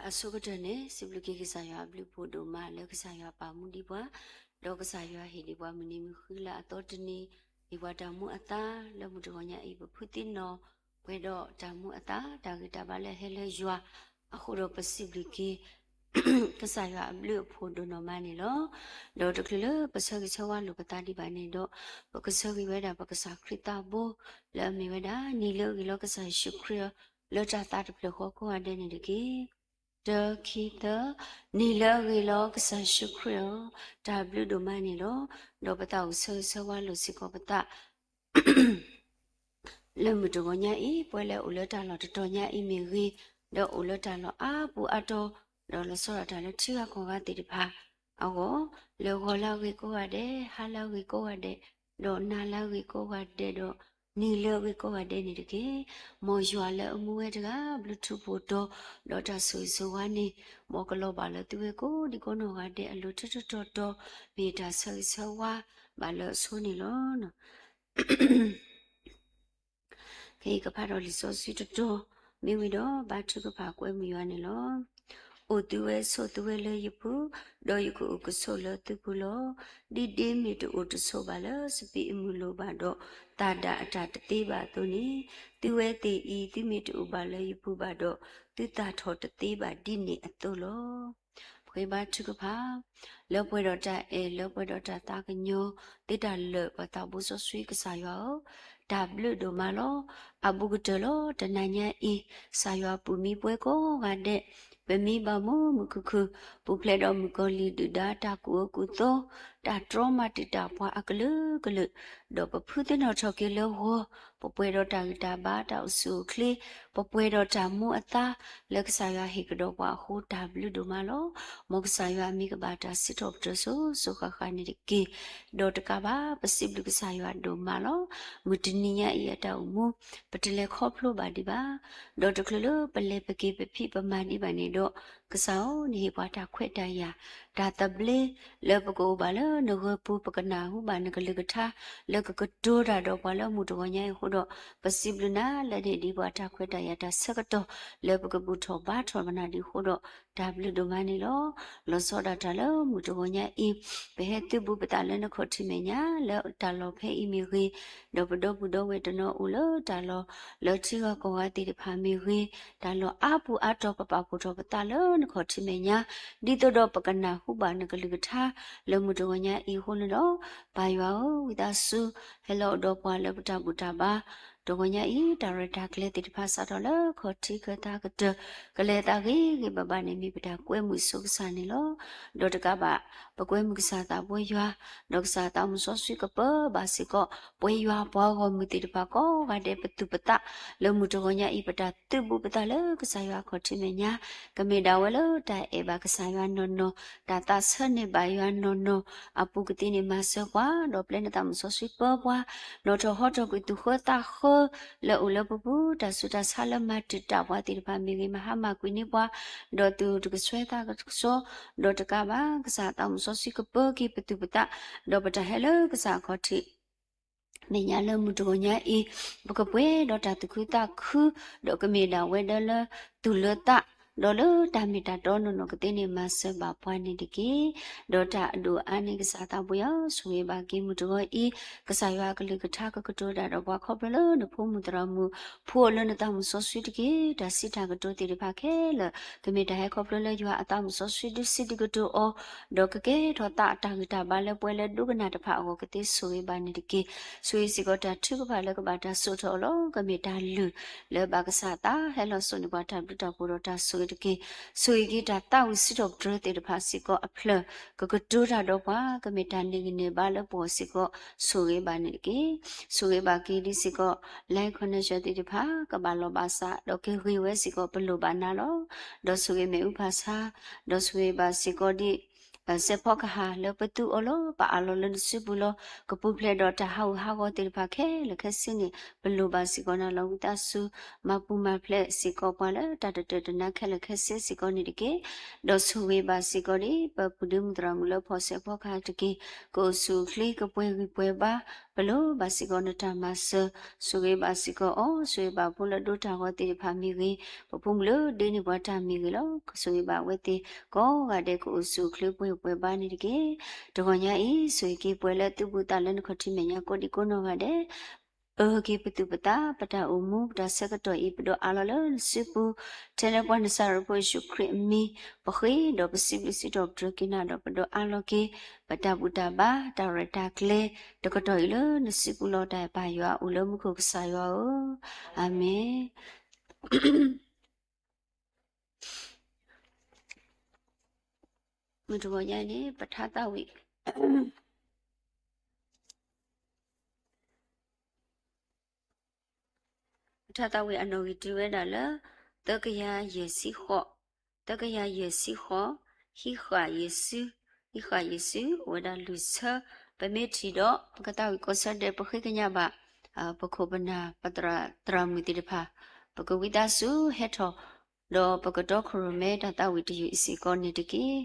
အဆိကတၢၢ်န့ၣ် စံးဘျုးက့ၤကစၢ်ယွၤအဘျုးအဖှိၣ်ဒိၣ်မးလၢကစၢ်ယွၤပာ်မူဒံးပှၤ, ဒီးကစၢ်ယွၤဟ့ၣ်ဒံးပှၤမုၢ်နံၤမုၢ်ဃုလၢအသီတနံၤ, ဟ့ၣ်ပှၤတၢ်မူအသါလၢမုၢ်တဂီၤညါအံၤ ပဖုသံနီၣ်ပှဲၤဒီးတၢ်မူအသါ တၢ်ဂံၢ်တၢ်ဘါလၢအဟဲလၢယွၤအဃိဒီး ပစံးဘျုးက့ၤ ကစၢ်ယွၤအဘျုးအဖှိၣ်ဒိၣ်နီၢ်မးန့ၣ်လီၤ. ဒီးတချုးလၢပဆၢဂ့ၤဆၢဝါလိာ်ပသးဒံးဘၣ်န့ၣ်ဒီး ပကဆၢဂ့ၤဝဲဒၣ်ပကစၢ်ခရံာ်သးဘိ လၢအမ့ၢ်ဝဲဒၣ် နံၤလၢအဂ့ၤလီၤကစၢ်ယ့ၣ်ၡူးခရံာ်အီၤ လၢတၢ်သးတဖျၢၣ်ဃီကိးဂၤဒဲးန့ၣ်တက့ၢ်. တၢ ခံ သၢ, နံၤလၢအဂ့ၤလီၤကစၢ်ယ့ၣ်ၡူးခရံာ်အီၤ, တၢ်ဘျုးဒိၣ်မးန့ၣ်လီၤ. ဒီးပသးအိၣ်ဆၢဂ့ၤဆၢဝါလိာ်စ့ၢ်ကီးပသး လၢမုၢ်တဂီၤညါအံၤ ပဝဲလၢအိၣ်လၢတၢ်လီၢ်တတီၤညါအံၤမ့ၢ်ဂ့ၤ, ဒီးအိၣ်လၢတၢ်လီၢ်အါပူၤအါတီၤ, ဒီးလီၤဆီဒၣ်တၢ်လၢထံဂၤကီၢ်ဂၤသ့ၣ်တဖၣ်အဂီၢ်, လၢဂီၤလၢအဂ့ၤကိးဂၤဒဲး, ဟါလၢအဂ့ၤကိးဂၤဒဲး, ဒီးနၤလၢအဂ့ၤကိးဂၤဒဲးဒီး နံၤလၢအဂ့ၤကိးဂၤဒဲးန့ၣ်တက့ၢ်. မ်ယွၤလၢအမူဝဲတဂၤ ဘျုးထူးဖှိၣ်တီၤ, ဒီးတၢ်ဆိၣ်ဂ့ၤဆိၣ်ဝါန့ၣ် မ်ကလီၤဘၣ်လၢသုဝဲကိးဒံကိးနီၢ်ဂၤဒဲးအလိၤ ထီထီတီၤတီၤ, မ့ၢ်တၢ်ဆၢဂ့ၤဆၢဝါဘၣ်လၢအဆိန့ၣ်လီၤ. ခဲအံၤကဖးဒီးလံာ်စီဆှံတတီၤ, မ့ၢ်ဝံၤဒီးဘါထုကဖၣ်ကွဲမုာ်ယွၤန့ၣ်လီၤ. အိၣ်သုဝဲဆိးသုဝဲလၢယပူၤ, ဒီးယကအိၣ်ကဆိးလၢသုပူၤလီၤ. ဒ်ဒ့မ့ၢ်တအိၣ်တဆိးဘၣ်လၢစပံးအမုၢ်လိၤဘၣ်ဒီး သၣ်ဒၣ်အတၢ်တသ့ဘၣ်အသိးန့ၣ်, သုဝဲသ့ၣ်အံၤ သုမ့ၢ်တအိၣ်ဘၣ်လၢယပူၤဘၣ်ဒီး သုသၣ်ထီၣ်တသ့ဘၣ်ဒ်န့ၣ်အသိးလီၤ. ပဃ့ဘါထုကဖၣ်, လၢပှဲၤဒီးတၢ်အဲၣ် လၢပှဲၤဒီးတၢ်သးကညီၤ သ့တၢ်လၢာ်ပှၤသးဘိစီဆှံကစၢ်ယွၤဧၢ, တၢ်ဘျုးဒိၣ်မးလီၤ. အဘူးကတၢၢ်လီၤ တနၤညါအံၤ ကစၢ်ယွၤပူၤမံပှဲၤကိးဂၤဒဲး, ပမံဘၣ်မုာ်မုာ်ခုၣ်ခုၣ်, ပူၤဖျဲးဒီးမုၣ်ကီၤလံၢ်ဒုၣ်ဒါတၢ်ကူၣ်အၢကူၣ်သီ, တၢ်တြီမၤတံာ်တာ်ပှၤအကလုာ်ကလုာ်, ဒီးပဖုသ့ၣ်နီၣ်ထီၣ်က့ၤလၢဂီၤ, ပပှဲၤဒီးတၢ်ဂံၢ်တၢ်ဘါတၢ်အိၣ်ဆူၣ်အိၣ်ချ့, ပပှဲၤဒီးတၢ်မူအသါ လၢကစၢ်ယွၤဟ့ၣ်ကဒီးပှၤအဃိ တၢ်ဘျုးဒိၣ်မးလီၤ. မ်ကစၢ်ယွၤအမံၤကဘၣ်တၢ်စံးထီၣ်ပတြၢၤစိၤစိၤဃၣ်ဃၣ်န့ၣ်တက့ၢ်. ဒီးတကးဘၣ် ပစံးဘျုးကစၢ်ယွၤဒိၣ်မးလီၤ. မုၢ်တနံၤညါအံၤအတၢ်အိၣ်မူ ပတလဲၤခီဖျိဘၣ်ဒံးဘၣ်. ဒီးတချုးလၢပလဲၤပက့ၤပဖံးပမၤဒံးဘၣ်န့ၣ်ဒီး ကစၢ်ဧၢ နဟ့ၣ်ပှၤတၢ်ခွဲးတၢ်ယာ် တၢ်သဘျ့ လၢပကအိၣ်ဘၣ်လၢနဂၢၢ်ပူၤ ပကနၢ်ဟူဘၣ်နကလုၢ်ကထါ လၢကကတိၤတၢ်ဒီးပှၤလၢမုၢ်တဂီၤညါအံၤအဃိဒီး ပစံးဘျုးနၤလၢနဟ့ၣ်ဒံးပှၤတၢ်ခွဲးတၢ်ယာ်တၢ်ဆၢကတီၢ် လၢပကဘူၣ်ထီၣ်ဘါထီၣ်ပနၢ်ဒံးအဃိဒီး တၢ်ဘျုးဒိၣ်မးန့ၣ်လီၤ. လီၤဆီဒၣ်တၢ်လၢမုၢ်တဂီၤညါအံၤ ပဟဲသုးဘူးပသးလၢနခီၣ်ထံးမဲာ်ညါ လၢတၢ်လီၢ်ဖဲအံၤမ့ၢ်ဂ့ၤ, ဒီးပဒီပုၢ်ဒီဝဲၢ်တနီၤအိၣ်လၢတၢ်လီၢ် လၢထံဂၤကီၢ်ဂၤသ့ၣ်တဖၣ်မ့ၢ်ဂ့ၤ, တၢ်လီၢ်အါပူၤအါတီၤ ပပာ်ဖှိၣ်ထီၣ်ပသးလၢနခီၣ်ထံးမဲာ်ညါ ဒ်သိးဒီးပကနၢ်ဟူဘၣ်နကလုၢ်ကထါ လၢမုၢ်တဂီၤညါအံၤအဃိန့ၣ်ဒီး ပၢ်ယွၤဧၢ, ဝံသးစူၤ ဟဲလီၤအိၣ်ဒီးပှၤလၢပတၢ်ဘူၣ်တၢ်ဘါ တဂီၤညါအံၤ တၢ်ရဲၣ်တၢ်ကျဲၤသ့ၣ်တဖၣ်စးထီၣ်လၢခီၣ်ထံးခၢၣ်သးကတၢၢ် ကလဲၤသးဂ့ၤဂ့ၤဘၣ်ဘၣ်န့ၣ် မ့ၢ်ပတၢ်ကွဲမုာ်ဆိကစၢ်န့ၣ်လီၤ. ဒီးတကးဘၣ် ပကွဲမုာ်ကစၢ်သးဘိယွၤ, ဒီးကစၢ်သးမုၢ်စီဆှံကပၢဘၣ်စ့ၢ်ကီး ပှဲၤယွၤပှၤဂီၢ်မုၢ်သ့ၣ်တဖၣ်ကိးဂၤဒဲးပသူၣ်ပသး လၢမုၢ်တဂီၤညါအံၤ ပတၢ်သုးဘူးပသးလၢကစၢ်ယွၤခီၣ်ထံးမဲာ်ညါ ကမ့ၢ်ဒၣ်ဝဲလၢတၢ်အဲၣ်ဘၣ်ကစၢ်ယွၤနီၢ်နီၢ်, တၢ်သးဆၢန့ၢ်ဘၣ်ယွၤနီၢ်နီၢ် အပူၤကသ့န့ၣ်မၤစၢၤပှၤ, ဒီးပျဲနသးမုၢ်စီဆှံပၢပှၤ, နီၣ်ထီၣ်ဟီထီၣ်ကွံာ်သူၣ်ဃၢသးဃၢ လၢအိၣ်လၢပပူၤ တၢ်ဆူးတၢ်ဆါလၢမၤတံာ်တာ်ပှၤသ့ၣ်တဖၣ်မ့ၢ်ဂ့ၤ မၤဟါမၢ်ကွံာ်န့ၢ်ပှၤ, ဒီးသူၣ်တကဆှဲသးကဆှီ, ဒီးတကးဘၣ် ကစၢ်သးမုၢ်စီဆှံကပၢက့ၤပသူၣ်ပသး, ဒီးပတၢ်ဟဲလၢကစၢ်အခီၣ်ထံး မဲာ်ညါလၢမုၢ်တဂီၤညါအံၤ ပကပှဲၤဒီးတၢ်သူၣ်ခုသးခု, ဒီးကမ့ၢ်ဒၣ်ဝဲဒၣ်လၢသူၣ်လၢသး, ဒီးလၢတၢ်မ့ၢ်တၢ်တီနီၢ်နီၢ်ကသ့န့ၣ် မၤစၢၤဘၣ်ပှၤန့ၣ်တက့ၢ်. ဒီးတၢ်အဒိၣ်အါန့ၣ် ကစၢ်သးဘိယွၤ ဆိၣ်ဂ့ၤဘၣ်က့ၤမုၢ်တဂီၤအံၤ, ကစၢ်ယွၤအကလုၢ်ကထါကကတိၤတၢ်ဒီးပှၤခီဖျိလၢနဖိမုၣ်သရၣ်မုၣ် ဖိးလၢနသးမုၢ်စီဆှံတက့ၢ်. တၢ်စံးတၢ်ကတိၤသ့ၣ်တဖၣ်ခဲလၢာ် ကမ့ၢ်တၢ်ဟဲခီဖျိလၢယွၤအသးမုၢ်စီဆှံဒုးစံးဒုးကတိၤအီၤ, ဒီးကကဲထီၣ်သးအတၢ်ဂံၢ်တၢ်ဘါလၢပှဲၤလၢဒိကနၣ်တဖၣ်အဂီၢ်ကသ့ဆိၣ်ဂ့ၤဘၣ်န့ၣ်တက့ၢ်. ဆိၣ်ဂ့ၤစ့ၢ်ကီးတၢ်ထုကဖၣ်လၢကဘၣ်တၢ်စိာ်ထီၣ်အီၤလီၤ. ကမ့ၢ်တၢ်လုၢ်လၢဘၣ်ကစၢ်အသးဟဲလီၤစိာ်န့ၢ်ပှၤတၢ်ဘျုးတၢ်ဖှိၣ်ဒီးတၢ်ဆိၣ်ဂ့ၤတက့ၢ်. ဆိၣ်ဂ့ၤက့ၤတၢ်သးဝံၣ်စံးထီၣ်ပတြၢၤသ့ၣ်တဖၣ်စ့ၢ်ကီးအဖျၢၣ် ကကတိၤတၢ်ဒီးပှၤ ကမ့ၢ်တၢ်န့ၢ်ဂံၢ်န့ၢ်ဘါလၢပဂီၢ်စ့ၢ်ကီး ဆိၣ်ဂ့ၤဘၣ်န့ၣ်တက့ၢ်. ဆိၣ်ဂ့ၤဘၣ်က့ၤဒ်စ့ၢ်ကီး live connection သ့ၣ်တဖၣ် ကဘၣ်လီၤဘၣ်စး ဒီးကဂ့ၤဝဲစ့ၢ်ကီး ပလိၣ်ဘၣ်နၤလီၤ. ဒီးဆိၣ်ဂ့ၤမ့ၣ်အူဖးဆါ, ဒီးဆိၣ်ဂ့ၤဘၣ်စ့ၢ်ကီးဒ် ပစဲးဖီကဟၣ်လၢပသူအီၤလီၤ. ပအးလီၤလၢနစုပူၤလီၤ. ကပူၤဖျဲးဒီးတၢ်ဟးဂူာ်ဟးဂီၤသ့ၣ်တဖၣ်ခဲလၢာ်ခဲဆ့န့ၣ် ပလိၣ်ဘၣ်စ့ၢ်ကီးနၤလီၤ. ဝံသးစူၤ မၤပူၤမၤဖျဲးစ့ၢ်ကီးပှၤလၢတၢ်တတၢာ်တနါခဲလၢာ်ခဲဆ့စ့ၢ်ကီးန့ၣ်တက့ၢ်. ဒီးဆိၣ်ဂ့ၤဘၣ်စ့ၢ်ကီးဒ် ပပုၢ်ဒ့မုၣ်သရၣ်မုၣ်လၢဖီၣ်စဲးဖီကဟၣ်တက့ၢ်. ကအိၣ်ဆူၣ်အိၣ်ချ့ ကပှဲၤဂံၢ်ပှဲၤဘါ, ပလိၣ်ဘၣ်စ့ၢ်ကီးနတၢ်မၤစၢၤ, ဆိၣ်ဂ့ၤဘၣ်စ့ၢ်ကီးအီၤ, ဆိၣ်ဂ့ၤဘၣ်ဖိလၢဒိတၢ်ဂီၤသ့ၣ်တဖၣ်မ့ၢ်ဂ့ၤ, ပဖိမုၣ်လၢဒ့န့ၢ်ပှၤတၢ်မ့ၢ်ဂ့ၤလီၤ. ဆိၣ်ဂ့ၤဘၣ်အဝဲသ့ၣ်ကိးဂၤဒဲး ကအိၣ်ဆူၣ်အိၣ်ချ့ပှဲၤဂံၢ်ပှဲၤဘါန့ၣ်တက့ၢ်. တဂီၤညါအံၤ ဆိၣ်ဂ့ၤက့ၤပှဲၤလၢသုးဘူးသးလၢနခီၣ်ထံးမဲာ်ညါကိးဒံကိးနီၢ်ဂၤဒဲး အၢက့ၤပသူၣ်ပသး ပတၢ်အိၣ်မူ ပတၢ်ဆၢကတီၢ်အံၤ ပဒိးအးလီၤလၢနစုပူၤ, ထဲလၢပှၤနစၤရ့းဖိယ့ၣ်ၡူးခရံာ်အမံၤ ပဃ့ဒီးပစံးဘျုးစံးထီၣ်ပတြၢၤက့ၤနၤဒီး ပဒိးအးလီၤက့ၤ ပတၢ်ဘူၣ်တၢ်ဘါ တၢ်ရဲၣ်တၢ်ကျဲၤ တကတီၢ်အံၤလၢနစုပူၤလီၤ. တၢ်အဲၣ်ပၢ်ယွၤအိၣ်လၢမူခိၣ်ကစၢ်ယွၤဧၢ, အၤမ့ၣ်. မုၢ်တဂီၤညါအံၤန့ၣ် ပထါသးဝံၣ် ပထါသးဝံၣ်အနီၣ်ဂံၢ်တုၤဝဲဒၣ်လၢ သၢကယၤယဲၢ်ဆံဃိး, သၢကယၤယဲၢ်ဆံဃိး, ဟံးဃာ်ယ့ၣ်စု, ဟံးဃာ်ယ့ၣ်စု အိၣ်ဝဲဒၣ်လွံၢ်ဆၢ, ပမ့ၢ်ထံၣ်ဒီး ပကသးဝံၣ်ကိးဆၢဒဲး ပဃ့ကညးဘၣ် ပခိၣ်ပနၢ် ပသရၣ်သရၣ်မုၣ်သ့ၣ်တဖၣ်, ပကဝံသးစူၤဟဲထီၣ် ဒီးပကတီခိၣ်ရိၣ်မဲတၢ်သးဝံၣ်တယုၢ်အံၤစ့ၢ်ကီးန့ၣ်တက့ၢ်.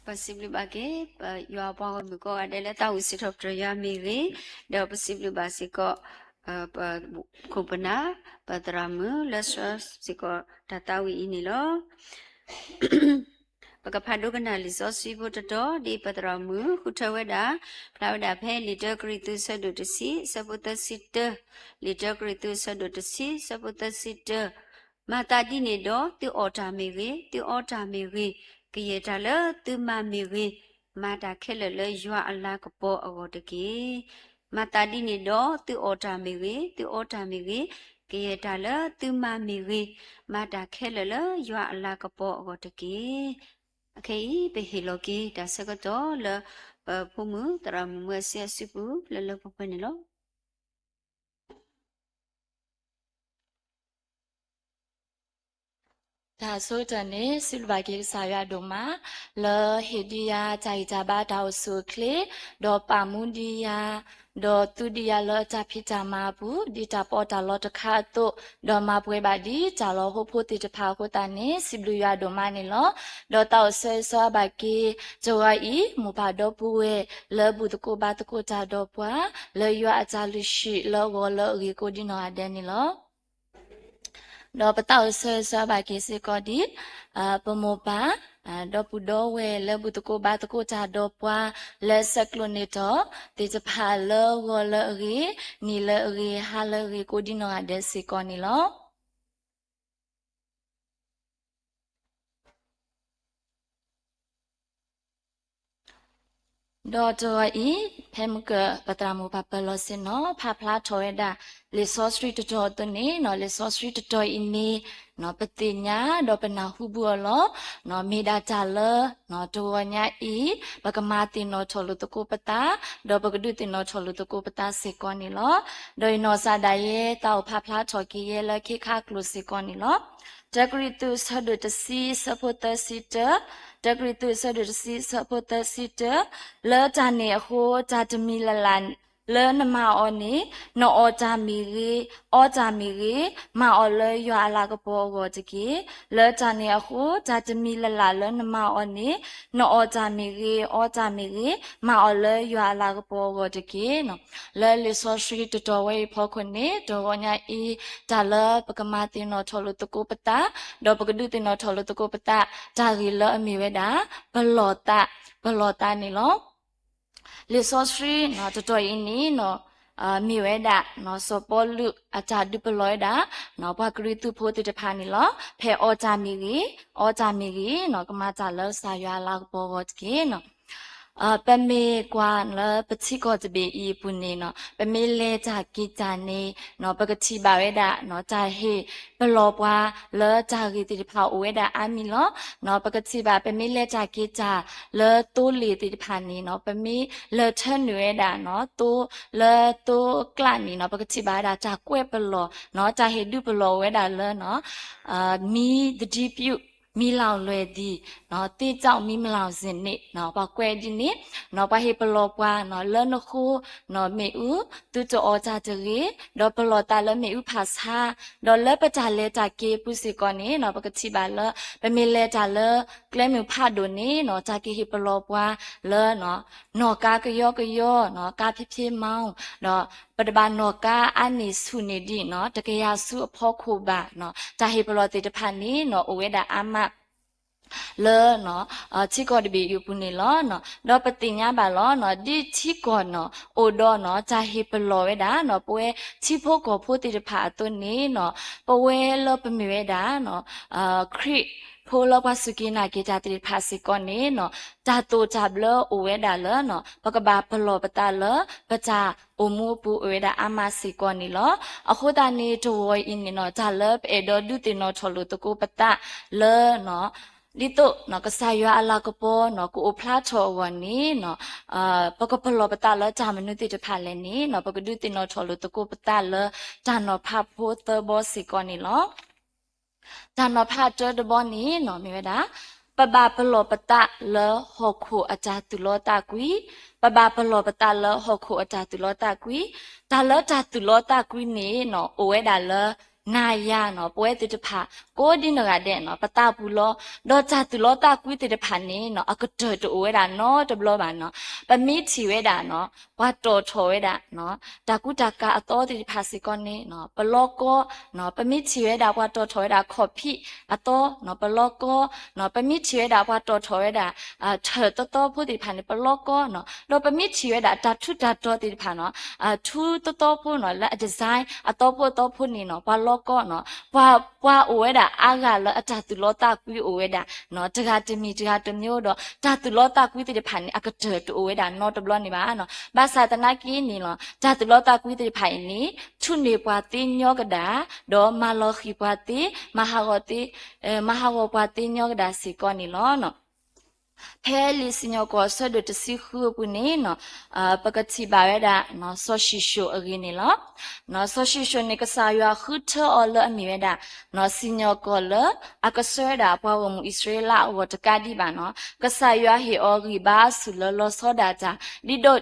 ပစံးဘျုးဘၣ်က့ၤ ပယွၤပှၤဂီၢ်မုၢ်ကိးဂၤဒဲးလၢတၢ်အိၣ်စံးထီၣ်ပတြၢၤယွၤမ့ၢ်ဂ့ၤ, ဒီးပစံးဘျုးဘၣ်စ့ၢ်ကီး ပခိၣ်ပနၢ် ပသရၣ်မုၣ်လၢဆှၢစ့ၢ်ကီးတၢ်သးဝံၣ်အံၤန့ၣ်လီၤ. ပကဖးဒိကနၣ်လံာ်စီဆှံဖိတတီၤ ဒ်ပသရၣ်မုၣ်ဃုထၢဝဲဒၣ်, ဖျါဝဲဒၣ်ဖဲလံာ်တၢကရံၣ်သူးဆၢဒိၣ်တဆံ ဆၢဖိသၢဆံတၢ, လံာ်တၢကရံၣ်သူးဆၢဒိၣ်တဆံ ဆၢဖိသၢဆံတၢ, မၤသးဒ်န့ၣ်ဒီး သုအီၣ်တၢ်မ့ၢ်ဂ့ၤ, သုအီတၢ်မ့ၢ်ဂ့ၤ, ကယဲၢ်တၢ်လၢသုမၤမ့ၢ်ဂ့ၤ, မၤတၢ်ခဲလၢာ်လၢယွၤအလၤကပီၤအဂီၢ်တက့ၢ်. မၤသးဒ်န့ၣ်ဒီး သုအီၣ်တၢ်မ့ၢ်ဂ့ၤ, သုအီတၢ်မ့ၢ်ဂ့ၤ, ကယဲၢ်တၢ်လၢသုမၤမ့ၢ်ဂ့ၤ, မၤတၢ်ခဲလၢာ်လၢယွၤအလၤကပီၤအဂီၢ်တက့ၢ်. အခဲအံၤ ပဟ့ၣ်လီၤက့ၤတၢ်ဆၢကတီၢ်လၢ ပဖိမုၣ်သရၣ်မုၣ်မၢ်စ့အစုပူၤ လၢလၢပှဲၤပှဲၤန့ၣ်လီၤ. တၢ်ဆိကတၢၢ်န့ၣ် စံးဘျုးဘၣ်က့ၤကစၢ်ယွၤဒိၣ်မး လၢဟ့ၣ်ဒံးယၤတၢ်ဂံၢ်တၢ်ဘါတၢ်အိၣ်ဆူၣ်အိၣ်ချ့, ဒီးပာ်မူဒံးယၤ, ဒီးသူဒံးယၤလၢတၢ်ဖံးတၢ်မၤအပူၤ ဒ်တၢ်ပီးတၢ်လီတခါအသိး, ဒီးမၤပှဲၤဘၣ်ဒ်တၢ်လီၤဟိဖိသ့ၣ်တဖၣ်အဃိသတးန့ၣ် စံးဘျုးယွၤဒိၣ်မးန့ၣ်လီၤ. ဒီးတၢ်အိၣ်ဆၢဂ့ၤဆၢဝါဘၣ်က့ၤ တဂီၤအံၤ မိၢ်ပၢ်ဒီပုၢ်ဝဲၢ် လၢဘူၣ်သကိးဘါသကိးတၢ်ဒီးပှၤ လၢယွၤအတၢ်လုၢ်ဟံၣ်လၢအဂီၢ်လၢအဂ့ၤကိးဒံနီၢ်ဂၤဒဲးန့ၣ်လီၤ. ဒီးပတၢ်အိၣ်ဆၢဂ့ၤဆၢဝါဘၣ်က့ၤစ့ၢ်ကီးဒ် ပမိၢ်ပၢ် ဒီပုၢ်ဒီဝဲၢ်လၢဘူၣ်သကိးဘါသကိးတၢ်ဒီးပှၤ လၢဆဲးကျိးန့ၢ်တီၢ်သ့ၣ်တဖၣ်လၢဂီၤလၢအဂ့ၤ, နံၤလၢအဂ့ၤ, ဟါလၢအဂ့ၤကိးဒံနီၢ်ဂၤဒဲးစ့ၢ်ကီးန့ၣ်လီၤ. ဒီးတဂီၤအံၤ ဖဲမုၢ်ကၢၢ် ပသရၣ်မုၣ်ပှၤပၢၤလီၢ်ဆ့ၣ်နီၤ ဖးဖျါထီၣ်ဝဲဒၣ် လံာ်စီဆှံတတီၤအသိးန့ၣ် လံာ်စီဆှံတတီၤအံၤန့ၣ် ပသ့ၣ်ညါဒီးပနၢ်ဟူဘူးအီၤလီၤ. မ့ၢ်ဒၣ်တၢ်လၢ တဂီၤညါအံၤ ပကမၤသ့ၣ်နီၣ်ထီၣ်လိာ်သကိးပသး ဒီးပကဒုးသ့ၣ်နီၣ်ထီၣ်လိာ်သကိးပသးစ့ၢ်ကီးန့ၣ်လီၤ. ဒီးယနီၢ်စၢ်ဒၣ်ယဲတၢ်အိၣ်ဖးဖျါထီၣ်က့ၤယဲလၢခ့ခါကျိၤစ့ၢ်ကီးန့ၣ်လီၤ. တၢကရံၣ်သူးဆၢဒိၣ်တဆံဆၢဖိသၢဆံတၢ, တၢကရံၣ်သူးဆၢဒိၣ်တဆံဆၢဖိသၢဆံတၢ, လၢတၢ်န့ၣ်အဃိ တၢ်တမံၤလၢ်လၢ် လၢနမၤအီၤန့ၣ် နအီၣ်တၢ်မ့ၢ်ဂ့ၤ, အီတၢ်မ့ၢ်ဂ့ၤ, မၤအီၤလၢယွၤအလၤကပီၤအဂီၢ်တက့ၢ်. လၢတၢ်န့ၣ်အဃိ တၢ်တမံၤလၢ်လၢ်လၢနမၤအီၤန့ၣ် နအီၣ်တၢ်မ့ၢ်ဂ့ၤ, အီတၢ်မ့ၢ်ဂ့ၤ, မၤအီၤလၢယွၤအလၤကပီၤအဂီၢ်တက့ၢ်. လၢလံာ်စီဆှံတတီၤဝဲအံၤဖီခိၣ်န့ၣ် တဂီၤညါအံၤ တၢ်လၢပကမၤသ့ၣ်နီၣ်ထီၣ်လိာ်သကိးပသး ဒီးပကဒုးသ့ၣ်နီၣ်ထီၣ်လိာ်သကိးပသး တၢ်ဂ့ၢ်လၢအမ့ၢ်ဝဲဒၣ် ပလီၢ်သး, ပလီၢ်သးန့ၣ်လီၤ. လံာ်စီဆှံတတီၤအံၤန့ၣ် မ့ၢ်ဝဲဒၣ် စီၤပီလူးအတၢ်ဒုးပလီၢ်ဝဲဒၣ် ပှၤကရံၣ်သူးဖိသ့ၣ်တဖၣ်န့ၣ်လီၤ. ဖဲအီတၢ်မ့ၢ်ဂ့ၤ, အီတၢ်မ့ၢ်ဂ့ၤ, ကမၤတၢ်လၢကစၢ်ယွၤအလၤကပီၤအဂီၢ်တက့ၢ်. ပမ့ၢ်ကွၢ်လၢပထံကီၢ်တဘ့ၣ်အံၤအပူၤန့ၣ် ပမ့ၢ်လဲၤတၢ်က့ၤတၢ်န့ၣ် ပကထံၣ်ဘၣ်ဝဲဒၣ် တၢ်ဟ့ၣ်ပလီၢ်ပှၤလၢတၢ်ဂ့ၢ်သ့ၣ်တဖၣ်အိၣ်ဝဲဒၣ်အါမံၤလီၤ. ပကထံၣ်ဘၣ် ပမ့ၢ်လဲၤတၢ်က့ၤတၢ်လၢသိလ့ၣ်သ့ၣ်တဖၣ်န့ၣ် ပမ့ၢ်လဲၤထၢနုာ်ဝဲဒၣ် သိလၢသိကျးန့ၣ် ပကထံၣ်ဘၣ်ဝဲဒၣ်တၢ်ကွဲးပလီၢ် တၢ်ဟ့ၣ်ဒုးပလီၢ်ဝဲဒၣ်လၢ မံသဒံပျုၢ် မံလီၤလွဲၢ်ဒံး သ့ၣ်ကၠီၣ် မံမလီၤစ့န့ၣ် ပှၤကွဲးဒ်န့ၣ် ပှၤဟ့ၣ်ပလီၢ်ပှၤ လၢနဃိ မ့ၣ်အူ သုတအီၣ်တၢ်တဂ့ၤ ဒီးပလီၢ်သးလၢမ့ၣ်အူဖးဆါ ဒီးလၢပတၢ်လဲၤတၢ်က့ၤအပူၤစ့ၢ်ကီးန့ၣ် ပကထံၣ်ဘၣ်လၢ ပမ့ၢ်လဲၤတၢ်လၢကျဲမုၢ်ဖးဒိၣ်န့ၣ် တၢ်ကဟ့ၣ်ပလီၢ်ပှၤလၢ နီၢ်ကါကယီကယီ ကါဖံးဖံးမီ ဒီးပတဘၣ်နီၢ်ကါအါန့ၢ်ဆူၣ်န့ၢ်ဒံး တကယၤဆူအဖီခိၣ်ဘၣ် တၢ်ဟ့ၣ်ပလီၢ်သ့ၣ်တဖၣ်န့ၣ် အိၣ်ဝဲဒၣ်အါမး လၢ ထံကီၢ်တဘ့ၣ်အံၤအပူၤန့ၣ်လီၤ. ဒီးပသ့ၣ်ညါဘၣ်လီၤ ဒ်ထံကီၢ်န့ၣ် အိၣ်ဒီး တၢ်ဟ့ၣ်ပလီၢ်ဝဲဒၣ် ပဝဲထံဖိကီၢ်ဖိသ့ၣ်တဖၣ်အသိးန့ၣ် ပဝဲလၢပမ့ၢ်ဝဲဒၣ် ခရံာ်ဖိလၢပှၤစူၢ်က့ၤနာ်က့ၤတၢ်သ့ၣ်တဖၣ်စ့ၢ်ကီးန့ၣ် တၢ်သိၣ်တၢ်ဘျၢအိၣ်ဝဲဒၣ်လၢ ပကဘၣ်ပလီၢ်ပသးလၢ ပတၢ်အိၣ်မူအပူၤအိၣ်ဝဲဒၣ်အါမးစ့ၢ်ကီးန့ၣ်လီၤ. အဃိသတးန့ၣ် တဂီၤအံၤန့ၣ် တၢ်လၢပအဲၣ်ဒိးဒုးသ့ၣ်နီၣ်ထီၣ်လိာ်သကိးပသးလၢ ဒ်သိး ကစၢ်ယွၤအလၤကပီၤ ကအိၣ်ဖျါထီၣ်အဂီၢ်န့ၣ် ပကပလီၢ်ပသးလၢတၢ်မနုၤသ့ၣ်တဖၣ်လဲၣ်န့ၣ် ပကဒုးသ့ၣ်နီၣ်ထီၣ်လိာ်သကိးပသးလၢ တၢ်နီၤဖးဖိသၢဘီစ့ၢ်ကီးန့ၣ်လီၤ. တၢ်နီၤဖးတၢတဘီန့ၣ် မ့ၢ်ဝဲဒၣ် ပဘၣ်ပလီၢ်ပသးလၢဟီၣ်ခိၣ်အတၢ်သူၣ်လီသးကွံ, ပဘၣ်ပလီၢ်ပသးလၢဟီၣ်ခိၣ်အတၢ်သူၣ်လီသးကွံ, တၢ်လၢတၢ်သူၣ်လီသးကွံန့ၣ် အိၣ်ဝဲဒၣ်လၢ နၤယၤန့ၣ် ပဝဲသ့ၣ်တဖၣ် ကိးဒ်နဂၤဒဲးနီၤ ပသးပူၤလီၤ. ဒီးတၢ်သူၣ်လီသးကွံသ့ၣ်တဖၣ်န့ၣ်နီၤ အကတၢၢ်တအိၣ်ဝဲဒၣ်နီတဘျီဘၣ်နီၤ. ပမ့ၢ်ထံၣ်ဝဲဒၣ်နီၤ ပှၤတီၣ်ထီၣ်ဝဲဒၣ်နီၤ တၢ်ကူတၢ်ကၤအသီသ့ၣ်တဖၣ်စ့ၢ်ကီးန့ၣ်နီၤ ပလီကီနီၤ. ပမ့ၢ်ထံၣ်ဝဲဒၣ်ပှၤတီၣ်ထီၣ်ဝဲဒၣ်ခီၣ်ဖံးအသီနီၤ ပလီကီနီၤ. ပမ့ၢ်ထံၣ်ဝဲဒၣ်ပှၤတီၣ်ထီၣ်ဝဲဒၣ် ထၢၣ်သီသီဖိသ့ၣ်တဖၣ်န့ၣ် ပလီကီနီၤ. ဒီးပမ့ၢ်ထံၣ်ဝဲဒၣ်တၢ်ထူးတၢ်တီၤသ့ၣ်တဖၣ်နီၤ ထူးသီသီဖိနီၤ လၢအ design အသီဖိအသီဖိန့ၣ်နီၤ ပှၤလီကီနီၤ. ပှၤ ပှၤအိၣ်ဝဲဒၣ်အါဂၤလၢအတၢ်သူၣ်လီသးကွံအိၣ်ဝဲဒၣ်နီၤ တဂၤတမံၤတဂၤတမံၤဒီး တၢ်သူၣ်လီသးကွံသ့ၣ်တဖၣ်န့ၣ် အကတၢၢ်တအိၣ်ဝဲဒၣ်နီတဘျီန့ၣ်ဘၣ်နီၤ. ဘၣ်ဆၣ်သနာ်က့န့ၣ်လီၤ တၢ်သူၣ်လီသးကွံသ့ၣ်တဖၣ်အံၤန့ၣ် ထူးန့ၢ်ပှၤသ့ညီကဒၣ် ဒီးမၤလီၤဃံၤပှၤသ့ မၤဟးဂီၤသ့ မၤဟးဂီၤပှၤသ့ညီကဒၣ်စ့ၢ်ကီးန့ၣ်လီၤ. ဖဲလံာ်စံၣ်ညီၣ်ကွီၢ်အဆၢဒိၣ်တဆံဃုအပူၤန့ၣ်နီၤ ပကထံၣ်ဘၣ်ဝဲဒၣ် စီၤၡံၣ်ၡိၣ်အဂ့ၢ်န့ၣ်လီၤ. စီၤၡံၣ်ၡိၣ်န့ၣ် ကစၢ်ယွၤဃုထၢအီၤလၢအမ့ၢ်ဝဲဒၣ် စံၣ်ညီၣ်ကွီၢ်လၢ အကဆှၢဝဲဒၣ်ပှၤဂီၢ်မုၢ်အံၣ်စရ့လးအဂီၢ်တကးဒံးဘၣ်နီၤ ကစၢ်ယွၤဟ့ၣ်အီၤဂံၢ်ဘါအဆူၣ်လၢလီၤဆီဒၣ်တၢ် ဒ်သိး ဒ်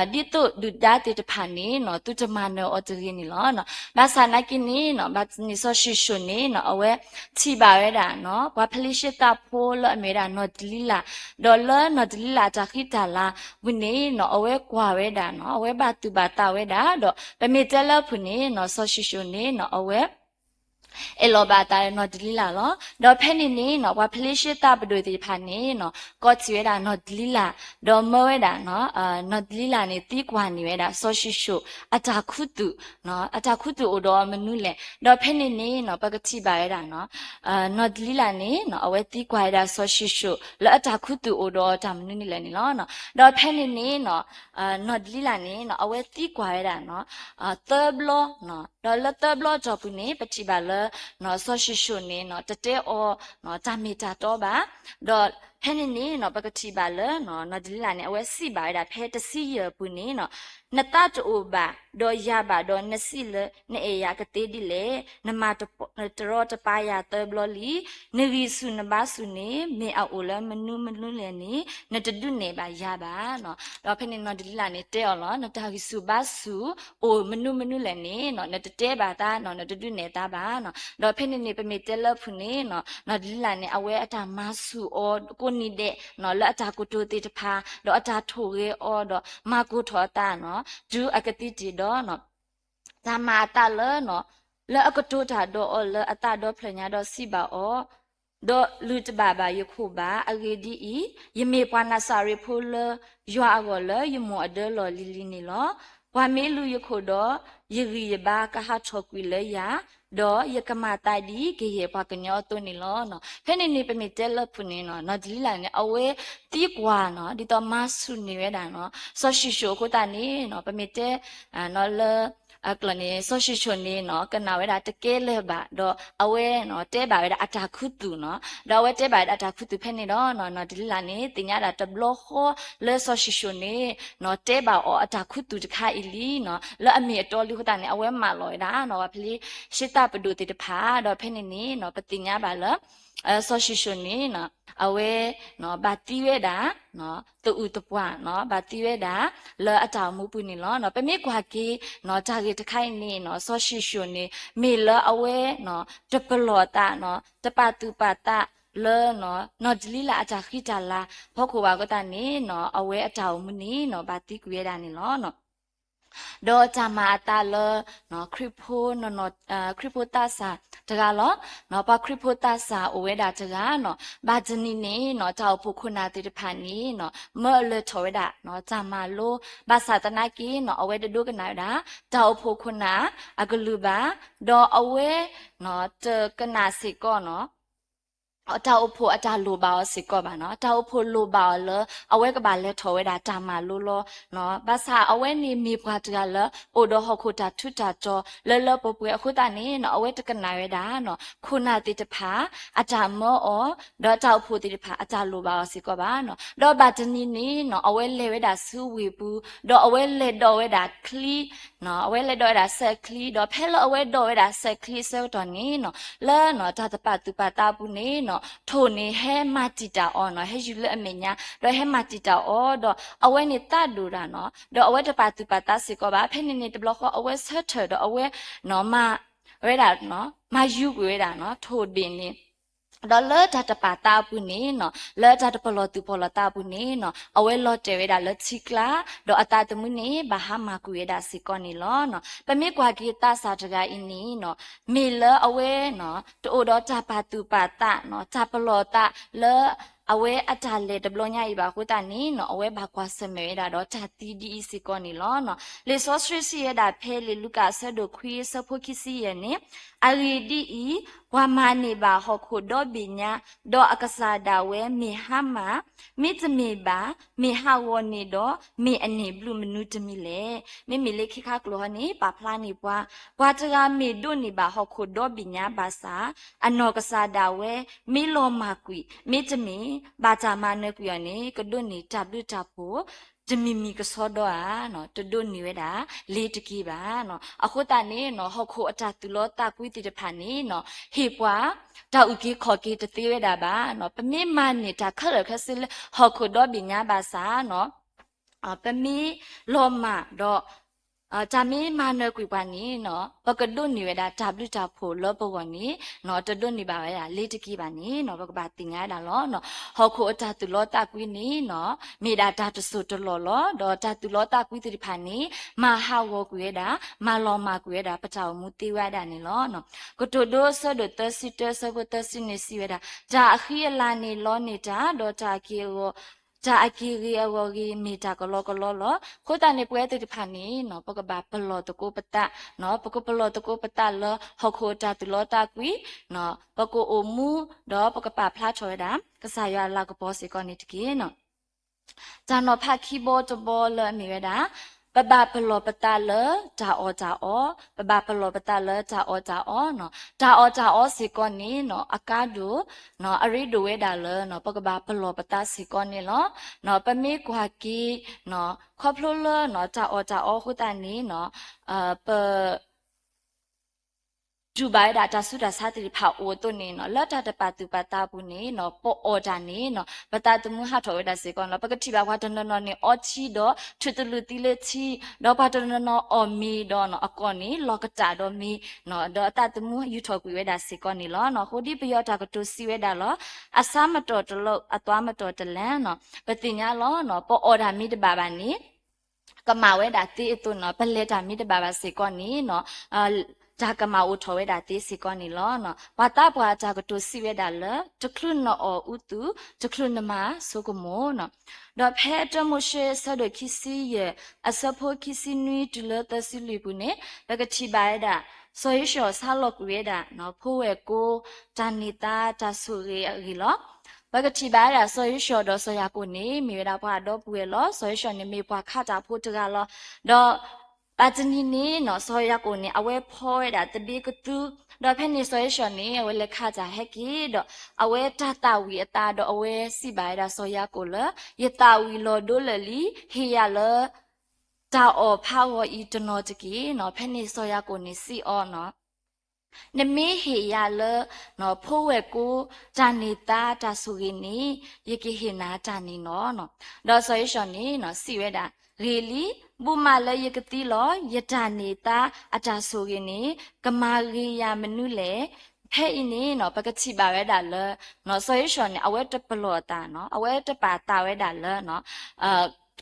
သိးဒုၣ်ဒါသ့ၣ်တဖၣ်န့ၣ်နီၤ သုတမၤနၢၤအီၤတဂ့ၤန့ၣ်လီၤ. ဘၣ်ဆၣ်သနာ်က့န့ၣ်နီၤ ဘၣ်န့ၣ်စီၤၡံၣ်ၡိၣ်န့ၣ်နီၤ အဝဲထံၣ်ဘၣ်ဝဲဒၣ်နီၤ ပှၤဖလ့ၡသးဖိလၢအမ့ၢ်ဝဲဒၣ်နီၢ်ဒလံလး ဒီးလၢနီၢ်ဒလံလးအတၢ်ဃံတၢ်လၤဝံၤန့ၣ်နီၤ အဝဲကွၢ်ဝဲဒၣ်နီၤ အဝဲဘၣ်သူၣ်ဘၣ်သးဝဲဒၣ် ဒီးပမ့ၢ်တဲလၢအပူၤန့ၣ်နီၤ စီၤၡံၣ်ၡိၣ်န့ၣ်နီၤ အဝဲ အဲၣ်လီၤဘၣ်အသးလၢနီၢ်ဒလံလးလီၤ. ဒီးဖဲန့ၣ်န့ၣ်နီၤ ပှၤဖလ့ၡသးပဒိၣ်သ့ၣ်တဖၣ်န့ၣ်နီၤ ကိးထံၣ်ဝဲဒၣ်နီၢ်ဒလံလး ဒီးမၢဝဲဒၣ်နီၤ နီၢ်ဒလံလးန့ၣ် သံကွၢ်န့ၢ်ဝဲဒၣ်စီၤၡံၣ်ၡိၣ်အတၢ်ခူသူၣ် အတၢ်ခူသူၣ်အိၣ်ဒီးအီၤမနုၤလဲၣ်. ဒီးဖဲန့ၣ်န့ၣ်နီၤ ပကထံၣ်ဘၣ်ဝဲဒၣ်နီၤ နီၢ်ဒလံလးန့ၣ်နီၤ အဝဲသံကွၢ်ဝဲဒၣ်စီၤၡံၣ်ၡိၣ် လၢအတၢ်ခူသူၣ်အိၣ်ဒီးအီၤတၢ်မနုၤန့ၣ်လဲၣ်န့ၣ်လီၤ. ဒီးဖဲန့ၣ်န့ၣ်နီၤ နီၢ်ဒလံလးန့ၣ်နီၤ အဝဲသံကွၢ်ဝဲဒၣ်နီၤ သၢဘျီနီၤ ဒီးလၢသၢဘျီအတီၢ်ပူၤန့ၣ် ပထံၣ်ဘၣ်လၢ စီၤၡံၣ်ၡိၣ်န့ၣ်နီၤ တတဲအီၤ တၢ်မ့ၢ်တၢ်တီဘၣ်. ဒီးဖဲန့ၣ်န့ၣ်နီၤ ပကထံၣ်ဘၣ်လၢ နီၢ်ဒလံလးန့ၣ် အဝဲစံးဘၣ်ဝဲဒၣ်ဖဲတဆံယဲၢ်အပူၤန့ၣ်နီၤ နသးတအိၣ်ဘၣ် ဒီးယၤဘၣ်ဒီးနစံးလၢနအဲၣ်ယၤကသ့ဒ်လဲၣ်. နမၤတရီတပါယၤသၢဘျီလံ. နဂံၢ်ဆူၣ်နဘါဆူၣ်န့ၣ် မ့ၢ်အအိၣ်လၢမနုၤမနုၤလဲၣ်န့ၣ် နတဒုးနဲၣ်ဘၣ်ယၤဘၣ်နီၤ. ဒီးဖဲန့ၣ်နီၢ်ဒလံလးန့ၣ်တဲအီၤလီၤ နတၢ်ဂံၢ်ဆူၣ်ဘါဆူၣ်အိၣ်မနုၤမနုၤလဲၣ်န့ၣ်နီၤ နတတဲဘၣ်သးနီၤ နတဒုးနဲၣ်သးဘၣ်နီၤ. ဒီးဖဲန့ၣ်န့ၣ် ပမ့ၢ်တဲလၢအပူၤန့ၣ်နီၤ နီၢ်ဒလံလးန့ၣ် အဝဲအတၢ်မၤဆူၣ်အီၤကိးနံၤဒဲးနီၤ လၢအတၢ်ကတိၤသ့ၣ်တဖၣ် ဒီးအတၢ်ထိၣ်ဂဲၤအီၤဒီးမၤကိၢ်ထီၣ်အသးနီၤ တုၤအကသံတ့ၢ်ဒီးနီၤ တၢ်မၤအသးလၢ လၢအကတိၤတၢ်ဒီးအီၤလၢအသးဒီဖျၢၣ်ညါဒီးစံးဘၣ်အီၤ, ဒီးလုၢ်တဘၣ်ဘၣ်ယခိၣ်ဘၣ်. အဂ့ၢ်ဒ်အံၤ, ယမ့ၢ်ပှၤနၤစၤရ့းဖိလၢယွၤအဂီၢ်လၢယမိၢ်အဒၢလီၢ်လံၤလံၤန့ၣ်လီၤ. ပှၤမ့ၢ်လုၢ်ယခိၣ်ဒီး, ယဂံၢ်ယဘါကဟးထီၣ်ကွံာ်လၢယၤ, ဒီးယကမၤသးဒ်ကယဲၢ်ပှၤကညီအသိးန့ၣ်လီၤ. ဖဲန့ၣ်န့ၣ် ပမ့ၢ်တဲလၢပူၤန့ၣ်နီၤ, နီၢ်ဒလံလးန့ၣ် အဝဲသံကွၢ်နီၤ, ဒ်သိးမၤဆူၣ်န့ၢ်ဝဲဒၣ်နီၤ, စီၤၡံၣ်ၡိၣ်အဃိသတးန့ၣ်နီၤ, ပမ့ၢ်တဲ လၢ အကျိၤန့ၣ် စီၤၡံၣ်ၡိၣ်န့ၣ်နီၤ, ကနၣ်ဝဲဒၣ်တကဲလၢၤဘၣ်, ဒီးအဝဲနီၤ, တဲဘၣ်ဝဲဒၣ်အတၢ်ခူသူၣ်နီၤ, ဒီးအဝဲတဲဘၣ်ဝဲဒၣ်အတၢ်ခူသူၣ်ဖဲန့ၣ်ဒီးနီၤ, နီၢ်ဒလံလးန့ၣ် သ့ၣ်ညါဒၣ်တဘျီဃီလၢစီၤၡံၣ်ၡိၣ်န့ၣ်နီၤ, တဲဘၣ်အီၤအတၢ်ခူသူၣ်တခါအံၤလံနီၤ, လၢအမ့ၢ်အတီလံအဃိသတးန့ၣ် အဝဲမၢလီၤဝဲဒၣ်နီၤ, ပှၤဖလ့ၡသးပဒိၣ်သ့ၣ်တဖၣ်, ဒီးဖဲန့ၣ်န့ၣ်နီၤ, ပသ့ၣ်ညါဘၣ်လၢ စီၤၡံၣ်ၡိၣ်န့ၣ်နီၤ, အဝဲ ဘၣ်သံဝဲဒၣ် သအုးသပှၢ်နီၤ, ဘၣ်သံဝဲဒၣ် လၢအတၢ်အိၣ်မူပူၤန့ၣ်လီၤ. ပမ့ၢ်ကွၢ်က့ၤနီၤ, တၢ်ဂ့ၢ်တခါအံၤန့ၣ်နီၤ, စီၤၡံၣ်ၡိၣ်န့ၣ် မ့ၢ်လၢအဝဲနီၤ, တပလီၢ်သးနီၤ, တပာ်သူၣ်ပာ်သးလၢ နီၢ်ဒလံလးအတၢ်ဃံတၢ်လၤဖီခိၣ်ဘၣ်အဃိသတးန့ၣ်နီၤ, အဝဲအတၢ်အိၣ်မူန့ၣ်နီၤ, ဘၣ်သံကွံာ်ဝဲဒၣ်န့ၣ်လီၤ. ဒီးတၢ်မၤအသးလၢ ခရံာ်ဖိ ခရံာ်ဖိသးစၢ်တဂၤလီၤ. ပှၤခရံာ်ဖိသးစၢ်အိၣ်ဝဲဒၣ်တဂၤနီၤ, ဘၣ်တနံၤန့ၣ်နီၤ, တၢ်အိၣ်ဖှိၣ်ခိၣ်နၢ်သ့ၣ်တဖၣ်န့ၣ်နီၤ, မၢအလၢထီၣ်ဝဲဒၣ် တၢ်မၤလိ, ဘၣ်ဆၣ်သနာ်က့နီၤ, အဝဲတဒိကနၣ်ဝဲဒၣ် တၢ်အိၣ်ဖှိၣ်ခိၣ်နၢ်အကလုၢ်ဘၣ်, ဒီးအဝဲ တကနၣ်စ့ၢ်ကီးနီၤ တၢ်အိၣ်ဖှိၣ်အတၢ်လိၣ်ဘၣ်အီၤစ့ၢ်ကီးဘၣ်နီၤ, တၢ်အိၣ်ဖှိၣ်လိၣ်ဘၣ်အီၤလၢ အဝဲကဘၣ်လဲၤထီၣ်ဝဲဒၣ်တၢ်မၤလိလီၤ. ဘၣ်ဆၣ်အဝဲန့ၣ်မ့ၢ်ပှၤတဂၤလၢ အိၣ်ဒီးဟီၣ်ခိၣ်တၢ်ထူးတၢ်တီၤ လၢလၢပှဲၤပှဲၤအဃိသတးန့ၣ်နီၤ, အဝဲတကနၣ်ဝဲဒၣ်နီၤ, ခိၣ်နၢ်သ့ၣ်တဖၣ် အတၢ်မၢအီၤ, ဒီးတၢ်အိၣ်ဖှိၣ်သ့ၣ်တဖၣ် အတၢ်လိၣ်ဘၣ်အီၤစ့ၢ်ကီးဘၣ်နီၤ. ဒီးဘၣ်တနံၤန့ၣ်နီၤ, အဝဲလဲၤဝဲဒၣ်ဆူဝ့ၢ်ပူၤ, ဒီးအဝဲလဲၤဒီးဝဲဒၣ်ချံ အဝဲလဲၤဒီးဝဲဒၣ်စဲးချံ, ဒီးဖဲလၢအဝဲဒီးဝဲဒၣ်စဲးချံအဆၢကတီၢ်န့ၣ်နီၤ, လၢနီၤ တၢ်တပာ်သူၣ်ပာ်သးအပူၤန့ၣ်နီၤ, ထိၣ်န့ၣ်ဟဲမၤတံာ်တာ်အီၤနီၤ, ဟဲယူၤလၢအမဲာ်ညါ, ဒီးဟဲမၤတံာ်တာ်အီၤ, ဒီးအဝဲန့ၣ်သးဒိၣ်တၢ်နီၤ, ဒီးအဝဲတပာ်သူၣ်ပာ်သးစ့ၢ်ကီးဘၣ်. ဖဲန့ၣ်န့ၣ်တဘျီဃီ အဝဲဆၢထၢၣ်ဒီးအဝဲနီၤ မၤ ဝဲဒၣ် မၤယူၤကွံာ်ဝဲဒၣ် ထိၣ်ဒ့ၣ်န့ၣ် ဒီးလၢတၢ်တပာ်သးအပူၤန့ၣ်နီၤ, လၢတၢ်တပလီၢ်သူၣ်ပလီၢ်သးအပူၤန့ၣ်နီၤ, အဝဲလီၤတဲာ်ဝဲဒၣ်လၢထံကျါ, ဒီးအသးသမူန့ၣ် ဘၣ်ဟါမၢ်ကွံာ်ဝဲဒၣ်စ့ၢ်ကီးန့ၣ်လီၤ. ပမ့ၢ်ကွၢ်က့ၤသးစၢ်တဂၤအံၤန့ၣ်နီၤ, မ့ၢ်လၢအဝဲ တအိၣ်ဒီးတၢ်ပာ်သူၣ်ပာ်သးနီၤ, တၢ်ပလီၢ်သးလၢ အဝဲအတၢ်လဲၤတဘျီညါအံၤဘၣ်အဃိသတးန့ၣ်နီၤ, အဝဲဘၣ်ကွၢ်ဆၢၣ်မဲာ်ဝဲဒၣ်ဒီးတၢ်သံဒ်အံၤစ့ၢ်ကီးန့ၣ်လီၤ. လံာ်စီဆှံစံးဝဲဒၣ်ဖဲလံာ်လူၤကၣ်အဆၢဒိၣ်ခွံ အဆၢဖိခံဆံယဲၢ်န့ၣ်, အဂ့ၢ်ဒ်အံၤ, ပှၤမၤန့ၢ်ဘၣ်ဟီၣ်ခိၣ်ဒီဘ့ၣ်ညါ, ဒီးအကစၢ်ဒၣ်ဝဲမ့ၢ်ဟါမၢ်, မ့တမ့ၢ်ဘၣ်, မ့ၢ်ဟးဂီၤန့ၢ်ဒီး မ့ၢ်အန့ၢ်ဘျုးမနုၤတမံၤလဲၣ်. မ့မ့ၢ်လၢခံခါကျိာ်ဟီန့ၣ် ပာ်ဖျါန့ၢ်ပှၤ, ပှၤတဂၤမ့ၢ်ဒိးန့ၢ်ဘၣ်ဟီၣ်ခိၣ်ဒီဘ့ၣ်ညါဘၣ်ဆၣ်, အနီၢ်ကစၢ်ဒၣ်ဝဲ မ့ၢ်လီၤမၢ်ကွံာ်, မ့တမ့ၢ် ဘၣ်တၢ်မၤနၢၤကွံာ်အီၤန့ၣ် ကဒိးန့ၢ်တၢ်ဘျုးတၢ်ဖှိၣ် တမံၤမံၤကဆှီဒီဧါ, တဒိးန့ၢ်ဝဲဒၣ် လ့ၤတက့ၢ်ဘၣ်. အဃိသတးန့ၣ်နီၤ, ဟီၣ်ခိၣ်အတၢ်သူၣ်လီသးကွံသ့ၣ်တဖၣ်န့ၣ်နီၤ, ဟ့ၣ်ပှၤ တၢ်အုၣ်က့ၤခီၣ်က့ၤတသ့ဝဲဒၣ်ဘၣ်. ပမ့ၢ်မၤန့ၢ်တၢ်ခဲလၢာ်ခဲဆ့လၢဟီၣ်ခိၣ်ဒီဘ့ၣ်ညါဘၣ်ဆၣ်နီၤ, ပမ့ၢ်လီၤမၢ်ဒီး တၢ်မ့ၢ်မၤနၢၤကွံာ်ပှၤန့ၣ်နီၤ, ပကဒိးန့ၢ်ဝဲဒၣ်တၢ်ဘျုးတၢ်ဖှိၣ်လၢပဂီၢ်န့ၣ်နီၤ, တဒိးန့ၢ်ဘၣ်ဝဲဒၣ်လ့ၤတက့ၢ်ဘၣ်န့ၣ်နီၤ, ပကဘၣ်သ့ၣ်ညါဝဲဒၣ်လီၤ. ဟီၣ်ခိၣ်အတၢ်သူၣ်လီသးကွံန့ၣ်နီၤ, မ့ၢ်ဒၣ်တၢ်တစိၢ်တလီၢ်လီၤ. ဒီးတၢ်သူၣ်လီသးကွံသ့ၣ်တဖၣ်န့ၣ် မၤဟးဂီၤကွံာ်ဝဲဒၣ်, မၤလီၤမၢ်ကွံာ်ဝဲဒၣ် ပတၢ်အိၣ်မူသ့ဝဲဒၣ်န့ၣ်လီၤ. ကတိၤဒိအဆၢဒိၣ်သၢဆံတၢ အဆၢဖိသၢဆံန့ၣ်စံးဝဲဒၣ်, တၢ်အဃံအလၤန့ၣ်လီန့ၢ်တၢ်, ဒီးတၢ်အက့ၢ်အဂီၤ တၢ်အက့ၢ်ဂ့ၤအဂီၢ်ဂ့ၤမ့ၢ်တၢ်ကလီကလီလီၤ. အဃိသတးန့ၣ် ပဝဲသ့ၣ်တဖၣ်န့ၣ်နီၤ, ပကဘၣ်ပလီၢ်သကိးပသး, ပကပလီၢ်သကိးပသးလၢဟီၣ်ခိၣ်အတၢ်သူၣ်လီသးကွံ, ပကအိၣ်မူ ဒီးပကပာ်ဖျါထီၣ်ဝဲဒၣ် ကစၢ်ယွၤအလၤကပီၤစ့ၢ်ကီးန့ၣ်တက့ၢ်နီၤ. တၢ်နီၤဖးခံဘီတဘီလၢအမ့ၢ်ဝဲဒၣ်, ပဘၣ်ပလီၢ်ပသးလၢတၢ်အီၣ်တၢ်အီ, ပဘၣ်ပလီၢ်ပသးလၢတၢ်အီၣ်တၢ်အီနီၤ. တၢ်အီၣ်တၢ်အီစ့ၢ်ကီးန့ၣ်နီၤ, အကါဒိၣ် အရ့ဒိၣ်ဝဲဒၣ်လၢ ပကဘၣ်ပလီၢ်ပသးစ့ၢ်ကီးန့ၣ်လီၤ. ပမ့ၢ်ကွၢ်က့ၤ ခီဖျိလၢ တၢ်အီၣ်တၢ်အီအဃိသတးန့ၣ်နီၤ, ပ တူၢ်ဘၣ်ဝဲဒၣ်တၢ်ဆူးတၢ်ဆါသ့ၣ်တဖၣ်အိၣ်အသိးန့ၣ်နီၤ, လၢတၢ်တပာ်သူၣ်ပာ်သးအပူၤန့ၣ်နီၤ, ပအီၣ်တၢ်န့ၣ်နီၤ, ပသးသမူဟးထီၣ်ဝဲဒၣ်စ့ၢ်ကီးနီၤ. ပကထံၣ်ဘၣ်ပှၤတနီၤနီၤန့ၣ် အီထံဒီး ထုးသလုးသံလၢထံ, ဒီးပှၤတနီၤနီၤအီၣ်မ့ၤဒီးနီၤ, အကီၢ်န့ၣ် လီၤကတၣ်ဒီးမ့ၤ ဒီးအသးသမူယူၢ်ထီၣ်ကွံာ်ဝဲဒၣ်စ့ၢ်ကီးန့ၣ်လီၤ. အဃိဒ်ပယီၤတၢ်ကတိၤစံးဝဲဒၣ်လီၤ, အဆါမတီၢ်တလီၢ်, အသွါမတီၢ်တလၢနီၤ. ပသ့ၣ်ညါလီၤနီၤ, ပအီၣ်တၢ်မ့ၢ်တဘၣ်ဘၣ်န့ၣ် ကမၣ်ဝဲဒၣ်သ့အသိးနီၤ, ပလဲၤတၢ်မ့ၢ်တဘၣ်ဘၣ်စ့ၢ်ကီးန့ၣ်နီၤ, တၢ်ကမၣ်အိၣ်ထီၣ်ဝဲဒၣ်သ့စ့ၢ်ကီးန့ၣ်လီၤ. ပှၤသးပှၢ်အတၢ်ကတိၤစံးဝဲဒၣ်လၢ တချုးနအီၣ်အူသူၣ်, တချုးနမၤဆိကမိၣ်နီၤ. ဒီးဖဲတၢမိၤၡ့အဆၢဒိၣ်ခံဆံယဲၢ် အဆၢဖိခံဆံနွံတုၤလၢသၢဆံလွံၢ်ပူၤန့ၣ် ပကထံၣ်ဘၣ်ဝဲဒၣ် စီၤယိၤၡီၣ်ဆါလီၤကွံာ်ဝဲဒၣ် ဖိဝဲၢ်ကိ တၢ်န့ၢ်သါတၢ်ဆိၣ်ဂ့ၤအဂ့ၢ်လီၤ. ပကထံၣ်ဘၣ်ဝဲဒၣ် စီၤယိၤၡီၣ်ဒီးစီၤယၤကိာ်န့ၣ် မ့ၢ်ဝဲဒၣ်ပှၤအဒီပုၢ်ဝဲၢ်လီၤ. စီၤယိၤၡီၣ်န့ၣ် မ့ၢ်ပှၤခးတၢ်ဖိတဂၤလီၤ. ဒီး ဘၣ်တနံၤန့ၣ်နီၤ စီၤယၤကိာ်န့ၣ် အဝဲဖီဝဲဒၣ်သဘ့ကသူ, ဒီးဖဲန့ၣ်စီၤယိၤၡီၣ်န့ၣ် အဝဲလဲၤခးတၢ်ဟဲက့ၤဒီး အဝဲတၢ်သၣ်ဝံၤအသးဒီးအဝဲစံးဘၣ်ဝဲဒၣ်စီၤယၤကိာ်လၢ ယသၣ်ဝံၤလီၤဒိလၢာ်လံ, ဟ့ၣ်ယၤလၢ တၢ်အီၣ်ဖးဂီၤအံၤတနီၤတက့ၢ်နီၤ. ဖဲန့ၣ်စီၤယၤကိာ်န့ၣ်စံးအီၤနီၤ နမ့ၢ်ဟ့ၣ်ယၤလၢ ဖိဝဲၢ်ကိ တၢ်န့ၢ်သါတၢ်ဆိၣ်ဂ့ၤန့ၣ် ယကဟ့ၣ်နၤတၢ်န့ၣ်လီၤ. ဒီးစီၤယိၤၡီၣ်န့ၣ် စံးဝဲဒၣ်, ဂ့ၤလံ, ဘိးမးလၢယကသံလီၤ. ယတၢ်န့ၢ်သါအတၢ်ဆိၣ်ဂ့ၤန့ၣ် ကမၤဂ့ၤယၤမနုၤလဲၣ်. ဖဲအံၤန့ၣ်နီၤ ပကထံၣ်ဘၣ်ဝဲဒၣ်လၢ စီၤယိၤၡီၣ်န့ၣ် အဝဲတပလီၢ်အသးနီၤ, အဝဲတပာ်သးဝဲဒၣ်လၢ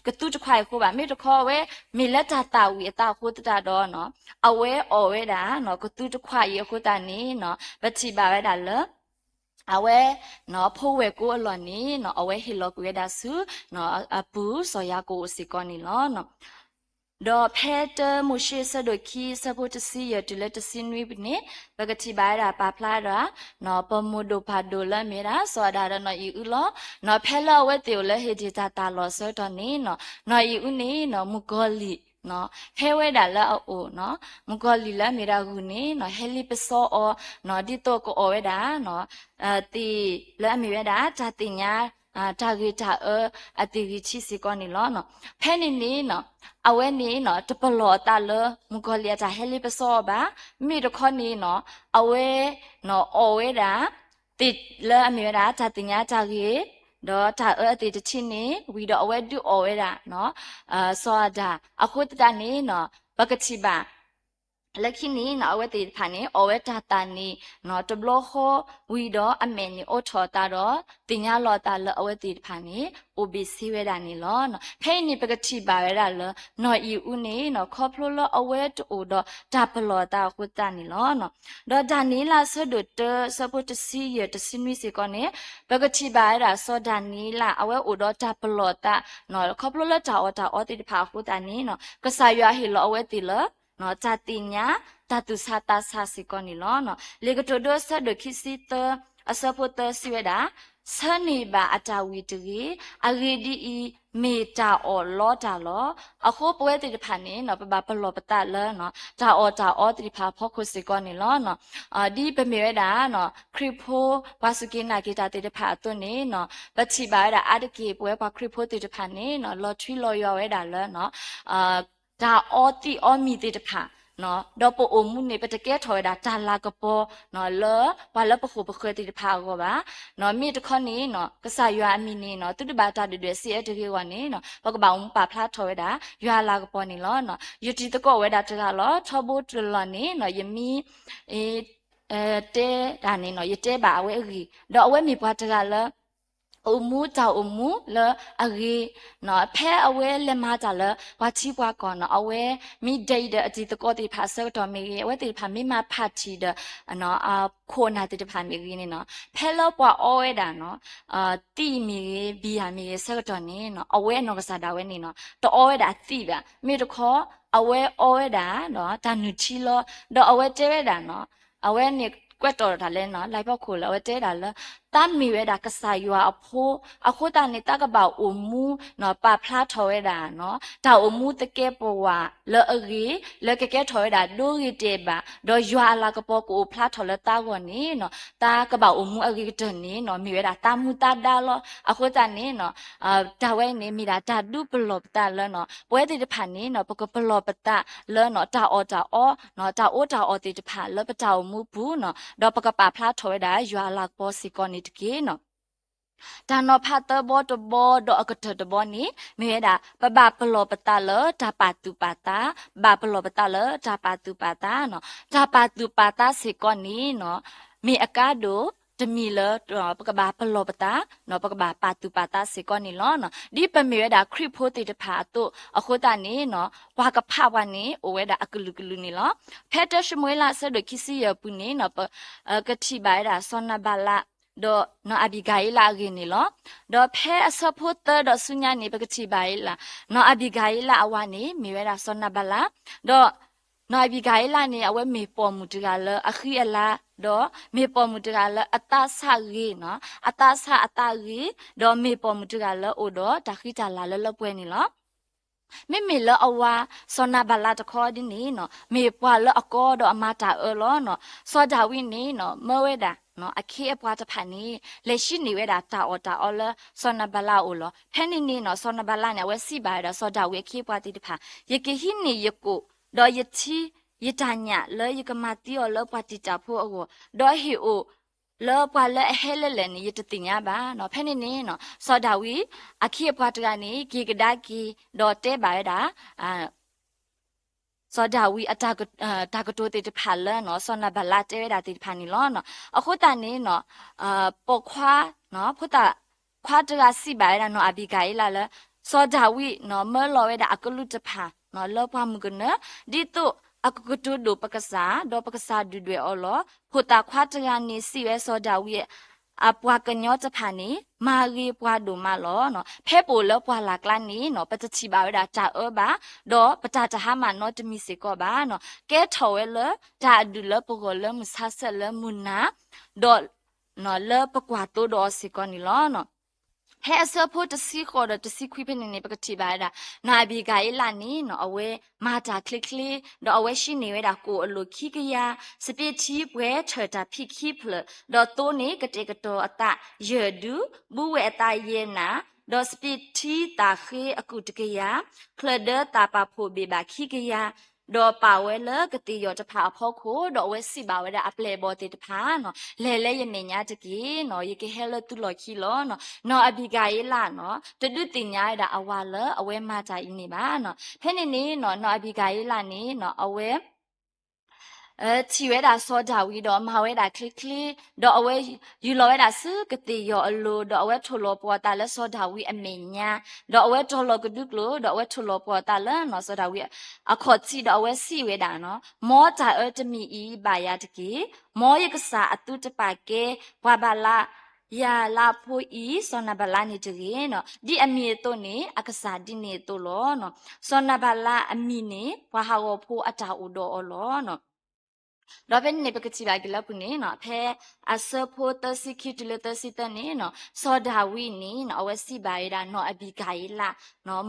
ကသူတခွးအံၤအဃိဘၣ်. မ့ၢ်တခီအဝဲ မ့ၢ်လၢတၢ်သၣ်ဝံၤအသးအဃိသတးဒီး အဝဲအီၣ်ဝဲဒၣ် ကသူတခွးအံၤအဃိသတးန့ၣ် ပထံၣ်ဘၣ်ဝဲဒၣ်လၢ အဝဲ ဖိဝဲၢ်ကိအလီၢ်န့ၣ် အဝဲဟ့ၣ်လီၤကွံာ်ဝဲဒၣ်ဆူ အပုၢ်စီၤယၤကိာ်အိၣ်စ့ၢ်ကီးန့ၣ်လီၤ. ဒီးဖဲတၢမိၤၡ့အဆၢဒိၣ်ခံ အဆၢဖိတဆံယဲၢ်တုၤလၢတဆံနွံပူၤန့ၣ် ပကထံၣ်ဘၣ်ဝဲဒၣ်ပာ်ဖျါဒၣ် ပမိၢ်ဒိၣ်ပၢ်ဒိၣ်လၢအမ့ၢ်ဝဲဒၣ် စီၤအၤဒၣ်ဒီးနီၢ်အံၤအုလီၤ. ဖဲလၢအဝဲသ့ၣ်အိၣ်လၢဧ့ၣ်ဒ့ၣ်တၢ်သၣ်လီၢ်အဆၢကတီၢ်န့ၣ် နီၢ်အံၤအုန့ၣ် မုၣ်ကီၤလံၢ် ဟဲဝဲဒၣ်လၢအအိၣ်နီၤ, မုၣ်ကီၤလံၢ်လၢအမ့ၢ်ဝဲဒၣ်ဂုၢ်န့ၣ် ဟဲလံပစီအီၤ ဒ်သိးကအီၣ်ဝဲဒၣ် သ့ၣ်လၢအမ့ၢ်ဝဲဒၣ် တၢ်သ့ၣ်ညါ တၢ်ဂ့ၤတၢ်အၢ အသ့ၣ်ဂံၢ်ထံးစ့ၢ်ကီးန့ၣ်လီၤ. ဖဲန့ၣ်န့ၣ် အဝဲန့ၣ် တပလီၢ်အသးလၢ မုၣ်ကီၤလံၢ်အတၢ်ဟဲလံပစီအီၤဘၣ်. မ့မ့ၢ်တခီန့ၣ် အဝဲ အီၣ်ဝဲဒၣ် သ့ၣ်လၢအမ့ၢ်ဝဲဒၣ် တၢ်သ့ၣ်ညါတၢ်ဂ့ၤ ဒီးတၢ်အၢအသ့ၣ်တထံၣ်န့ၣ် ဝံၤဒီးအဝဲဒုးအီၣ်ဝဲဒၣ် စီၤအၤဒၣ် အဃိသတးန့ၣ် ပကထံၣ်ဘၣ် လၢခံန့ၣ်နီၤ အဝဲသ့ၣ်တဖၣ်န့ၣ် အီၣ်ဝဲတၢ်သၣ်န့ၣ်နီၤ တဘျီဃီဝံၤဒီး အမဲာ်န့ၣ်အိးထီၣ်အသးဒီး သ့ၣ်ညါလီၤအသးလၢအဝဲသ့ၣ်တဖၣ်န့ၣ် အိၣ်ဘ့ၣ်ဆ့ဝဲဒၣ်န့ၣ်လီၤ. ဖဲအံၤန့ၣ် ပကထံၣ်ဘၣ်ဝဲဒၣ်လၢ နီၢ်အံၤအူန့ၣ်နီၤ ခီဖျိလၢအဝဲတအိၣ်ဒီးတၢ်ပလီၢ်အသးအဃိသတးန့ၣ်လီၤ. ဒီးဒၤနံးယ့လးအဆၢဒိၣ်တၢ အဆၢဖိတဆံယဲၢ် တဆံနွံစ့ၢ်ကီးန့ၣ် ပကထံၣ်ဘၣ်ဝဲဒၣ်စီၤဒၤနံးယ့လး အဝဲအိၣ်ဒီးတၢ်ပလီၢ်အသး ခီဖျိလၢတၢ်အီၣ်တၢ်အီသ့ၣ်တဖၣ်အဃိသတးန့ၣ်နီၤ ကစၢ်ယွၤဟ့ၣ်လီၤအဝဲသ့ၣ်လၢ တၢ်သ့ၣ်ညါ တၢ်သူၣ်ဆးသးဆးစ့ၢ်ကီးန့ၣ်လီၤ. လံာ်ကတိၤဒိအဆၢဒိၣ်ခံဆံသၢ အဆၢဖိသၢစံးဝဲဒၣ်, ဆၢန့ၢ်ဘၣ်အတၢ်ဝံၣ်တဂ့ၤ, အဂ့ၢ်ဒ်အံၤ, မ့ၢ်တၢ်အီၣ်လီတၢ်လီၤ. အဃိပဝဲသ့ၣ်တဖၣ်န့ၣ်နီၤ ပဘၣ်ပလီၢ်ပသးလၢ တၢ်အီၣ်တၢ်အီသ့ၣ်တဖၣ်အဖီခိၣ်စ့ၢ်ကီးန့ၣ်လီၤ. ဒ်ပမ့ၢ်ဝဲဒၣ် ခရံာ်ဖိ ပှၤစူၢ်က့ၤနာ်က့ၤတၢ်သ့ၣ်တဖၣ်အသိးန့ၣ်နီၤ ပထံၣ်ဘၣ်ဝဲဒၣ်အါတက့ၢ် ပဝဲပှၤခရံာ်ဖိသ့ၣ်တဖၣ်န့ၣ်နီၤ လီၤထွံလီၤယွၤဝဲဒၣ်လၢ တၢ်အီသံးအီမံၤသ့ၣ်တဖၣ် ဒီးပအိၣ်မူန့ၣ် ပတကဲထီၣ်ဝဲဒၣ်တၢ်လၤကပီၤ လၢပှၤလၢပဃိၣ်ပဃၢၤသ့ၣ်တဖၣ်အဂီၢ်ဘၣ်. မ့ၢ်တခီန့ၣ်နီၤ ကစၢ်ယွၤအမံၤန့ၣ်နီၤ သုတဘၣ်တၢ်ဒုၣ်ဒွဲၣ်စံးအၢတဂ့ၤအဂီၢ်န့ၣ်နီၤ ပကဘၣ်အိၣ်မူပာ်ဖျါထီၣ်ဝဲဒၣ် ယွၤအလၤကပီၤန့ၣ်လီၤ. ယတံၤသကိးအိၣ်ဝဲဒၣ်တဂၤလီၤ. ထီဘိတလီၢ်န့ၣ်နီၤ ယမ့ၢ် တဲဒၣ်န့ၣ်နီၤ ယတဲဘၣ်အဝဲအဂ့ၢ်, ဒီးအဝဲမ့ၢ်ပှၤတဂၤလၢ အိၣ်မူတၢ်အိၣ်မူလၢအဂ့ၤ, ဖဲအဝဲလဲၤမၤတၢ်လၢပှၤထံပှၤကီၢ်နီၤ အဝဲမ့ၢ်ဒဲးအံၤဒီးအတံၤသကိးသ့ၣ်တဖၣ်အဆၢကတီၢ်မ့ၢ်ဂ့ၤ, အဝဲသ့ၣ်တဖၣ်မ့ၢ်မၤ party ဒီး အခိၣ်အနၢ်သ့ၣ်တဖၣ်မ့ၢ်ဂ့ၤန့ၣ်နီၤ ဖဲလၢပှၤအီဝဲဒၣ်နီၤ သံးမ့ၢ်ဂ့ၤ ဘံယၤမ့ၢ်ဂ့ၤ ဆၢကတီၢ်န့ၣ်နီၤ အဝဲအနီၢ်ကစၢ်ဒၣ်ဝဲန့ၣ်နီၤ တအီဝဲဒၣ်သံးဘၣ်. မ့ၢ်တခီ အဝဲအီဝဲဒၣ် တၢ်နုၢ်ထံလီၤ. ဒီးအဝဲတဲဝဲဒၣ်နီၤ အဝဲန့ၣ်ကွဲးတီၢ်တၢ်လၢ လံာ်ဖီခိၣ်လၢ အဝဲတဲဝဲဒၣ်လၢ သးမ့ၢ်ဝဲဒၣ်ကစၢ်ယွၤအဖိ အဃိသတးန့ၣ် သးကဘၣ်အိၣ်မူ ပာ်ဖျါထီၣ်ဝဲဒၣ် တၢ်အိၣ်မူသကဲးပဝးလၢအဂ့ၤ လၢကကဲထီၣ်ဝဲဒၣ်ဒိဂ့ၤတဲာ်ဘၣ် ဒီးယွၤအလၤကပီၤကအိၣ်ဖျါထီၣ်လၢသးဂီၢ်န့ၣ်နီၤ သးကဘၣ်အိၣ်မူအဂ့ၤကတၢၢ်န့ၣ်နီၤ မ့ၢ်ဝဲဒၣ်သးမူသးဒါလီၤ. အဃိသတးန့ၣ်နီၤ တၢ်ဝဲန့ၣ် မ့ၢ်ဒၣ်တၢ်ဒုးပလီၢ်ပသးလၢနီၤ ပဝဲသ့ၣ်တဖၣ်န့ၣ်နီၤ ပကပလီၢ်ပသးလၢနီၤ တၢ်အီၣ်တၢ်အီ တၢ်အီတၢ်အီသ့ၣ်တဖၣ်လၢပတၢ်အိၣ်မူပူၤနီၤ ဒီးပကပာ်ဖျါထီၣ်ဝဲဒၣ် ယွၤအလၤကပီၤစ့ၢ်ကီးန့ၣ်တက့ၢ်နီၤ. တၢ်နီၤဖးသၢဘီတဘီဒီးအကတၢၢ်တဘီန့ၣ် မ့ၢ်ဝဲဒၣ် ပဘၣ်ပလီၢ်ပသးလၢတၢ်ပာ်သူၣ်ပာ်သး, ဘၣ်ပလီၢ်ပသးလၢတၢ်ပာ်သူၣ်ပာ်သးနီၤ. တၢ်ပာ်သူၣ်ပာ်သးစ့ၢ်ကီးန့ၣ်နီၤ မ့ၢ်အကါဒိၣ်တမံၤလၢ ပကဘၣ်ပလီၢ်ပသးနီၤ ပကဘၣ်ပာ်သူၣ်ပာ်သးစ့ၢ်ကီးန့ၣ်လီၤ. ဒ်ပမ့ၢ်ဝဲဒၣ်ခရံာ်ဖိသ့ၣ်တဖၣ်အသိးအဃိသတးန့ၣ်နီၤ ပှၤကဖးပှၤန့ၣ် အိၣ်ဝဲဒၣ်အကလုာ်ကလုာ်န့ၣ်လီၤ. ဖဲတၢၡမူၤအ့လးအဆၢဒိၣ်ခံဆံယဲၢ်အပူၤန့ၣ်နီၤ ပကထံၣ်ဘၣ်ဝဲဒၣ်စီၤနၤဘၤလး ဒီးနီၢ်အဘံၤကၤအ့လးအဂ့ၢ်န့ၣ်လီၤ. ဒီးဖဲအဆၢဖိသၢဒီးဆူညါန့ၣ် ပကထံၣ်ဘၣ်ဝဲဒၣ် နီၢ်အဘံၤကၤအ့လးအဝၤန့ၣ် မ့ၢ်ဝဲဒၣ်စီၤနၤဘၤလး, ဒီးနီၢ်အဘံၤကၤအ့လးန့ၣ် အဝဲမ့ၢ်ပိာ်မုၣ်တဂၤလၢအဃံအလၤ, ဒီးမ့ၢ်ပိာ်မုၣ်တဂၤလၢအသးဆးဂ့ၤနီၤ, အသးဆးအသးဂ့ၤ, ဒီးမ့ၢ်ပိာ်မုၣ်တဂၤလၢအိၣ်ဒီးတၢ်ဃံတၢ်လၤလၢလၢပှဲၤပှဲၤန့ၣ်လီၤ. မ့မ့ၢ်လၢအဝၤ စီၤနၤဘၤလးတခီဒ်န့ၣ်နီၤ မ့ၢ်ပှၤလၢအကီဒီးအမၤတၢ်အၢလီၤနီၤ. စီၤဒၤဝံးန့ၣ်နီၤ မၢဝဲဒၣ် အခ့အပှၤတဖၣ်န့ၣ် လဲၤဟံးန့ၢ်ဝဲဒၣ်တၢ်အီၣ်တၢ်အီလၢစီၤနၤဘၤလးအအိၣ်လီၤ. ဖဲန့ၣ်န့ၣ်နီၤ စီၤနၤဘၤလးန့ၣ် အဝဲစံးဘၣ်ဝဲဒၣ်စီၤဒၤဝံးအခ့အပှၤသ့ၣ်တဖၣ်, ယကဟံးန့ၢ်ယကိၣ်, ဒီးယထံ, ယတၢ်ညၣ်လၢယကမၤသံအီၤလၢပှၤတံာ်တာ်ဖိအဂီၢ်, ဒီးဟ့ၣ်အိၣ် လၢပှၤလၢအဟဲလၢလဲၣ်န့ၣ် ယတသ့ၣ်ညါဘၣ်နီၤ. ဖဲန့ၣ်န့ၣ်နီၤ စီၤဒၤဝံး အခ့အပှၤတဂၤန့ၣ် က့ၤကဒါက့ၤ ဒီးတဲဘၣ်ဝဲဒၣ် စီၤဒၤဝံးအတၢ်ကတိၤသ့ၣ်တဖၣ်လၢနီၤ စီၤနၤဘၤလးတဲဝဲဒၣ်သ့ၣ်တဖၣ်န့ၣ်လီၤ. အဃိသတးန့ၣ်နီၤ ပိာ်ခွါ ဖိသၣ်ခွါတဂၤစံးဘၣ်ဝဲဒၣ်နီၤ အဘံၤကၤအ့လးလၢ စီၤဒၤဝံးနီၤ မၢလီၤဝဲဒၣ်အကလုၢ်တဖၣ်နီၤ လၢပှၢ်မုၢ်ကနၢ ဒ်သိးအကကတိၤဒိၣ်ပကစၢ် ဒီးပကစၢ်ဒုၣ်ဒွဲၣ်အီၤလီၤ. ဖိသၣ်ခွါတဂၤန့ၣ်စံးဝဲစီၤဒၤဝံး အပှၤကညီတဖၣ်န့ၣ် မၤဂ့ၤပှၤဒိၣ်မးလီၤ. ဖဲပအိၣ်လၢပှၢ်လၢ်ကျါန့ၣ်နီၤ ပတထံၣ်ဘၣ်ဝဲဒၣ်တၢ်အၢဘၣ်, ဒီးပတၢ်တဟါမၢ်နီတမံၤစ့ၢ်ကီးဘၣ်နီၤ. ကဲထီၣ်ဝဲလၢတၢ်အဒုၣ်လၢပဂီၢ်လၢမုၢ်ဆါဆဲးလၢမုၢ်နၤ, ဒီး လၢပကွၢ်သိဒီးအီၤစ့ၢ်ကီးန့ၣ်လီၤ. ဖဲအဆၢဖိတဆံဃိးဒီးတဆံခွံဖဲန့ၣ်န့ၣ် ပကထံၣ်ဘၣ်ဝဲဒၣ် နီၢ်အဘံၤကၤအ့လးန့ၣ်နီၤ အဝဲမၤတၢ်ချ့ချ့ ဒီးအဝဲဟံးန့ၢ်ဝဲဒၣ်ကိၣ်အလိၤခံကယၤ, စပံးထံပှဲၤထၢၣ်တၢ်ဖံးခံဖျၢၣ်, ဒီးသိန့ၣ်ကတဲာ်ကတီၤအသးယဲၢ်ဒု, ဘုဝဲၢ်အသးယဲၢ်နၣ်, ဒီးစပံးထံသၣ်ဃ့အကူၣ်တကယၤ, ချၢၣ်ဒၢသၣ်ပာ်ဖှိၣ်ဘ့ၣ်ဘၣ်ခံကယၤ, ဒီးပာ်ဝဲလၢကသ့ၣ်ယီၤတဖၣ်အဖီခိၣ်, ဒီးအဝဲစံးဘၣ်ဝဲဒၣ်အပျဲၢ်အဘီၣ်သ့ၣ်တဖၣ်နီၤ, လဲၤလၢယမဲာ်ညါတက့ၢ်နီၤ, ယကဟဲလၢသုလီၢ်ခံလီၤနီၤ. နီၢ်အဘံၤကၤအ့လးနီၤ တဒုးသ့ၣ်ညါဝဲဒၣ်အဝၤလၢအဝဲမၤတၢ်အံၤန့ၣ်ဘၣ်နီၤ. ဖဲန့ၣ်န့ၣ်နီၤ နီၢ်အဘံၤကၤအ့လးန့ၣ်နီၤ အဝဲ ထံၣ်ဝဲဒၣ်စီၤဒၤဝံးဒီးမၤဝဲဒၣ်ချ့ချ့, ဒီးအဝဲယူၢ်လီၤဝဲဒၣ်ဆူကသ့ၣ်ယီၤအလိၤ, ဒီးအဝဲထိၣ်လီၤပှီၤအသးလၢစီၤဒၤဝံးအမဲာ်ညါ, ဒီးအဝဲတီၤလီၤကဒုကျိာ်, ဒီးအဝဲထိၣ်လီၤပှီၤအသးလၢစီၤဒၤဝံးအခီၣ်ထံး, ဒီးအဝဲစံးဝဲဒၣ်, မ်တၢ်အၢတမံၤအံၤဘၣ်ယၤတက့ၢ်. မ်ယကစၢ်အသုတပာ်ကဲ ပှၤဘၤလယၤလးဖိအံၤ စီၤနၤဘၤလးန့ၣ်တဂ့ၤ. ဒ်အမံၤအသိးန့ၣ် အကစၢ်ဒ်န့ၣ်အသိးလီၤ. စီၤနၤဘၤလးအမံၤန့ၣ် ပှၤဟးဂီၤဖိအတၢ်အိၣ်ဒီးအီၤလီၤ. ဒီးဖဲန့ၣ်န့ၣ် ပကထံၣ်ဘၣ်က့ၤလၢပူၤန့ၣ်, ဖဲအဆၢဖိသၢဆံခံတုၤလၢသၢဆံသၢန့ၣ်, စီၤဒၤဝံးန့ၣ် အဝဲစံးဘၣ်ဝဲဒၣ် နီၢ်အဘံကၤအ့လး,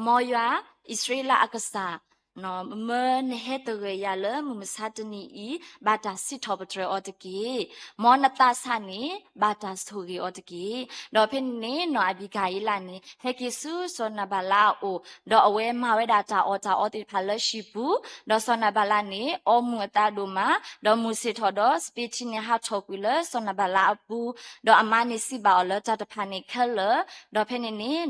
မ်ယွၤအံၣ်စရ့လးအကစၢ် မၢနဟဲသဂၢၢ်ယၤလၢမုၢ်မဆါတနံၤအံၤ ဘၣ်တၢ်စံးထီၣ်ပတြၢၤအီၤတက့ၢ်. မ်နသးစၢ်န့ၣ် ဘၣ်တၢ်ဆိၣ်ဂ့ၤအီၤတက့ၢ်. ဒီးဖဲန့ၣ်န့ၣ် နီၢ်အဘံကၤအ့လးန့ၣ် ဟဲက့ၤဆူစီၤနၤဘၤလးအအိၣ်, ဒီးအဝဲမၤဝဲဒၣ်တၢ်အီၣ်တၢ်အီသ့ၣ်တဖၣ်လၢဟံၣ်ပူၤ, ဒီးစီၤနၤဘၤလးန့ၣ် အီမူၤအသးဒိၣ်မး, ဒီးမုၢ်ဆ့ၣ်ထီၣ်ဒီး စပံးထံန့ၣ်ဟးထီၣ်ကွံာ်လၢစီၤနၤဘၤလးအပူၤ, ဒီးအမါန့ၣ်စံးဘၣ်အီၤလၢတၢ်တဖၣ်န့ၣ်ခဲလၢာ်, ဒီးဖဲန့ၣ်န့ၣ်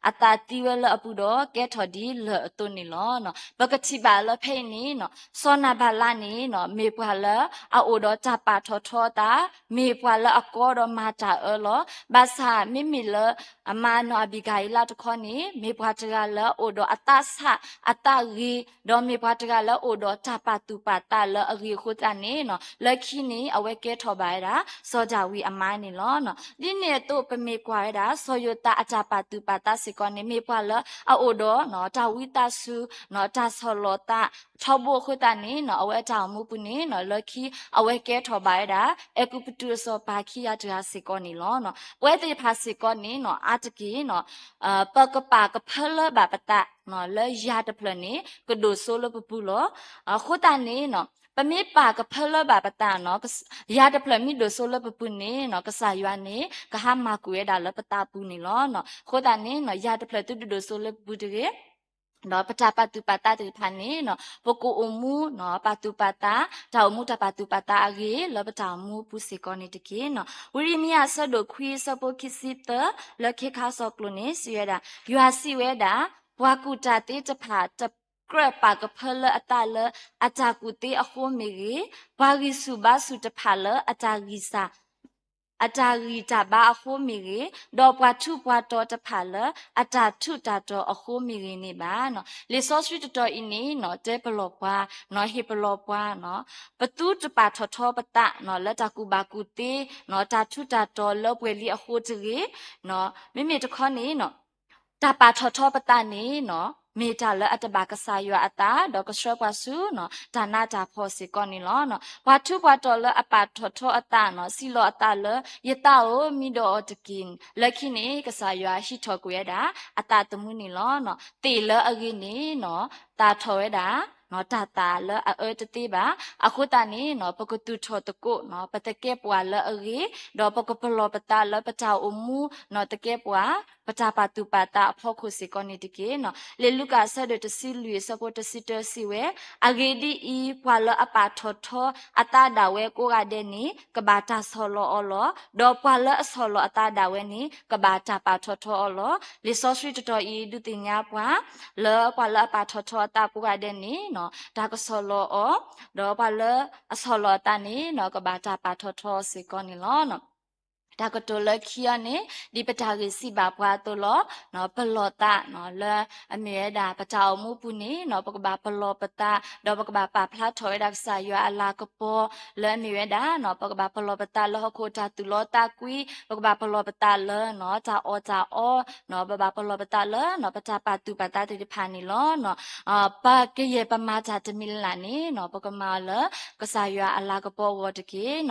အသးသံဝဲလၢအပူၤဒီး ကဲထီၣ်ဒ်လၢၢ်အသိးန့ၣ်လီၤ. ပကထံၣ်ဘၣ်လၢဖဲအံၤန့ၣ် စီၤနၤဘၤလးန့ၣ် မ့ၢ်ပှၤလၢအအိၣ်ဒီးတၢ်ပာ်ထီၣ်ထီအသး, မ့ၢ်ပှၤလၢအကီဒီးမၤတၢ်အၢလီၤ. ဘၣ်ဆၣ်မ့မ့ၢ်လၢ အမါနီၢ်အဘံကၤအ့လးတခီန့ၣ် မ့ၢ်ပှၤတဂၤလၢအအိၣ်ဒီးအသးစၢ်အသးဂ့ၤ, ဒီးမ့ၢ်ပှၤတဂၤလၢအအိၣ်ဒီးတၢ်ပာ်သူၣ်ပာ်သးလၢအဂ့ၤအဃိသတးန့ၣ် လၢခံန့ၣ် အဝဲကဲထီၣ်ဘၣ်ဝဲဒၣ် စီၤဒၤဝံးအမါန့ၣ်လီၤ. ဒ်န့ၣ်အသိးပမ့ၢ်ကွၢ်ဝဲဒၣ် စီၤယိၤသးအတၢ်ပာ်သူၣ်ပာ်သးစ့ၢ်ကီးန့ၣ် မ့ၢ်ပှၤလၢအအိၣ်ဒီး တၢ်ဝံသးစူၤ တၢ်ဆီၣ်လီၤသး ထီဘိအဃိသတးန့ၣ် အဝဲအတၢ်အိၣ်မူပူၤန့ၣ် လၢခံအဝဲကဲထီၣ်ဘၣ်ဝဲဒၣ် အဲၤကူပတူးအစီၤပၤခံဂၤတဂၤစ့ၢ်ကီးန့ၣ်လီၤ. ပဝဲသ့ၣ်တဖၣ်စ့ၢ်ကီးန့ၣ် အါတက့ၢ် ပကပာ်ကဖၢလၢဘၣ်ပသး လၢယၤတဖျၢၣ်န့ၣ် ကဒိၣ်စိလၢပပူၤလီၤ. အဃိသတးန့ၣ် ပမ့ၢ်ပာ်ကဖၢလၢဘၣ်ပသး ယၤတဖျၢၣ်မ့ၢ်ဒိၣ်စိလၢပပူၤန့ၣ် ကစၢ်ယွၤန့ၣ် ကဟါမၢ်ကွံာ်ဝဲဒၣ်လၢပသးပူၤန့ၣ်လီၤ. အဃိသတးန့ၣ် ယၤတဖျၢၣ်သုတဒိၣ်စိလၢပပူၤတဂ့ၤ ဒီးပတၢ်ပာ်သူၣ်ပာ်သးသ့ၣ်တဖၣ်န့ၣ် ပကအိၣ်မူ ပာ်သူၣ်ပာ်သး တၢ်အိၣ်မူတၢ်ပာ်သူၣ်ပာ်သးအဂ့ၤ လၢပတၢ်အိၣ်မူပူၤစ့ၢ်ကီးန့ၣ်တက့ၢ်. ဝံယံးရမံယၤအဆၢဒိၣ်ခွံအဆၢဖိခံဆံသၢ လၢခ့ခါစီၣ်ကျိၤန့ၣ် စံးဝဲဒၣ်, ယွၤစံးဝဲဒၣ်, ပှၤကူၣ်တၢ်သ့တဖၣ် တကြၢးပာ်ကဖၢလၢအသးလၢအတၢ်ကူၣ်သ့အဃိမ့ၢ်ဂ့ၤ, ပှၤဂံၢ်ဆူၣ်ဘါဆူၣ်တဖၣ်လၢအတၢ်ဂံၢ်စၢ် အတၢ်ဂံၢ်တၢ်ဘါအဃိမ့ၢ်ဂ့ၤ, ဒီးပှၤထူးပှၤတီၤတဖၣ်လၢအတၢ်ထူးတၢ်တီၤအဃိမ့ၢ်ဂ့ၤန့ၣ်ဘၣ်. လံာ်စီဆှံတတီၤအံၤန့ၣ် တဲပလီၢ်ပှၤ ဟ့ၣ်ပလီၢ်ပှၤ ပသုတပာ်ထီၣ်ထီပသး လၢတၢ်ကူၣ်ဘၣ်ကူၣ်သ့ တၢ်ထူးတၢ်တီၤလၢပှဲၤလံအဃိတဂ့ၤ, မ့မ့ၢ်တခီန့ၣ် တၢ်ပာ်ထီၣ်ထီပသးန့ၣ် မ့ၢ်တၢ်လၢအတဘၣ်ကစၢ်ယွၤအသး ဒီးကဆှၢပှၤဆူ တၢ်နးတၢ်ဖှီၣ်စ့ၢ်ကီးန့ၣ်လီၤ. ပှၤထူးပှၤတီၤလၢအပာ်ထီၣ်ထီအသး စံးလီၤအသးလၢ ယသးဧၢ မံဒီးအီၤတက့ၢ်. လၢခံန့ၣ် ကစၢ်ယွၤဟံးထီၣ်ကွံာ်ဝဲဒၣ် အသးသမူန့ၣ်လီၤ. သ့ၣ်လၢအဂ့ၤန့ၣ် သၣ်ထီၣ်ဝဲဒၣ် တၢ်သၣ်လၢအအၢတသ့ဘၣ်. အဃိသတးန့ၣ် ပကသူၣ်ထီၣ်သကိး ပသကဲပှၤလၢအဂ့ၤ, ဒီးပကပလီၢ်ပသးလၢပတၢ်အိၣ်မူ သကဲပှၤ ပတၢ်ပာ်သူၣ်ပာ်သးအဖီခိၣ်စ့ၢ်ကီးန့ၣ်တက့ၢ်. လံာ်လူၤကၣ်အဆၢဒိၣ်တဆံလွံၢ်အဆၢဖိတဆံတၢစံးဝဲ, အဂ့ၢ်ဒ်အံၤ, ပှၤလၢအပာ်ထီၣ်ထီအသးဒၣ်ဝဲကိးဂၤဒဲးန့ၣ် ကဘၣ်တၢ်ဆီၣ်လီၤအီၤလီၤ. ဒီးပှၤလၢအဆီၣ်လီၤအသးဒၣ်ဝဲန့ၣ် ကဘၣ်တၢ်ပာ်ထီၣ်ထီအီၤလီၤ. လံာ်စီဆှံတတီၤအံၤ ဒုးသ့ၣ်ညါပှၤ လၢပှၤလၢအပာ်ထီၣ်ထီအသးကိးဂၤဒဲးန့ၣ် တၢ်ကဆီၣ်လီၤအီၤ, ဒီးပှၤလၢအဆီၣ်လီၤအသးန့ၣ် ကဘၣ်တၢ်ပာ်ထီၣ်ထီအီၤစ့ၢ်ကီးန့ၣ်လီၤ. တၢ်ကတိၤလၢခံအံၤန့ၣ် ဒ်ပတၢ်ဂ့ၢ်စံးဘၣ်ပှၤအသိးလီၤ. ပလီၢ်သး လၢအမ့ၢ်ဝဲဒၣ် ပတၢ်အိၣ်မူပူၤန့ၣ် ပကဘၣ်ပလီၢ်ပသး ဒီးပကဘၣ်ပာ်ဖျါထီၣ်ဝဲဒၣ်ကစၢ်ယွၤအလၤကပီၤ လၢအမ့ၢ်ဝဲဒၣ် ပကဘၣ်ပလီၢ်ပသးလၢဟီၣ်ခိၣ်တၢ်သူၣ်လီသးကွံ, ပကဘၣ်ပလီၢ်ပသးလၢ တၢ်အီၣ်တၢ်အီ, ပဘၣ်ပလီၢ်ပသးလၢ ပတၢ်ပာ်သူၣ်ပာ်သးသ့ၣ်တဖၣ်န့ၣ်လီၤ. ပကယဲၢ်ပမၤတၢ်တမံၤလၢ်လၢ်န့ၣ် ပကမၤအီၤလၢ ကစၢ်ယွၤအလၤကပီၤအဂီၢ်တက့ၢ်.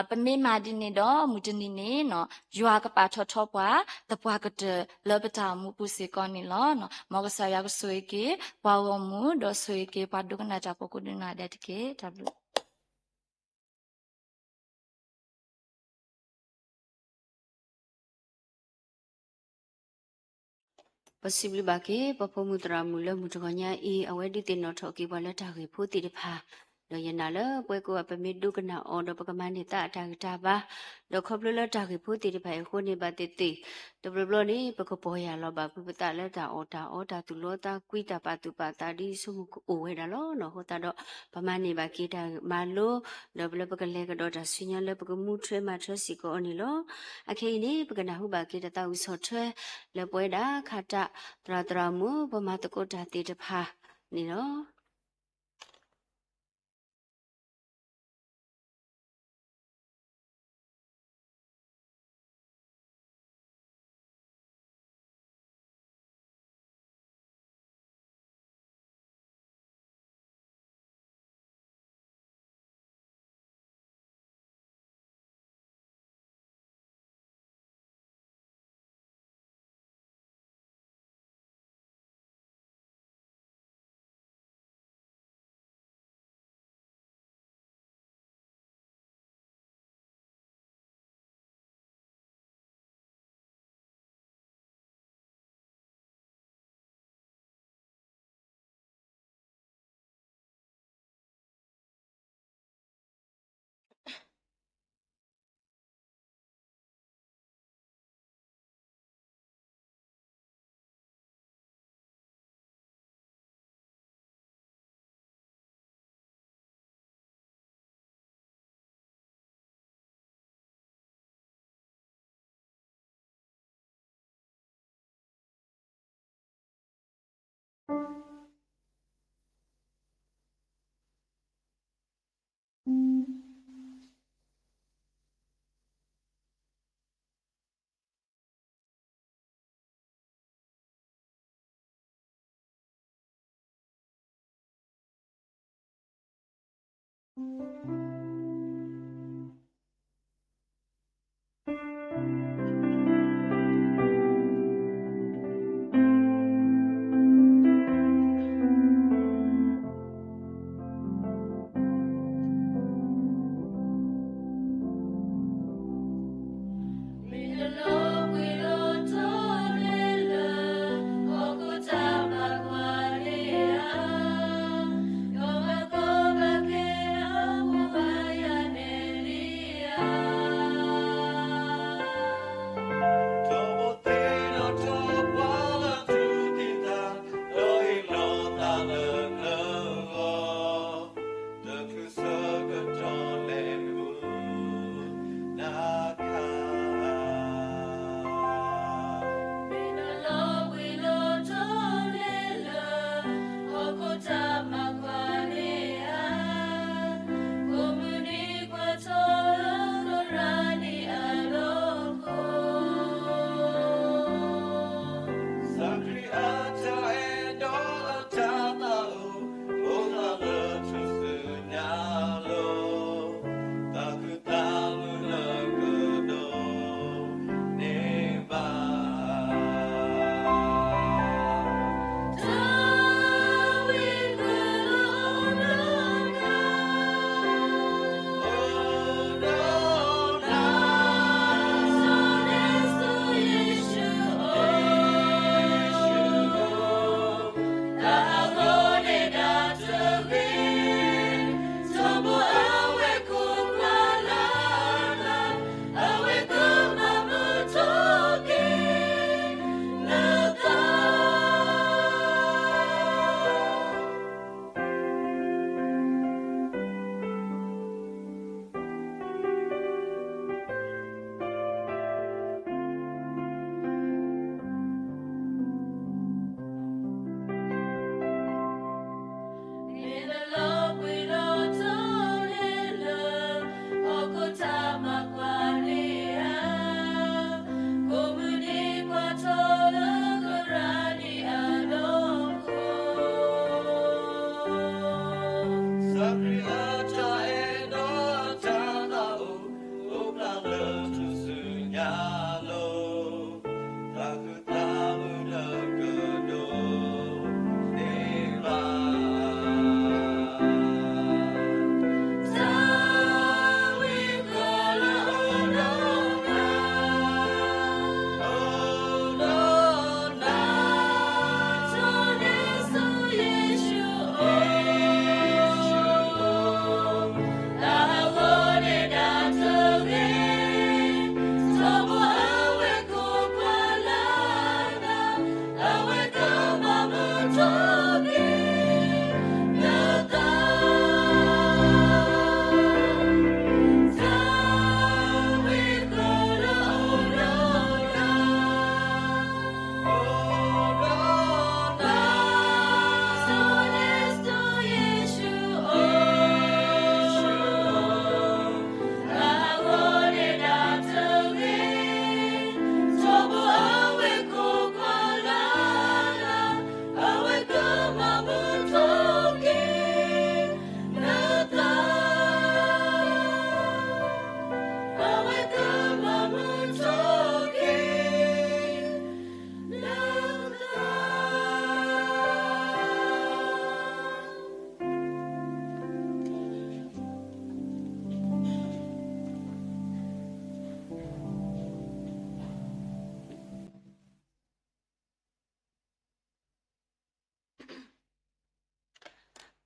ပမ့ၢ်မၤဒ်န့ၣ်ဒီး မုၢ်တနံၤန့ၣ် ယွၤကပာ်ထီၣ်ထီပှၤ သပှၢ်ကတၢၢ်လၢပတၢ်အိၣ်မူပူၤစ့ၢ်ကီးန့ၣ်လီၤ. မ်ကစၢ်ယွၤကဆိၣ်ဂ့ၤက့ၤ ပှၤဂီၢ်မုၢ် ဒီးဆိၣ်ဂ့ၤက့ၤ ပှၤဒိကနၣ်တၢ်ဖိကိးဒိကနၣ်ဒဲးတက့ၢ်. တၢ်ဘျုး ပစံးဘျုးဘၣ်က့ၤ ပှၤဖိမုၣ်သရၣ်မုၣ်လၢမုၢ်တဂီၤညါအံၤ အဝဲဒုးသ့ၣ်နီၣ်ထီၣ်က့ၤပှၤလၢတၢ်ဂ့ၢ်ဖိသ့ၣ်တဖၣ် ဒီးယနာ်လၢပဝဲကိးဂၤ ပမ့ၢ်ဒိကနၣ်အီၤ ဒီးပကမၤန့ၢ်သးအတၢ်ဂံၢ်တၢ်ဘါ, ဒီးခီဖျိလၢတၢ်ဂ့ၢ်ဖိသ့ၣ်တဖၣ်အံၤအဃိန့ၣ် ဘၣ်သ့ၣ်သ့ၣ် တဘျီဘျီန့ၣ် ပကပီၢ်ယၢ်လီၤဘၣ်ဖုးပသးလၢတၢ်အီၣ်တၢ်အီ တၢ်သူၣ်လီသးကွံ တၢ်ပာ်သူၣ်ပာ်သး ဒ်ယဆိကမိၣ်ကအိၣ်ဝဲဒၣ်လီၤ. အဃိသတးဒီး ပမၤန့ၢ်ဘၣ်က့ၤတၢ်မၤလိ ဒီးလၢပကလဲၤကဒီးတၢ်ဆူညါလၢပကမူထွဲမၤထွဲစ့ၢ်ကီးအီၤန့ၣ်လီၤ. အခဲအံၤန့ၣ် ပကနၢ်ဟူဘၣ်က့ၤတၢ်သးဝံၣ်ဆီၣ်ထွဲ လၢပဝဲဒၣ်ခးတၢ်သရၣ်သရၣ်မုၣ် ပမၤသကိးတၢ်သ့ၣ်တဖၣ်န့ၣ်လီၤ.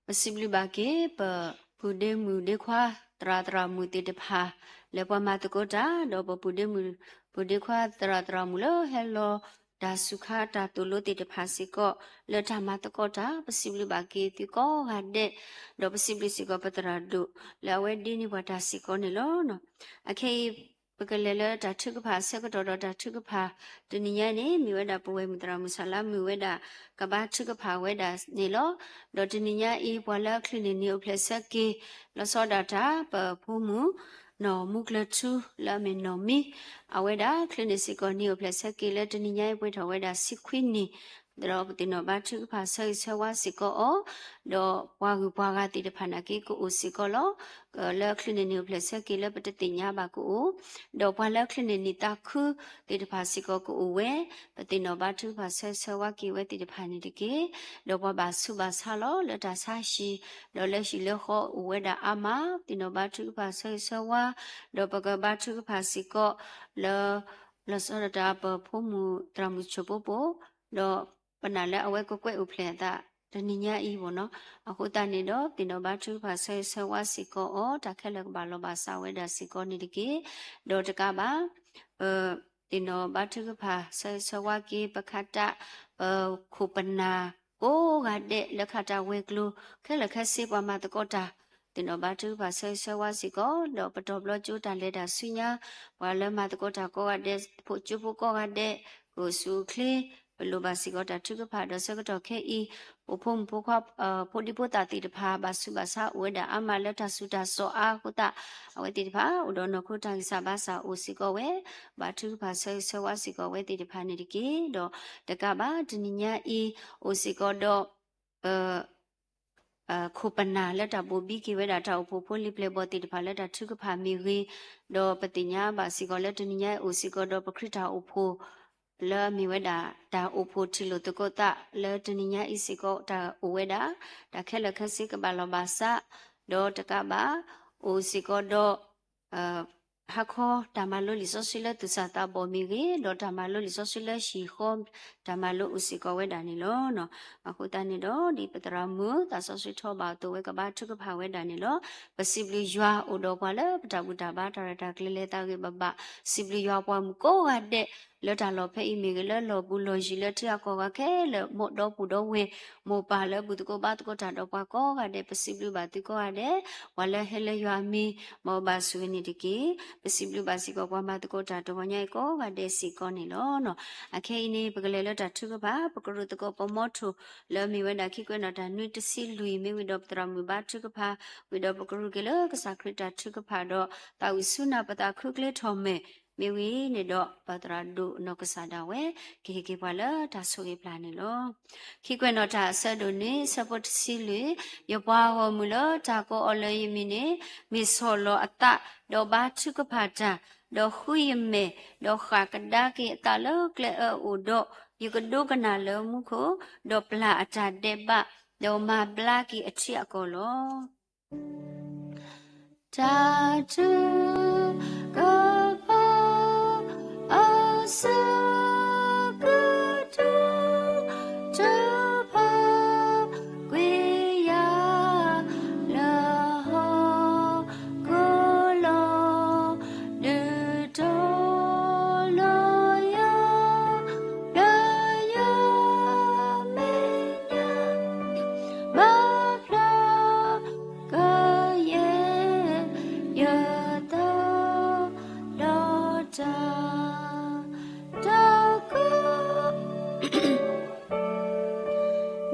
ပစံးဘျုးဘၣ်က့ၤ ပပုၢ်ဒ့မုၣ်ဒ့ခွါ သရၣ်သရၣ်မုၣ်သ့ၣ်တဖၣ် လၢပှၤမၤသကိးတၢ် ဒီးပပုၢ်ဒ့မုၣ် ပုၢ်ဒ့ခွါ သရၣ်သရၣ်မုၣ်လၢဟဲလီၤတၢ်စူၤခါတၢ်သိၣ်လိသ့ၣ်တဖၣ်စ့ၢ်ကီး လၢတၢ်မၤသကိးတၢ် ပစံးဘျုးဘၣ်က့ၤသုကိးဂၤဒဲး, ဒီးပစံးဘျုးစ့ၢ်ကီးပသရၣ်ဒိၣ် လၢအဝဲဒ့န့ၢ်ပှၤတၢ်စ့ၢ်ကီးန့ၣ်လီၤ. အခဲအံၤ ပကလဲၤလၢတၢ်ထုကဖၣ်အဆၢကတီၢ်ဒီးတၢ်ထုကဖၣ် တနံၤညါန့ၣ် မ့ၢ်ဝဲဒၣ်ပဝဲၢ်မုၣ်သရၣ်မုၣ်ဆၣ်လါမုၣ်ဝဲဒၣ် ကဘါထုကဖၣ်ဝဲဒၣ်န့ၣ်လီၤ. ဒီးတနံၤညါအံၤ ပှၤလၢအချုးန့ၢ်နံၣ်အိၣ်ဖျဲၣ်ဆၢက့ၤ လီၤဆီဒၣ်တၢ် ပဖိမုၣ် နီၢ်မူကျၢၤထူ လၢအမ့ၢ်နီၢ်မံ အဝဲဒၣ်ချုးန့ၢ်စ့ၢ်ကီးနံၣ်အိၣ်ဖျဲၣ်ဆၢက့ၤ လၢတနံၤညါအံၤ ပှဲၤထီၣ်ဝဲဒၣ်ဆံခွံနံၣ်, ဒီးပသ့ၣ်နီၣ်ဘါထုကဖၣ်ဆၢဂ့ၤဆၢဝါစ့ၢ်ကီးအီၤ, ဒီးပှၤဂုၤပှၤဂၤသ့ၣ်တဖၣ်နာ်က့ ကအိၣ်စ့ၢ်ကီးလီၤ. လၢချုးန့ၢ်နံၣ်အိၣ်ဖျဲၣ်ဆၢက့ၤလၢပတသ့ၣ်ညါဘၣ်ကအိၣ်, ဒီးပှၤလၢချုးန့ၢ်နံၣ်သးခုသ့ၣ်တဖၣ်စ့ၢ်ကီးကအိၣ်ဝဲ, ပသ့ၣ်နီၣ်ဘါထုကဖၣ်ဆၢဂ့ၤဆၢဝါက့ၤဝဲသ့ၣ်တဖၣ်န့ၣ်တက့ၢ်. ဒီးပှၤဘၣ်ဆူးဘၣ်ဆါလီၤ လၢတၢ်ဆါဟံၣ်, ဒီးလၢဟံၣ်လၢဃီအိၣ်ဝဲဒၣ်အါမး, သ့ၣ်နီၣ်ဘါထုကဖၣ်ဆၢဂ့ၤဆၢဝါ, ဒီးပကဘါထုကဖၣ်စ့ၢ်ကီး လၢ လီၤဆီဒၣ်တၢ်ပဖိမုၣ်သရၣ်မုၣ်ဆိၣ်ပိပိ, ဒီးပနာ်လၢအဝဲကကွဲးအိၣ်ဖျဲၣ်အသး တနံၤညါအံၤဘၣ်နီၤ. အဃိသတးန့ၣ်ဒီး သ့ၣ်နီၣ်ဘါထုကဖၣ်ဆၢဂ့ၤဆၢဝါစ့ၢ်ကီးအီၤ, တၢ်ခဲလၢာ်ကဘၣ်လီၤဘၣ်စးဝဲဒၣ်စ့ၢ်ကီးန့ၣ်တက့ၢ်. ဒီးတကးဘၣ် ပ သ့ၣ်နီၣ်ဘါထုကဖၣ်ဆၢဂ့ၤဆၢဝါက့ၤ ပခးတၢ် ပခိၣ်ပနၢ်ကိးဂၤဒဲး လၢခးတၢ်ဝဲၤကျိၤ ခဲလၢာ်ခဲဆ့ပှၤမၤသကိးတၢ်, သ့ၣ်နီၣ်ဘါထုကဖၣ်ဆၢဂ့ၤဆၢဝါစ့ၢ်ကီး, ဒီးပတီၢ်ဘျီကၠိတၢ်လဲၤတၢ်ဆူညါ, ပှၤလၢမၤသကိးတၢ်ကိးဂၤဒဲး, ဖိကၠိဖိကိးဂၤဒဲး, ကအိၣ်ဆူၣ်အိၣ်ချ့, ပလိၣ်ဘၣ်စ့ၢ်ကီးတၢ်ထုကဖၣ်ဒီးဆၢကတီၢ်ခဲအံၤ, ပဖိမုၣ်ဖိခွါ ဖိဒံဖိသၣ်သ့ၣ်တဖၣ် ဘၣ်ဆူးဘၣ်ဆါအိၣ်ဝဲဒၣ်အါမးလၢတၢ်ဆူးတၢ်စိးအါအဃိသတး, အဝဲသ့ၣ်တဖၣ် အိၣ်ဒီးနီၢ်ခိတၢ်ဂံၢ်စၢ်ဘါစၢ်အိၣ်စ့ၢ်ကီးဝဲ, ဘါထုကဖၣ်ဆၢဂ့ၤဆၢဝါစ့ၢ်ကီးဝဲသ့ၣ်တဖၣ်န့ၣ်တက့ၢ်. ဒီးတကးဘၣ် တနံၤညါအံၤ အိၣ်စ့ၢ်ကီးဒီး ပ ခိၣ်ပနၢ်လၢတၢ်ဘိၣ်ဘံက့ၤဝဲဒၣ်တၢ်အိၣ်ဖှိၣ်ဖိလံၤပျဲၢ်ဘီၣ်သ့ၣ်တဖၣ်လၢတၢ်ထုကဖၣ်မ့ၢ်ဂ့ၤ, ဒီးပသ့ၣ်ညါဘၣ်စ့ၢ်ကီးလၢတနံၤညါအံၤအိၣ်စ့ၢ်ကီးဒီးပခရံာ်တၢ်အိၣ်ဖှိၣ် လၢအမ့ၢ်ဝဲဒၣ်တၢ်အိၣ်ဖှိၣ်ထံၣ်လိာ်သကိးသးလၢတနံၤညါအံၤစ့ၢ်ကီးတၢ်အိၣ်ဝဲဒၣ်, တၢ်ခဲလၢာ်ခဲဆ့ကဘၣ်လီၤဘၣ်စး, ဒီးတကးဘၣ် အိၣ်စ့ၢ်ကီးဒီး ဟါခီတၢ်မၤလိလံာ်စီဆှံလၢသူၣ်စၢ်သးဘီၣ်မ့ၢ်ဂ့ၤ, ဒီးတၢ်မၤလိလံာ်စီဆှံလၢဟံၣ်ဃီ တၢ်မၤလိအိၣ်စ့ၢ်ကီးဝဲဒၣ်န့ၣ်လီၤ. အဃိသတးန့ၣ်ဒီး ဒ်ပသရၣ်မုၣ်သးစီဆှံထီၣ်ဘၣ်အသိးဝဲကဘါထုကဖၣ်ဝဲဒၣ်န့ၣ်လီၤ. ပစံးဘျုးယွၤအိၣ်ဒီးပှၤလၢပတၢ်ဘူၣ်တၢ်ဘါတၢ်ရဲၣ်တၢ်ကျဲၤလဲၤသးဂ့ၤဘၣ်ဘၣ်, စံးဘျုးယွၤပှၤမုၣ်ကိးဂၤဒဲး လၢတၢ်လီၢ်ဖဲအံၤမ့ၢ်ဂ့ၤ, လၢလီၢ်ဘူးလီၢ်ယံၤလၢထံဂၤကီၢ်ဂၤခဲလၢာ်, မိၢ်ဒီပုၢ်ဒီဝဲၢ်, မိၢ်ပၢ်လၢဘူၣ်သကိးဘါသကိးတၢ်ဒီးပှၤကိးဂၤဒဲး, ပစံးဘျုးဘၣ်သုကိးဂၤဒဲး, ပှၤလၢဟဲလၢယွၤအမံၤ မ်အဘၣ်ဆိၣ်ဂ့ၤန့ၣ်တက့ၢ်. ပစံးဘျုးဘၣ်စ့ၢ်ကီးပှၤမၤသကိးတၢ်တဂီၤညါအံၤကိးဂၤဒဲးစ့ၢ်ကီးန့ၣ်လီၤ. အခဲအံၤန့ၣ် ပကလဲၤလၢတၢ်ထုကဖၣ် ပကရူၢ်သကိးပမီထိၣ် လၢအမ့ၢ်ဝဲဒၣ်ခံကွဲးနီၣ်တၢ်နွံတဆံလွံၢ် မ့ၢ်ဝံၤဒီးပသရၣ်မုၣ်ဘါထုကဖၣ်, ဝံၤဒီးပကရူၢ်က့ၤလၢကစၢ်ခရံာ်တၢ်ထုကဖၣ်ဒီး သးဝံၣ်ဆူနၢ်ပသးခုကျဲထီၣ်မဲာ်, မ့ၢ်ဝံၤန့ၣ်ဒီး ပသရၣ်ဒိၣ်နီၢ်ကစၢ်ဒၣ်ဝဲ ကဟ့ၣ်က့ၤပှၤလၢတၢ်ဆိၣ်ဂ့ၤပျၢ်န့ၣ်လီၤ. ခံကွဲးနီၣ်တၢ်အဆၢဒိၣ်နွံ ဆၢဖိတဆံလွံၢ်, ယပှၤဂီၢ်မုၢ်လၢတၢ်ကိးအီၤလၢယမံၤန့ၣ် မ့ၢ်ဆီၣ်လီၤအသး ဒီးဘါထုကဖၣ်တၢ်, ဒီးဃုယမဲာ်, ဒီးဃၣ်ကဒါက့ၤအသးလၢကျဲအၢအအိၣ်ဒီး, ယကဒိကနၣ်လၢမူခိၣ်, ဒီးပျၢ်အတၢ်ဒဲးဘး, ဒီးမၤဘျါက့ၤအထံအကီၢ်လီၤ. တၢ်ထုကဖၣ် အဆၢကတီၢ် တဖၣ်ကွံာ်ယၤ လၢဟီၣ်ခိၣ်လီၤ ဒုးတီၤလီၤယၤ လၢယမဲာ်ညါ ဘၣ်ဖျါ ကယဲၢ်ယသးဒီးတၢ် တၢ်က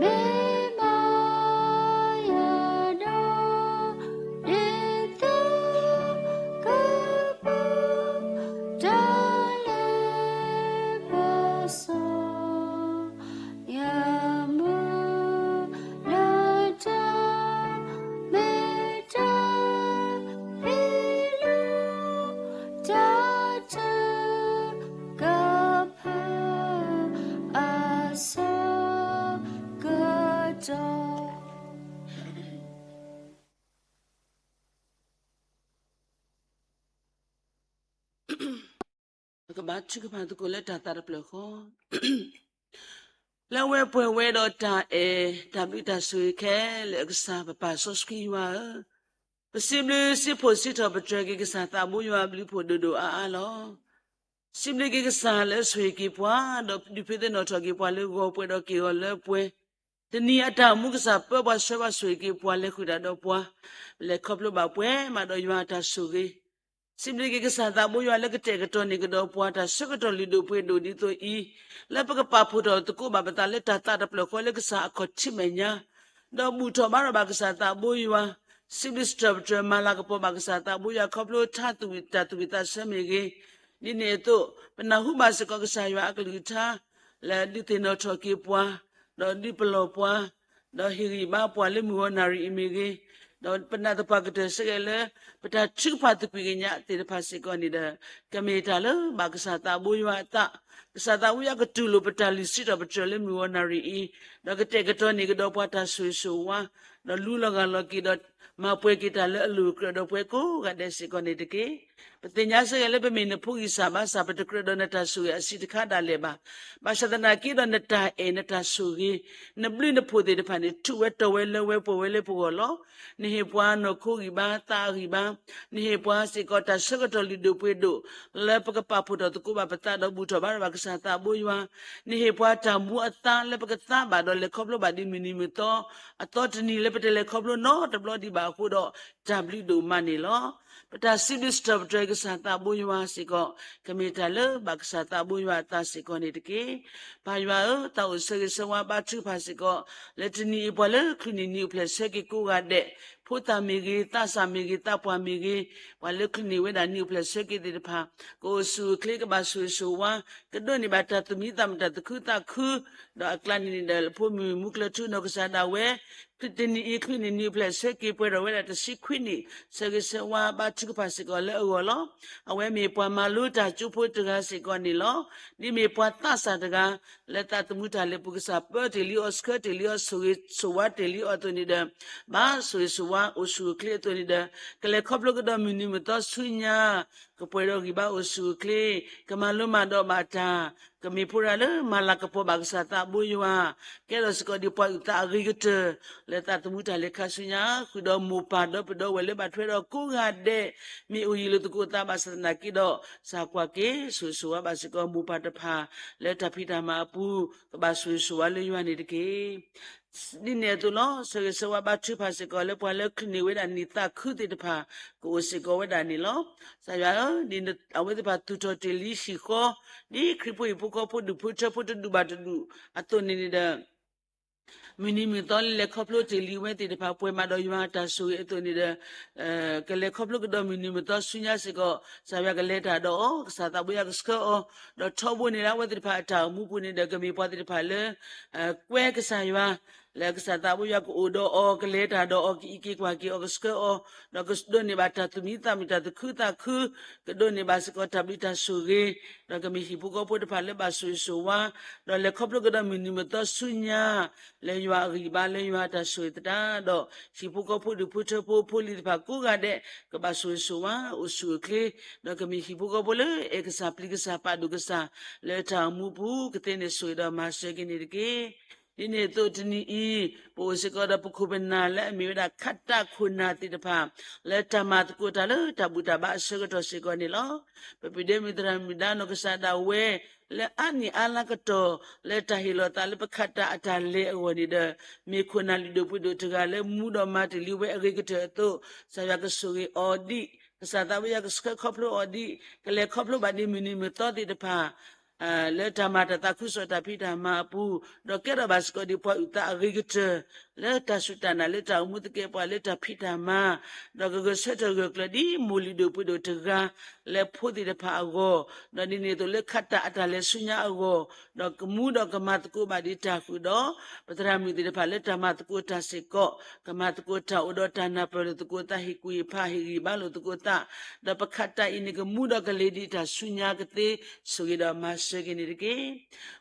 မ့ၢ်မၤယၤဒီး ဒ်သိးကပၢၤ တၢ်လ့ပစီ ယမုၢ်လၢတၢ်မ့ၢ်တၢ်ဖံးလိာ် တၢ်ထုကဖၣ် အဆၢကတီၢ် ပကဘါထုကဖၣ်သကိးလၢတၢ်သးတဖျၢၣ်ဃီ. လၢအဝဲပှဲၤဝဲဒီးတၢ်အဲၣ်တၢ်ဘျုးတၢ်ဆိၣ်ဂ့ၤခဲလၢာ်အကစၢ် ပပၢ်စီဆှံယွၤဧၢ, ပစံးဘျုးစံးဖှိၣ်စံးထီၣ်ပတြၢၤက့ၤကစၢ်သးဘိယွၤအဘျုးအဖှိၣ်ဒိၣ်ဒိၣ်အါအါလီၤ. စံးဘျုးက့ၤကစၢ်လၢအဆိၣ်ဂ့ၤက့ၤပှၤ ဒီးဒုးဖှံသ့ၣ်နီၣ်ထီၣ်က့ၤပှၤလၢဂီၤပှဲၤဒီးက့ၤဂီၤလၢပှဲၤ, တနံၤအတၢ်အိၣ်မူကစၢ်ပၢပှၤဆှၢပှၤဆိၣ်ဂ့ၤက့ၤပှၤ လဲၤဃုာ်တၢ်ဒီးပှၤ, ပလဲၤခီဖျိဘၣ်ပှဲၤမးဒီးယွၤအတၢ်ဆိၣ်ဂ့ၤ စံးဘျုးက့ၤကစၢ်သးဘိယွၤလၢကတဲာ်ကတီၤန့ၢ်ကဒီးပှၤတၢ်ဆၢကတီၢ်လုၢ်ဒိၣ်ပှ့ၤဒိၣ်ဒ်သိးအံၤ, လၢပကပာ်ဖှိၣ်ထီၣ်သကိးဘၣ်ပသးလၢတၢ်သးတဖျၢၣ်ဃီလၢကစၢ်အခီၣ်ထံးမဲာ်ညါ, ဒီးဘူၣ်ထီၣ်ဘါထီၣ်ဘၣ်ကစၢ်သးဘိယွၤ, စံးဘျုးစံးထီၣ်ပတြၢၤမၤလၤကပီၤဘၣ်ကစၢ်သးဘိယွၤ ခီဖျိတၢ်သူၣ်ဝံၣ်တၢ်သးဝံၣ်သးဆၢမ့ၢ်ဂ့ၤ, ဒ်န့ၣ်အသိး ပနၢ်ဟူဘၣ်စ့ၢ်ကီးကစၢ်ယွၤအကလုၢ်ကထါ လၢဒုးသ့ၣ်နီၣ်ထီၣ်က့ၤပှၤ, ဒီးဒုးပလီၢ်ပှၤ, ဒီးဟ့ၣ်ဂံၢ်ဘါပှၤလၢမုၢ်ဂီၤနၣ်ရံၣ်အံၤမ့ၢ်ဂ့ၤ, ဒီးပနၢ်သပှၢ်ကတၢၢ်ဆၢက့ၤလၢ ပတၢ်ထုကဖၣ်သကွံာ်ကညးသ့ၣ်တဖၣ်စ့ၢ်ကီးန့ၣ်ဒီး ကမ့ၢ်တၢ်လၢဘၣ်ကစၢ်သးဘိယွၤအသး, ကစၢ်သးဘိယွၤကတူၢ်လိာ်ပတၢ်လုၢ်စံးထီၣ်ပတြၢၤလၢမုၢ်ဂီၤနၣ်ရံၣ်အံၤ, ဒီးကတဲာ်ကတီၤန့ၢ်ကဒီးပှၤတၢ်ဆိၣ်ဂ့ၤဆိၣ်ဝါ, ဒီးလူလီၤဂာ်လီၤက့ၤဒီး မၤပှဲၤက့ၤတၢ်လၢအလိၣ်အကြၢးဒီးပှၤကိးဂၤဒဲးစ့ၢ်ကီးန့ၣ်တက့ၢ်. ပသ့ၣ်ညါစ့ၢ်ကီးလၢပမ့ၢ်နဖိဂံၢ်စၢ်ဘါစၢ် ပတကြၢးဒီးနတၢ်ဆိၣ်ဂ့ၤအဆံးတခါဒၣ်လဲာ်ဘၣ်. ဘၣ်ဆၣ်သနာ်က့ဒီးနတၢ်အဲၣ်နတၢ်ဆိၣ်ဂ့ၤ, နဘျုးနဖှိၣ်သ့ၣ်တဖၣ်န့ၣ် ထူၣ်ဝဲတီၢ်ဝဲလၢဝဲပှဲၤဝဲလၢပဂီၢ်လီၤ. နဟ့ၣ်ပှၤနီၢ်ခိဂံၢ်ဘါသးအဂံၢ်ဘါ, နဟ့ၣ်ပှၤစ့ၢ်ကီးတၢ်ဆၢကတီၢ်လုၢ်ဒိၣ်ပှ့ၤဒိၣ်, လၢပကပာ်ဖှိၣ်ထီၣ်သကိးဘၣ်ပသးဒီးဘူၣ်ထီၣ်ဘါထီၣ်ဘၣ်ကစၢ်သးဘိယွၤ, နဟ့ၣ်ပှၤတၢ်မူအသါလၢပကသါဘၣ်ဒီးလဲၤခီဖျိဘၣ်ဒ်မုၢ်နံၤမုၢ်သီ, အသီတနံၤလၢပတလဲၤခီဖျိနီတဘျီဒံးဘၣ်အဃိဒီး တၢ်ဘျုးဒိၣ်မးန့ၣ်လီၤ. ပတၢ်စံးဘျုးစံးထီၣ်ပတြၢၤကစၢ်သးဘိယွၤစ့ၢ်ကီး, ကမ့ၢ်တၢ်လၢဘၣ်ကစၢ်သးဘိယွၤအသးစ့ၢ်ကီးန့ၣ်တက့ၢ်. ပၢ်ယွၤဧၢ, သးအိၣ်ဆၢဂ့ၤဆၢဝါဘါထုကဖၣ်စ့ၢ်ကီး, လၢတနံၤအံၤပှၤလၢချုးန့ၢ်နံၤအိၣ်ဖျဲၣ်ဆၢက့ၤကိးဂၤဒဲး, ဖိသၣ်မ့ၢ်ဂ့ၤ, သးစၢ်မ့ၢ်ဂ့ၤ, သးပှၢ်မ့ၢ်ဂ့ၤ, ပှၤလၢချုးန့ၢ်ဝဲဒၣ်နံၤအိၣ်ဖျဲၣ်ဆၢက့ၤသ့ၣ်တဖၣ်, ကအိၣ်ဆူၣ်အိၣ်ချ့ ကဘၣ်ဆိၣ်ဂ့ၤဆိၣ်ဝါ, ကဒိးန့ၢ်ဘၣ်တၢ်သူၣ်မံသးမုာ်တၢ်သူၣ်ခုသးခု, ဒီးအကျါန့ၣ်န့ၣ်ဒီး ဖိမုၣ်မူကျၢၢ်ထူနီၢ်ကစၢ်ဒၣ်ဝဲ တနံၤအံၤချုးန့ၢ်နံၤအိၣ်ဖျဲၣ်ဆၢက့ၤပှဲၤထီၣ်ဝဲဒၣ်တဆံခွံနံၣ်, ဆၢဂ့ၤဆၢဝါဘါထုကဖၣ်စ့ၢ်ကီးလၢအဂီၢ်လီၤ. အဝဲမ့ၢ်ပှၤမၤလိတၢ်ကၠိဖိတဂၤစ့ၢ်ကီးန့ၣ်လီၤ. ဒ်မ့ၢ်ပှၤသးစၢ်တဂၤ လၢသးသမူတၢ်လၢပူၤ ကစၢ်ပၢတ့ၢ်လံအီၤ ဆှၢတ့ၢ်လံအီၤ ဆိၣ်ဂ့ၤဆိၣ်ဝါတ့ၢ်လံအီၤအသိးန့ၣ်ဒီး ဘၣ်ဆိၣ်ဂ့ၤဆိၣ်ဝါအိၣ်ဆူၣ်အိၣ်ချ့အသိးန့ၣ်ဒီး ကလဲၤခီဖျိကဒီးမုၢ်နံၤမုၢ်သီဆူညါ, ကပှဲၤဒီးဂံၢ်ဘါအိၣ်ဆူၣ်အိၣ်ချ့, ကမၤလိမၤဒိးဘၣ်တၢ်, ကမ့ၢ်ဖိတဂၤလၢမၤလၤကပီၤဘၣ်ကစၢ်သးဘိယွၤ, ကဲထီၣ်စ့ၢ်ကီးဒ်ပှၤအုၣ်သးအဂ့ၤကတၢၢ် လၢသးသမူတၢ်လဲၤခါဆူညါ, ဃုာ်ဒီးမိၢ်ပၢ်ဒီပုၢ်ဒီဝဲၢ်လၢဘၣ်ထွဲဒီးကိးဂၤဒဲး, မ့ၢ်အိၣ်ယံၤလိာ်သကိးသးဘၣ်ဆၣ်သနာ်က့ဒီး စၢ်ကွၢ်က့ၤဆိၣ်ဂ့ၤဆိၣ်ဝါဘၣ်စ့ၢ်ကီးမိၢ်ပၢ်တဖၣ် လၢတၢ်ဖံးတၢ်မၤအပူၤ ကဘၣ်ဆိၣ်ဂ့ၤဆိၣ်ဝါလၢယွၤန့ၣ်တက့ၢ်. ဒ်န့ၣ်အသိးလီၤ. ဆၢဂ့ၤဆၢဝါဘါထုကဖၣ်စ့ၢ်ကီး လၢပှၤလၢချုးန့ၢ်ဝဲဒၣ်နံၣ်သးခုသ့ၣ်တဖၣ် ကအိၣ်စ့ၢ်ကီးဝဲဒၣ်န့ၣ်လီၤ. ကစၢ်ယွၤဧၢ, ဒ်အဝဲသ့ၣ်တဖၣ်သူၣ်ထီၣ်တ့ၢ်လံဟံၣ်ဃီ, ဒ်ခရံာ်ဖိဟံၣ်ဖိဃီဖိဒူၣ်ဖိထၢဖိတဒူၣ်ဘၣ်တဒူၣ်အသိးန့ၣ်န့ၣ်ဒီး မုၢ်နံၤမုၢ်သီလၢလဲၤခီဖျိတ့ၢ်လံဝဲသ့ၣ်တဖၣ် ပှဲၤမးဒီးယွၤအတၢ်ဆိၣ်ဂ့ၤအသိးန့ၣ်ဒီး ကလဲၤခီဖျိကဒီးမုၢ်နံၤမုၢ်သီဆူညါစ့ၢ်ကီး ကစၢ်ယွၤကလဲၤတၢ်ဒီးအီၤ, ကစၢ်သးဘိယွၤကဆှၢအီၤ, ဒီးထီဘိန့ၣ်လၢအဝဲသ့ၣ်တဖၣ်အတၢ်အိၣ်မူပူၤန့ၣ်ဒီး ကမ့ၢ်ပှၤသ့ၣ်တဖၣ်လၢ ကွဲကစၢ်ယွၤ, လၢကစၢ်သးဘိယွၤကအိၣ်ဒီးအီၤ, ကလဲၤတၢ်ဒီးအီၤ, ကအံးက့ၤကွၢ်က့ၤအီၤ, ကဆှၢအီၤ, ဒီးကဒိးန့ၢ်ဘၣ်တၢ်သူၣ်မံသးမုာ်တၢ်သူၣ်ခုသးခု, ကဒိးန့ၢ်ဘၣ်စ့ၢ်ကီးတၢ်ဘျုးတၢ်ဆိၣ်ဂ့ၤ, ဒီးကမ့ၢ်ဟံၣ်ဖိဃီဖိတဖၣ်လၢဘၣ်ဆိၣ်ဂ့ၤဆိၣ်ဝါ, ဒီးလဲၤခီဖျိကဒီးမုၢ်နံၤမုၢ်သီဆူညါ လၢယွၤအဂံၢ်ဘါလၢယွၤအတၢ်ဆိၣ်ဂ့ၤသတးဒီး ဟံၣ်ဖိဃီဖိဒူၣ်ဖိထၢဖိဖိလံၤတဖၣ်ကိးဂၤဒဲး ကဘၣ်ဆိၣ်ဂ့ၤဆိၣ်ဝါအိၣ်ဆူၣ်အိၣ်ချ့, ဒီးကမ့ၢ်ဟံၣ်ဖိဃီဖိလၢအဲၣ်ကစၢ်ပျံၤကစၢ်ပာ်ဒိၣ်ကစၢ် လၢတၢ်အိၣ်မူပူၤ ကသ့န့ၢ်ဆိၣ်ဂ့ၤဒီးမၤစၢၤက့ၤန့ၣ်တက့ၢ်. ဒ်န့ၣ်အသိးတနံၤအံၤ ပအိၣ်စ့ၢ်ကီးဒီးပခိၣ်ပနၢ်လၢအမ့ၢ်ဝဲဒၣ် ခးတၢ်ခိၣ်နၢ်သ့ၣ်တဖၣ် လၢတၢ်မၤသကိးတၢ်လၢတၢ်ဘူၣ်တၢ်ဘါအဆၢကတီၢ်စ့ၢ်ကီးန့ၣ်လီၤ. ပပဒဲမုၢ်သရၣ်မုၣ်ဒါနီၢ်ကစၢ်ဒၣ်ဝဲ လၢအါနံၣ်အါလါကတီၢ် လၢတၢ်ဟ့ၣ်လီၤသးလၢပခးတၢ်အတၢ်လဲၤအဂီၢ်န့ၣ်ဒီး မ့ၢ်ခိၣ်နၢ်လုၢ်ဒိၣ်ပှ့ၤဒိၣ်တဂၤလၢမူဒီးမၤတ့ၢ်လံဝဲအဂ့ၤကတၢၢ်အသိး ကစၢ်ယွၤကဆိၣ်ဂ့ၤအီၤဒံး, ကစၢ်သးဘိယွၤကဆှၢခီဖျိအီၤဒံး, ကလဲၤခီဖျိဘၣ်ဒ်မုၢ်နံၤမုၢ်သီသ့ၣ်တဖၣ် လၢတၢ်မၤတၢ်သးခုကစီၣ်တၢ်ဖံးတၢ်မၤအပူၤ, ဒီးကဲထီၣ်ဘၣ်စ့ၢ်ကီးဒ်ပှၤအုၣ်သးအဂ့ၤကတၢၢ် လၢတၢ်စူၢ်တၢ်နာ်လၢတၢ်အိၣ်မူသကဲးပဝးလၢတၢ်ဖံးတၢ်မၤ, ဒီးကဂဲၤဆၢထၢၣ်ဂၢၢ်ကျၢၤဒ်မိၢ်လုၢ်ဒိၣ်ပှ့ၤဒိၣ်တဂၤ လၢဖိသ့ၣ်တဖၣ်အဂီၢ်, ဒီးဒ်န့ၣ်အသိးလၢခးတၢ်အတၢ်လဲၤဆူညါအဂီၢ်, ဒီးကမူဒီးကမၤသကိးဘၣ်ဒ်တၢ်ဃုာ်ဒီး ပသရၣ်မုၣ်သ့ၣ်တဖၣ်လၢတၢ်မၤသကိးတၢ်စ့ၢ်ကီး, ကမၤသကိးတၢ်အိၣ်ဒီးတၢ်နၢ်ပၢၢ်လိာ်သကိးသး ဟ့ၣ်ကူၣ်ဟ့ၣ်ဖးဟ့ၣ်ဂံၢ်ဘါလိာ်သကိးသး, ဒီးပခးတၢ်အံၤန့ၣ်ကမူဒီးကလ့ၤဒ်တၢ်ဆူညါကသ့ဆိၣ်ဂ့ၤဒီးမၤစၢၤက့ၤန့ၣ်တက့ၢ်.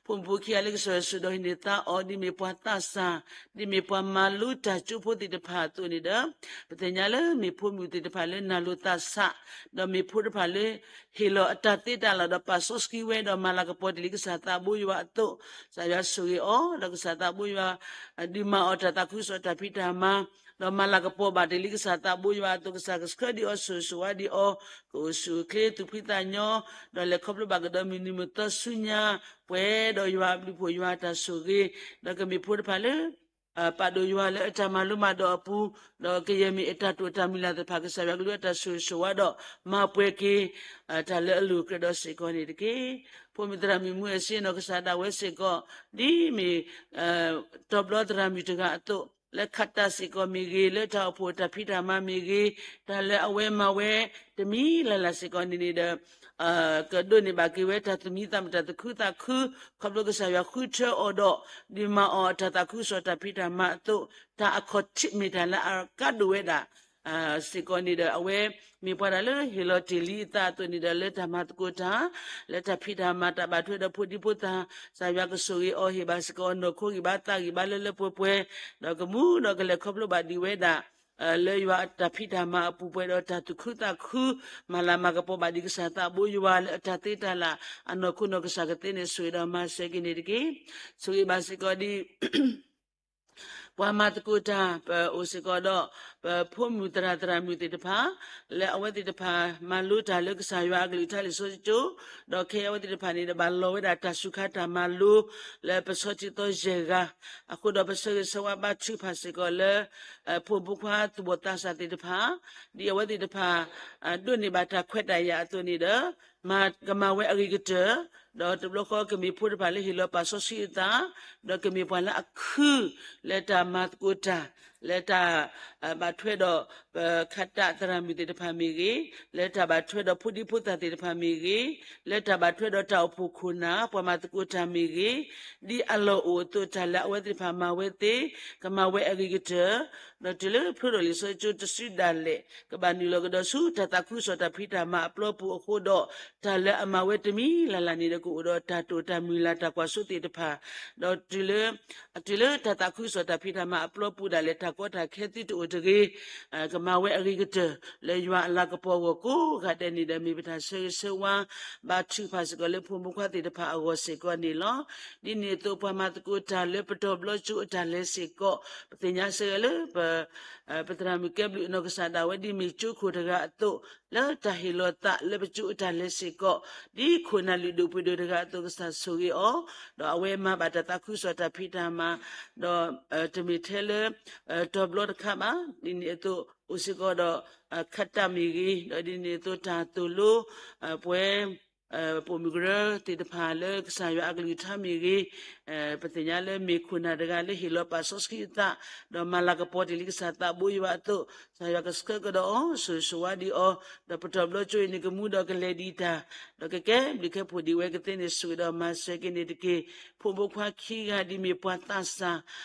ဖိမုၣ်ဖိခံဂၤလၢကစၢ်ယွၤဆိၣ်ဒီးဟံးန့ၢ်သါအီၤ ဒ်မ့ၢ်ပှၤသးစၢ်, ဒ်မ့ၢ်ပှၤမၤလိတၢ်ကၠိဖိသ့ၣ်တဖၣ်အသိးန့ၣ်ဒီး ပသ့ၣ်ညါလၢမ့ၢ်ဖိမုၣ်သ့ၣ်တဖၣ်လၢနာ်လိာ်သးဆး, ဒီးမ့ၢ်ဖိတဖၣ်လၢ ဟ့ၣ်လီၤအတၢ်သ့တၢ်လၢ်ဒီးပာ်စီဆှံဝဲဒီးမၤလၤကပီၤတ့ၢ်လံကစၢ်သးဘိယွၤအသိး, ကစၢ်ယွၤဆိၣ်ဂ့ၤအီၤ ဒီးကစၢ်သးဘိယွၤ ဒုးမၤအီၤတၢ်သးခုကစီၣ်တၢ်ဖံးတၢ်မၤ, ဒီးမၤလၤကပီၤဘၣ်တ့ၢ်လံကစၢ်သးဘိယွၤအသိး ကစၢ်ကဆှၢဒံးအီၤဆိၣ်ဂ့ၤဆိၣ်ဝါဒံးအီၤ, ကအိၣ်ဆူၣ်အိၣ်ချ့သူၣ်ဖှံသးညီ, ဒီးလဲၤခီဖျိဘၣ်ကဒီးမုၢ်နံၤမုၢ်သီဆူညါ, ပှဲၤဒီးယွၤအဘျုးဖှိၣ်ယွၤအတၢ်ဆိၣ်ဂ့ၤ, ဒီးကမ့ၢ်ဖိတဖၣ်လၢ ပာ်ဒိၣ်ယွၤလၢအတၢ်မၤလိမၤဒိးအပူၤ, ဒီးကယဲၢ်မ့ၢ်အတၢ်တိာ်တၢ်မုၢ်လၢ်သ့ၣ်တဖၣ် ကစၢ်ယွၤကလူးအတၢ်ဆိၣ်ဂ့ၤဆိၣ်ဝါဒီး မၤပှဲၤက့ၤ တၢ်လၢအလိၤကြၢးဒီးစ့ၢ်ကီးန့ၣ်တက့ၢ်. ဖိမုၣ်သရၣ်မုၣ်မူအစ့နီၢ်ကစၢ်ဒၣ်ဝဲစ့ၢ်ကီး ဒ်မ့ၢ် တီဘျီသရၣ်မုၣ်တဂၤအသိး, လၢခးတးစ့ၢ်ကီးမ့ၢ်ဂ့ၤ, လၢတၢ်အိၣ်ဖှိၣ်တၢ်ဖံးတၢ်မၤမ့ၢ်ဂ့ၤ, တၢ်လၢအဝဲမၤဝဲတမံၤလၢ်လၢ်စ့ၢ်ကီးန့ၣ်န့ၣ်ဒီး ကဒိးန့ၢ်ဘၣ်က့ၤဝဲတၢ်သူၣ်မံသးမုာ်တၢ်သူၣ်ခုသးခု, ခီဖျိကစၢ်ယွၤဃုထၢအီၤဒီး ဒုးမၤအီၤတၢ်သးခုကစီၣ်တၢ်ဖံးတၢ်မၤအသိး, တၢ်အခီၣ်ထံးမ့ၢ်တၢ်လၢအကါဒိၣ်ဝဲဒၣ် စ့ၢ်ကီးန့ၣ်ဒီး အဝဲမ့ၢ်ပှၤတၢ်လၢဟ့ၣ်လီၤတ့ၢ်လံအသးအသိးန့ၣ်ဒီး လၢတၢ်မၤသကိးတၢ်, လၢတၢ်ဖံးတၢ်မၤတၢ်ဘၣ်ထွဲဒီးဖိဒံဖိသၣ်, ကစၢ်ယွၤကဆိၣ်ဂ့ၤအီၤဟ့ၣ်ဘၣ်စ့ၢ်ကီးအနီၢ်ခိဂံၢ်ဘါသးဂံၢ်ဘါလၢလၢပှဲၤပှဲၤ, ဒီးကမူဒီးကလဲၤခီဖျိဘၣ်ဒံးဝဲဒၣ် လၢယွၤအတၢ်ဖံးတၢ်မၤအပူၤပှဲၤဒီးတၢ်သူၣ်ခုသးခု, မၤလၤမၤကပီၤဘၣ်ဒံးကစၢ်သးဘိယွၤလၢအတၢ်သ့တၢ်လၢ်, အနီၢ်ခိနီၢ်ကစၢ်ကသ့န့ၣ်ဆိၣ်ဂ့ၤဒီးမၤစၢၤက့ၤန့ၣ်တက့ၢ်. ဆိၣ်ဂ့ၤဘၣ်စ့ၢ်ကီးဒံး ပှၤမၤသကိးတၢ် ပအိၣ်စ့ၢ်ကီးဒီး ပဖိမုၣ်သရၣ်သရၣ်မုၣ်သ့ၣ်တဖၣ်, လၢအဝဲသ့ၣ်တဖၣ် မၤလိတၢ်လၢကစၢ်ယွၤအကလုၢ်ကထါလံာ်စီဆှံကၠိ, ဒီးခဲအံၤအဝဲသ့ၣ်တဖၣ်န့ၣ်ဒီး ဘၣ်လီၤဝဲဒၣ်တၢ်စူၤခါတၢ်မၤလိ လၢပဆီထံသီယဲၢ်ဂၤ, အဃိဒီးပဆၢဂ့ၤဆၢဝါဘါထုကဖၣ်စ့ၢ်ကီးလၢ ဖိမုၣ်ဖိခွါသူၣ်ဘီၣ်သးစၢ်သ့ၣ်တဖၣ်, ဒ်အဝဲသ့ၣ်တဖၣ် ဒိးန့ၢ်ဘၣ်တၢ်ခွဲးတၢ်ယာ်အသိးန့ၣ်ဒီး ကမၤဝဲအဂ့ၤကတၢၢ်, ဒီးတဘျီဃီကမ့ၢ်ဖိတဖၣ်လၢဟ့ၣ်လီၤပာ်စီဆှံအသး, ဒီးကမ့ၢ်ပှၤလၢအခု လၢတၢ်မၤသကိးတၢ်, လၢတၢ် ဘၣ်ထွဲဒီး ပခးတးသရၣ်မုၣ်သ့ၣ်တဖၣ်မ့ၢ်ဂ့ၤ, လၢတၢ်ဘၣ်ထွဲဒီးဖိဒံဖိသၣ်သ့ၣ်တဖၣ်မ့ၢ်ဂ့ၤ, လၢတၢ်ဘၣ်ထွဲဒီးတၢ်အိၣ်ဖှိၣ်ခိၣ်နၢ် ပှၤမၤသကိးတၢ်မ့ၢ်ဂ့ၤ, ဒ်အလီၢ်အိၣ်အသိးတၢ်လၢအဝဲသ့ၣ်တဖၣ်မၤဝဲသ့, ကမၤဝဲအဂ့ၤကတၢၢ်, ဒီးတုၤလၢဖျိထီၣ်လံာ်စီဆှံကၠိတစုဒၣ်လဲာ် ကဘၣ်နုာ်လီၤကဒီးဆူတၢ်သးခုကစီၣ်တၢ်ဖံးတၢ်မၤအပျီပူၤအဃိဒီး တၢ်လၢအမၤဝဲတမံၤလၢ်လၢ်န့ၣ်ဒီး ကအိၣ်ဒီးတၢ်တိာ်တၢ်မုၢ်လၢ်တၢ်ကွၢ်စိသ့ၣ်တဖၣ်, ဒီးတုၤလၢ တုၤလၢတၢ်သးခုကစီၣ်တၢ်ဖံးတၢ်မၤအပျီပူၤဒၣ်လဲာ် တၢ်ကီတၢ်ခဲသုတအိၣ်တဂ့ၤ, ကမၤဝဲအဂ့ၤကတၢၢ် လၢယွၤအလၤကပီၤအဂီၢ်ကိးဂၤဒဲးန့ၣ်ဒီး မ့ၢ်ပတၢ်ဆၢဂ့ၤဆၢဝါ ဘါထုကဖၣ်စ့ၢ်ကီးလၢဖိမုၣ်ဖိခွါသ့ၣ်တဖၣ်အဂီၢ်စ့ၢ်ကီးန့ၣ်လီၤ. ဒ်န့ၣ်အသိးပှၤမၤသကိးတၢ်လၢပတီၢ်ဘျီကၠိအတၢ်လဲၤစ့ၢ်ကီး ပသ့ၣ်ညါစ့ၢ်ကီးလၢ ပသရၣ်မုၣ်ကဲဘျုးအနီၢ်ကစၢ်ဒၣ်ဝဲဒ်မ့ၢ်ကၠိခိၣ်တဂၤအသိး, လၢတၢ်ဟ့ၣ်လီၤသးလၢပကၠိအတၢ်လဲၤစ့ၢ်ကီး, ဒ်ခိၣ်နၢ်လုၢ်ဒိၣ်ပှ့ၤဒိၣ်တဂၤအသိးကစၢ်ဆိၣ်ဂ့ၤအီၤ, ဒီးအဝဲမၤဘၣ်တၢ်သးခုကစီၣ်တၢ်ဖံးတၢ်မၤ, ဒီးတမ့ၢ်ထဲလၢ တီၢ်ဘျီတခါဘၣ်, ဒ်န့ၣ်အသိးအိၣ်စ့ၢ်ကီးဒီး ခးတၢ်မ့ၢ်ဂ့ၤ, ဒီးဒ်န့ၣ်အသိးတၢ်သိၣ်လိ ပဝဲ ပိာ်မုၣ်ကရၢသ့ၣ်တဖၣ်လၢကစၢ်ယွၤအကလုၢ်ကထါမ့ၢ်ဂ့ၤ, ပသ့ၣ်ညါလၢမ့ၢ်ခိၣ်နၢ်တဂၤလၢဟ့ၣ်လီၤပာ်စီဆှံအသး, ဒီးမၤလၤကပီၤတ့ၢ်လံကစၢ်သးဘိယွၤအသိး, ကစၢ်ယွၤကဆှၢကဒီးအီၤ ဆိၣ်ဂ့ၤဆိၣ်ဝါဒံးအီၤ, ဒီးပတီၢ်ဘျီကၠိအံၤန့ၣ်ကမူဒီးကလဲၤဒံးတၢ်, ဒီးကကဲဘျုးကဲဖှိၣ်ဒံးဝဲကသ့န့ၣ်ဆိၣ်ဂ့ၤဒီးမၤစၢၤက့ၤန့ၣ်တက့ၢ်. ဖိမုၣ်ဖိခွါခံဂၤဒ်မ့ၢ်ပှၤသးစၢ်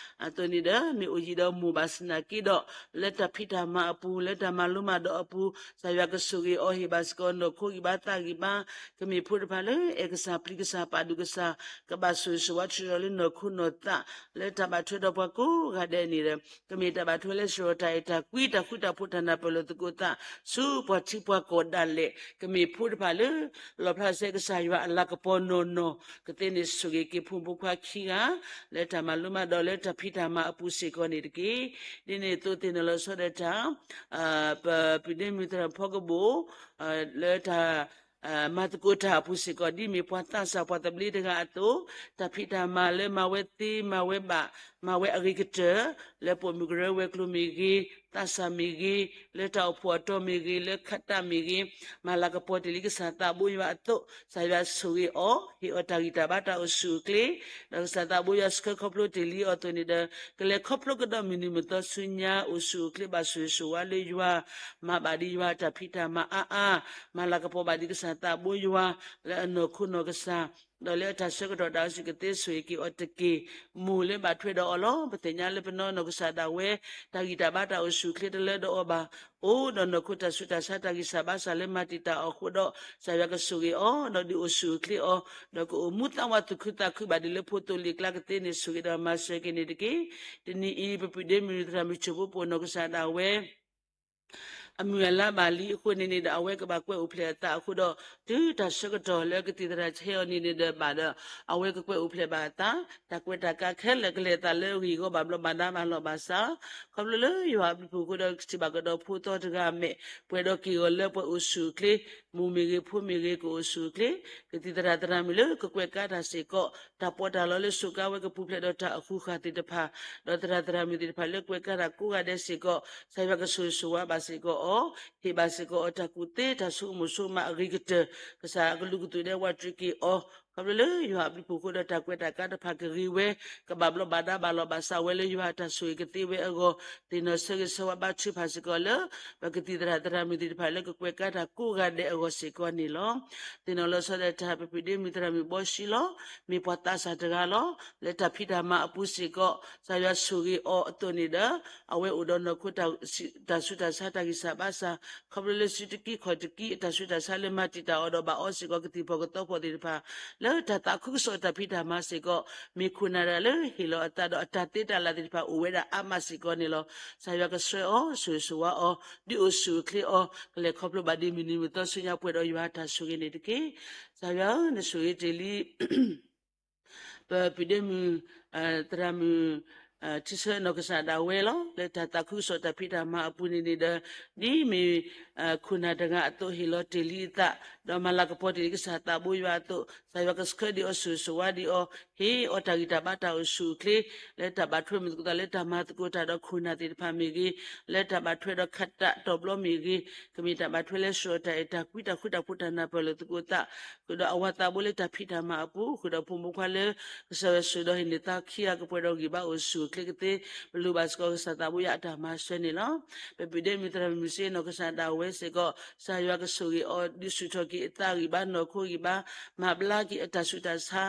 အသိးန့ၣ်ဒီး မ့ၢ်အိၣ်ယံၤဒီးမိၢ်ဘၣ်ဆၣ်သနာ်က့ဒီး လၢတၢ်ဖံးတၢ်မၤအပူၤ လၢတၢ်မၤလိမၤဒိးအပူၤ ကစၢ်ယွၤကဆိၣ်ဂ့ၤအီၤဟ့ၣ်ဘၣ်စ့ၢ်ကီးနီၢ်ခိဂံၢ်ဘါသးဂံၢ်ဘါ, ကမ့ၢ်ဖိတဖၣ်လၢအဲၣ်ကစၢ်ပျံၤကစၢ်ပာ်ဒိၣ်ကစၢ်, ကဘၣ်ဆိၣ်ဂ့ၤဆိၣ်ဝါထုးထီၣ်လၢနီၢ်ခိနီၢ်သး လၢတၢ်ဘၣ်ထွဲဒီးပှၤကိးဂၤဒဲးန့ၣ်ဒီး ကမ့ၢ်တၢ်ဘၣ်ထွဲလၢစရီတၢ်အဲၣ်တၢ်ကွံ တၢ်ဃူတၢ်ဖိး တၢ်နၢ်ပၢၢ်လိာ်သကိးသး ဆူပှၤထံပှၤကီၢ်ဒၣ်လဲာ်, ကမ့ၢ်ဖိတဖၣ်လၢ လီၣ်ဖျါစဲကစၢ်ယွၤအလၤကပီၤနီၢ်နီၢ်, ကသ့န့ၣ်ဆိၣ်ဂ့ၤက့ၤဖိမုၣ်ဖိခွါခံဂၤ လၢတၢ်မၤလိမၤဒိးလၢတၢ်ဖံးတၢ်မၤအပူၤစ့ၢ်ကီးန့ၣ်တက့ၢ်. ဒ်န့ၣ်အသိးသ့ၣ်နီၣ်လီၤဆီဒီးတၢ် ပပုၢ်ဒ့မုၣ်သရၣ်ဖီကဘိၣ် လၢတၢ် မၤသကိးတၢ်အပူၤစ့ၢ်ကီး ဒ်မ့ၢ်ပှၤသးစၢ်ပှၤသဘျ့တဂၤအသိး, တၢ်ဖံးတၢ်မၤလၢမၤဝဲသ့မၤဝဲဘၣ် မၤဝဲအဂ့ၤကတၢၢ် လၢပိာ်မုၣ်ကရၢဝဲၤကျိၤမ့ၢ်ဂ့ၤ, သးစၢ်မ့ၢ်ဂ့ၤ, လၢတၢ်အိၣ်ဖှိၣ်အတီၤမ့ၢ်ဂ့ၤ, လၢခးတၢ်မ့ၢ်ဂ့ၤ, မၤလၤကပီၤတ့ၢ်လံကစၢ်သးဘိယွၤအသိး, ကစၢ်ယွၤဆိၣ်ဂ့ၤအီၤ, ဟ့ၣ်အီၤတၢ်ဂံၢ်တၢ်ဘါတၢ်အိၣ်ဆူၣ်အိၣ်ချ့, ဒီးကစၢ်သးဘိယွၤဆှၢခီဖျိတ့ၢ်လံအီၤအသိးန့ၣ်ဒီး ကလဲၤခီဖျိကဒီးမုၢ်နံၤမုၢ်သီဆူညါ အိၣ်ဆူၣ်အိၣ်ချ့ဘၣ်ဆိၣ်ဂ့ၤဆိၣ်ဝါလၢယွၤ, မၤဘၣ်ဒံးယွၤတၢ်ဖံးတၢ်မၤအါအါ, မၤလၤကပီၤဘၣ်ဒံးကစၢ်သးဘိယွၤ လၢအနီၢ်ခိနီၢ်ကစၢ်, ဒီးလၢအတၢ်ဆၢကတီၢ်တၢ်အိၣ်ဆူၣ်ကသ့ဆိၣ်ဂ့ၤက့ၤအီၤတက့ၢ်. မိၢ်လၢဘၣ်ထွဲဒီးအီၤလီၤ. ပသ့ၣ်ညါလၢပနီၢ်နီၢ်ကစၢ်ဒၣ်ဝဲ တၢ်ဂံၢ်တၢ်ဘါတၢ်အိၣ်ဆူၣ်အိၣ်ချ့တလၢဒီးအီၤဘၣ်. အိၣ်ဒီးနီၢ်ခိတၢ်ဆူးတၢ်ဆါတၢ်ဂံၢ်စၢ်ဘါစၢ်လၢမၤတံာ်တာ်အီၤအဃိဒီး ကစၢ်ယွၤကဆိၣ်ဂ့ၤအီၤ, ဒီးဒုးအိၣ်ဆူၣ်အိၣ်ချ့အီၤ, ဒီးကအိၣ်မူသးဝးသူၣ်ခုသးခုဘၣ်ဒ်လၢဖိသိလ့ၣ်ကျါကသ့န့ၣ်ဆိၣ်ဂ့ၤဒီးမၤစၢၤက့ၤန့ၣ်တက့ၢ်. တနံၤအံၤ ပပုၢ်ဒ့မုၣ်သရၣ်မုၣ်ဆိၣ်ဖိပိာ်နီၢ်ကစၢ်ဒၣ်ဝဲ အမုၢ်အလါဘၣ်လံအဃိန့ၣ်န့ၣ်ဒီး အဝဲကဘၣ်ကွဲးအိၣ်ဖျဲၣ်အသးအဃိဒီး တုၤတၢ်ဆၢကတီၢ်လၢကသံၣ်သရၣ်ဟဲအီၤန့ၣ်န့ၣ်ဒီးဘၣ်ဒီး အဝဲကကွဲးအိၣ်ဖျဲၣ်ဘၣ်အသး, တၢ်ကွဲးတၢ်ကါခဲလၢာ်ကလဲၤအသးလၢအဂ့ၢ်အဂီၢ်ဘၣ်ဘျီးဘၣ်ဒါဘၣ်လီၢ်ဘၣ်စး, ခီဖျိလၢယွၤအဘျုးအဖှိၣ်အဃိဒီး ကထံၣ်ဘၣ်ကဒီးဖိသီတဂၤအမဲာ် ပှဲၤဒီးက့ၢ်ဂီၤလၢပှၤအိၣ်ဆူၣ်အိၣ်ချ့, မိၢ်မ့ၢ်ဂ့ၤ, ဖိမ့ၢ်ဂ့ၤ, ကအိၣ်ဆူၣ်အိၣ်ချ့, ကသံၣ်သရၣ်သရၣ်မုၣ်လၢကကွဲးကါတၢ်စ့ၢ်ကီး, တၢ်ပီးတၢ်လီလၢစိၤကါဝဲကပူၤဖျဲးဒီးတၢ်အဃုာ်ဃာ်သ့ၣ်တဖၣ်, ဒီးသရၣ်သရၣ်မုၣ်သ့ၣ်တဖၣ်လၢကွဲးကါတၢ်ကိးဂၤဒဲးစ့ၢ်ကီး, ကစၢ်ယွၤကဆိၣ်ဂ့ၤဆိၣ်ဝါဘၣ်စ့ၢ်ကီးအီၤ, ဟ့ၣ်ဘၣ်စ့ၢ်ကီးအီၤတၢ်ကူၣ်သ့တၢ်ဆိကမိၣ်ဆိကမးအဂ့ၤကတၢၢ်, ကစၢ်ကလူးကသူးဒဲးဝးတြံးက့ၤအီၤ, ခီဖျိလၢယွၤအဘျုးအဖှိၣ်အဃိဒီးတၢ်ကွဲးတၢ်ကါတဖၣ်ကဂ့ၤဝဲ, ကဘၣ်ဘျီးဘၣ်ဒါဘၣ်လီၢ်ဘၣ်စးဝဲလၢယွၤအတၢ်ဆိၣ်ဂ့ၤကသ့ဝဲအဂီၢ်, သ့ၣ်နီၣ်ဆၢဂ့ၤဆၢဝါဘါထုကဖၣ်စ့ၢ်ကီးလၢ ပကသံၣ်သရၣ်သရၣ်မုၣ်သ့ၣ်တဖၣ်လၢကကွဲးကါတၢ်ကိးဂၤဒဲးအဂီၢ်စ့ၢ်ကီးန့ၣ်လီၤ. သ့ၣ်နီၣ်လီၤဆီဒၣ်တၢ် ပပုၢ်ဒ့မုၣ်သရၣ်မုၣ်ဘီရှံလီၤ. မ့ၢ်ပှၤသးစၢ်တဂၤလီၤ. လၢတၢ်ဖံးတၢ်မၤအပူၤစ့ၢ်ကီး ကစၢ်ယွၤဆိၣ်ဂ့ၤအီၤအသိးန့ၣ်ဒီး အဝဲအိၣ်ဒီးနီၢ်ခိ တၢ်ဆူးတၢ်ဆါတၢ်ဂံၢ်စၢ်ဘါစၢ် ခီဖျိလၢစုတကံခီၣ်တကံ အတၢ်ဆူးတၢ်ဆါလၢမၤတံာ်တာ်အီၤဒီးဘၣ်အီစ့ၢ်ကီးကသံၣ်ဖီၣ်ကသီဖီၣ်သ့ၣ်တဖၣ် လၢတၢ်သးခုကစီၣ်တၢ်ဖံးတၢ်မၤစ့ၢ်ကီး မ့ၢ်ခိၣ်နၢ်တဂၤလၢဟ့ၣ်လီၤအသးဒီးအတၢ်သ့တၢ်လၢ်သ့ၣ်တဖၣ်အိၣ်ဝဲဒၣ်အါမးစ့ၢ်ကီးန့ၣ်လီၤ. ကစၢ်ယွၤကဆှၢအီၤ ဆိၣ်ဂ့ၤဆိၣ်ဝါအီၤ ဒုးအိၣ်ဆူၣ်အိၣ်ချ့အီၤ ကလဲၤခီဖျိဘၣ်ဒ်မုၢ်နံၤမုၢ်သီဆူညါပှဲၤဒီးယွၤတၢ်ဆိၣ်ဂ့ၤန့ၣ်တက့ၢ်. ကစၢ်ယွၤဧၢ နဆိၣ်ဂ့ၤတ့ၢ်လံ ပပုၢ်ဒ့မုၣ် သရၣ်မုၣ် ထံဆၢနီၢ်ကစၢ်ဒၣ်ဝဲလီၤ. လၢတၢ်သးခုကစီၣ်တၢ်ဖံးတၢ်မၤအပူၤန့ၣ်န့ၣ်ဒီး ဒ်မ့ၢ်ခိၣ်နၢ်တဂၤအသိးဟ့ၣ်လီၤတ့ၢ်လံအသး ဒီးမၤလၤကပီၤတ့ၢ်လံကစၢ်သးဘိယွၤအသိး ကစၢ်ယွၤကဆှၢဒံးအီၤ ဆိၣ်ဂ့ၤဆိၣ်ဝါဒံးအီၤ ဟ့ၣ်အီၤတၢ်ဂံၢ်တၢ်ဘါတၢ်အိၣ်ဆူၣ်အိၣ်ချ့ လၢတၢ်ဘၣ်ထွဲမုာ်သကိးသးလၢတၢ်မၤသကိးတၢ်ဒီးခိၣ်နၢ်သ့ၣ်တဖၣ်မ့ၢ်ဂ့ၤ, လၢတၢ်ဘၣ်ထွဲဒီးခးတၢ်တီၤဘျီမ့ၢ်ဂ့ၤ, ကမ့ၢ်တၢ်ဘၣ်ထွဲလၢဆှၢအီၤတၢ်အဲၣ်တၢ်ကွံတၢ်ဃူတၢ်ဖိးတၢ်နၢ်ပၢၢ်လိာ်သကိးသး ဃုာ်ဒီးအဝၤသးဘိလၢတၢ်ဖံးတၢ်မၤအပူၤ ဃုာ်ဒီးဖိမုၣ်ဖိခွါလၢ ကစၢ်ယွၤဆိၣ်ဂ့ၤဒီးဟ့ၣ်န့ၢ်သါခံဂၤကပှဲၤဒီးဂံၢ်ဘါအိၣ်ဆူၣ်အိၣ်ချ့ကသ့ ပလိၣ်ဘၣ်စ့ၢ်ကီးကစၢ်သးဘိယွၤအတၢ်မၤစၢၤန့ၣ်လီၤ. ပပုၢ်ဒ့မုၣ်သရၣ်မုၣ်စ့နီၢ်ကစၢ်ဒၣ်ဝဲစ့ၢ်ကီး ကစၢ်ယွၤကဆိၣ်ဂ့ၤအီၤ ဒုးဆူၣ်ထီၣ်က့ၤအသးဂံၢ်ဘါနီၢ်ခိဂံၢ်ဘါ မၤဘျါက့ၤအတၢ်ဆူးတၢ်ဆါ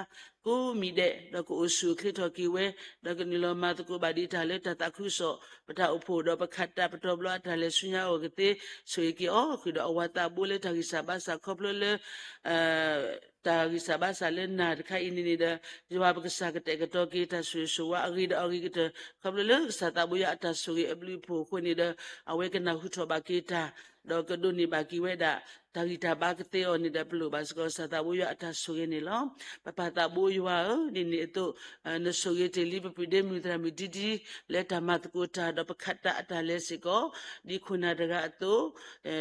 ကိးမံၤဒဲး ဒီးကအိၣ်ဆူၣ်အိၣ်ချ့ထီၣ်က့ၤဝဲ ဒီးကနုာ်လီၤမၤသကိးဘၣ်ဒံးတၢ်လၢတၢ်သးခုကစီၣ် ပတၢ်အိၣ်ဖှိၣ်ဒီးပခးတၢ်ပတီၤဘျီအတၢ်လဲၤဆူညါအဂီၢ်ကသ့ ဆိၣ်ဂ့ၤက့ၤအီၤ ဃုာ်ဒီးအဝၤသးဘိလၢတၢ်ဂံၢ်စၢ်ဘါစၢ်ခီဖျိလၢ တၢ်ဂံၢ်စၢ်ဘါစၢ်လၢနၤတခါအံၤန့ၣ်န့ၣ်ဒီး ယွၤပကစၢ်ကတဲာ်ကတီၤက့ၤတၢ်ဆိၣ်ဂ့ၤဆိၣ်ဝါအဂ့ၤဒီးအဂ့ၤကတၢၢ် ခီဖျိလၢကစၢ်သးဘိယွၤအတၢ်ဆိၣ်ဂ့ၤအဘျုးအဖှိၣ်အဃိန့ၣ်ဒီး အဝဲကနၢ်ဟူထီၣ်ဘၣ်က့ၤတၢ် ဒီးကဒိးန့ၢ်ဘၣ်က့ၤဝဲဒၣ် တၢ်ဂံၢ်တၢ်ဘါကသ့အီၤန့ၣ်ဒီး ပလိၣ်ဘၣ်စ့ၢ်ကီးကစၢ်သးဘိယွၤအတၢ်ဆိၣ်ဂ့ၤန့ၣ်လီၤ. ပပၢ်သးဘိယွၤဧၢ, ဒ်န့ၣ်အသိး နဆိၣ်ဂ့ၤတ့ၢ်လံပပုၢ်ဒ့မုၣ်သရၣ်မုၣ်ဒ်ဒ် လၢတၢ်မၤသကိးတၢ်ဒီးပခးတၢ်အတၢ်လဲၤစ့ၢ်ကီး ဒ်ခိၣ်နၢ်တဂၤအသိး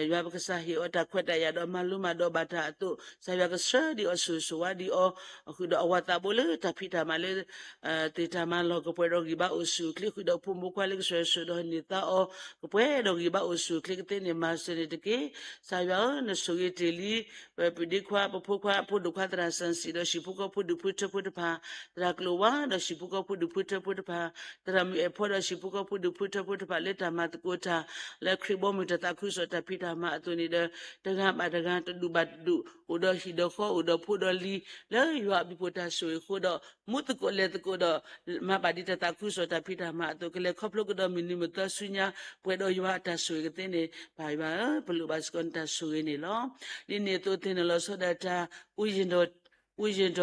ယွၤပကစၢ်ဟ့ၣ်အီၤတၢ်ခွဲးတၢ်ယာ်ဒီးမၤလိမၤဒိးဘၣ်တၢ်အသိး ကစၢ်ယွၤကဆှၢဒံးအီၤဆိၣ်ဂ့ၤဆိၣ်ဝါဒံးအီၤ ဃုာ်ဒီးအဝၤသးဘိလၢတၢ်ဖံးတၢ်မၤလၢ သ့ၣ်တၢ်မၤလီၢ်ကပှဲၤဒီးဂံၢ်ဘါအိၣ်ဆူၣ်အိၣ်ချ့ ဃုာ်ဒီးဖိမုၣ်ဖိခွါလၢကစၢ်ယွၤဆိၣ်ဂ့ၤဒီးဟ့ၣ်န့ၢ်သါအီၤ ကပှဲၤဒီးဂံၢ်ဘါအိၣ်ဆူၣ်အိၣ်ချ့ကသ့န့ၣ် မၤစၢၤန့ၣ်တက့ၢ်. ကစၢ်ယွၤဧၢ, နဆိၣ်ဂ့ၤတ့ၢ်လံ ပပုၢ်ဒ့ခွါ ပဖိခွါ ဖိဒိၣ်ခွါသရၣ်စၢ်စံၣ် ဒီးဟံၣ်ဖိဃီဖိဒူၣ်ဖိထၢဖိတဖၣ်, သရၣ်ကျိၤဝါ ဒီးဟံၣ်ဖိဃီဖိဒူၣ်ဖိထၢဖိတဖၣ်, သရၣ်မုၣ်အဲၣ်ဖီ ဒီးဟံၣ်ဖိဃီဖိဒူၣ်ဖိထၢဖိတဖၣ် လၢတၢ်မၤသကိးတၢ် လၢခရံာ်ဘီမုၢ်တၢ်သးခုကစီၣ်တၢ်ဖံးတၢ်မၤအသိးန့ၣ်ဒီး တဂၤဘၣ်တဂၤ တဒူၣ်ဘၣ်တဒူၣ် အိၣ်ဒီးဟံၣ်ဒီးဃီ အိၣ်ဒီးဖိဒီးလံၤ လၢယွၤအဘျုးအဖှိၣ်တၢ်ဆိၣ်ဂ့ၤအဃိဒီး မူသကိးလဲၤသကိးဒီး မၤဘၣ်ဒံးတၢ်သးခုကစီၣ်တၢ်ဖံးတၢ်မၤအသိး ကလဲၤခီဖျိကဒီးမုၢ်နံၤမုၢ်သီဆူညါ ပှဲၤဒီးယွၤအတၢ်ဆိၣ်ဂ့ၤကသ့န့ၣ် ပၢ်ယွၤဧၢ, ပလိၣ်ဘၣ်စ့ၢ်ကီးနတၢ်ဆိၣ်ဂ့ၤန့ၣ်လီၤ. ဒ်န့ၣ်အသိးသ့ၣ်နီၣ်လီၤဆီဒၣ်တၢ် အူယ့ၣ်ဒီ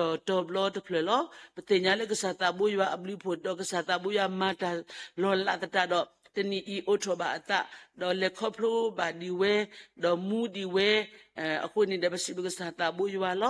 းတီၤဘျီတဖျၢၣ်လီၤ. ပသ့ၣ်ညါလၢကစၢ်သးဘိယွၤအဘျုးအဖှိၣ် ဒီးကစၢ်သးဘိယွၤမၤတၢ်လီၤလးသတးဒီး တနံၤအံၤအိးထီၣ်ဘၣ်အသး ဒီးလဲၤခီဖျိဘၣ်ဒံးဝဲ ဒီးမူဒံးဝဲ အဃိန့ၣ်ဒီး ပစံးဘျုးကစၢ်သးဘိယွၤလ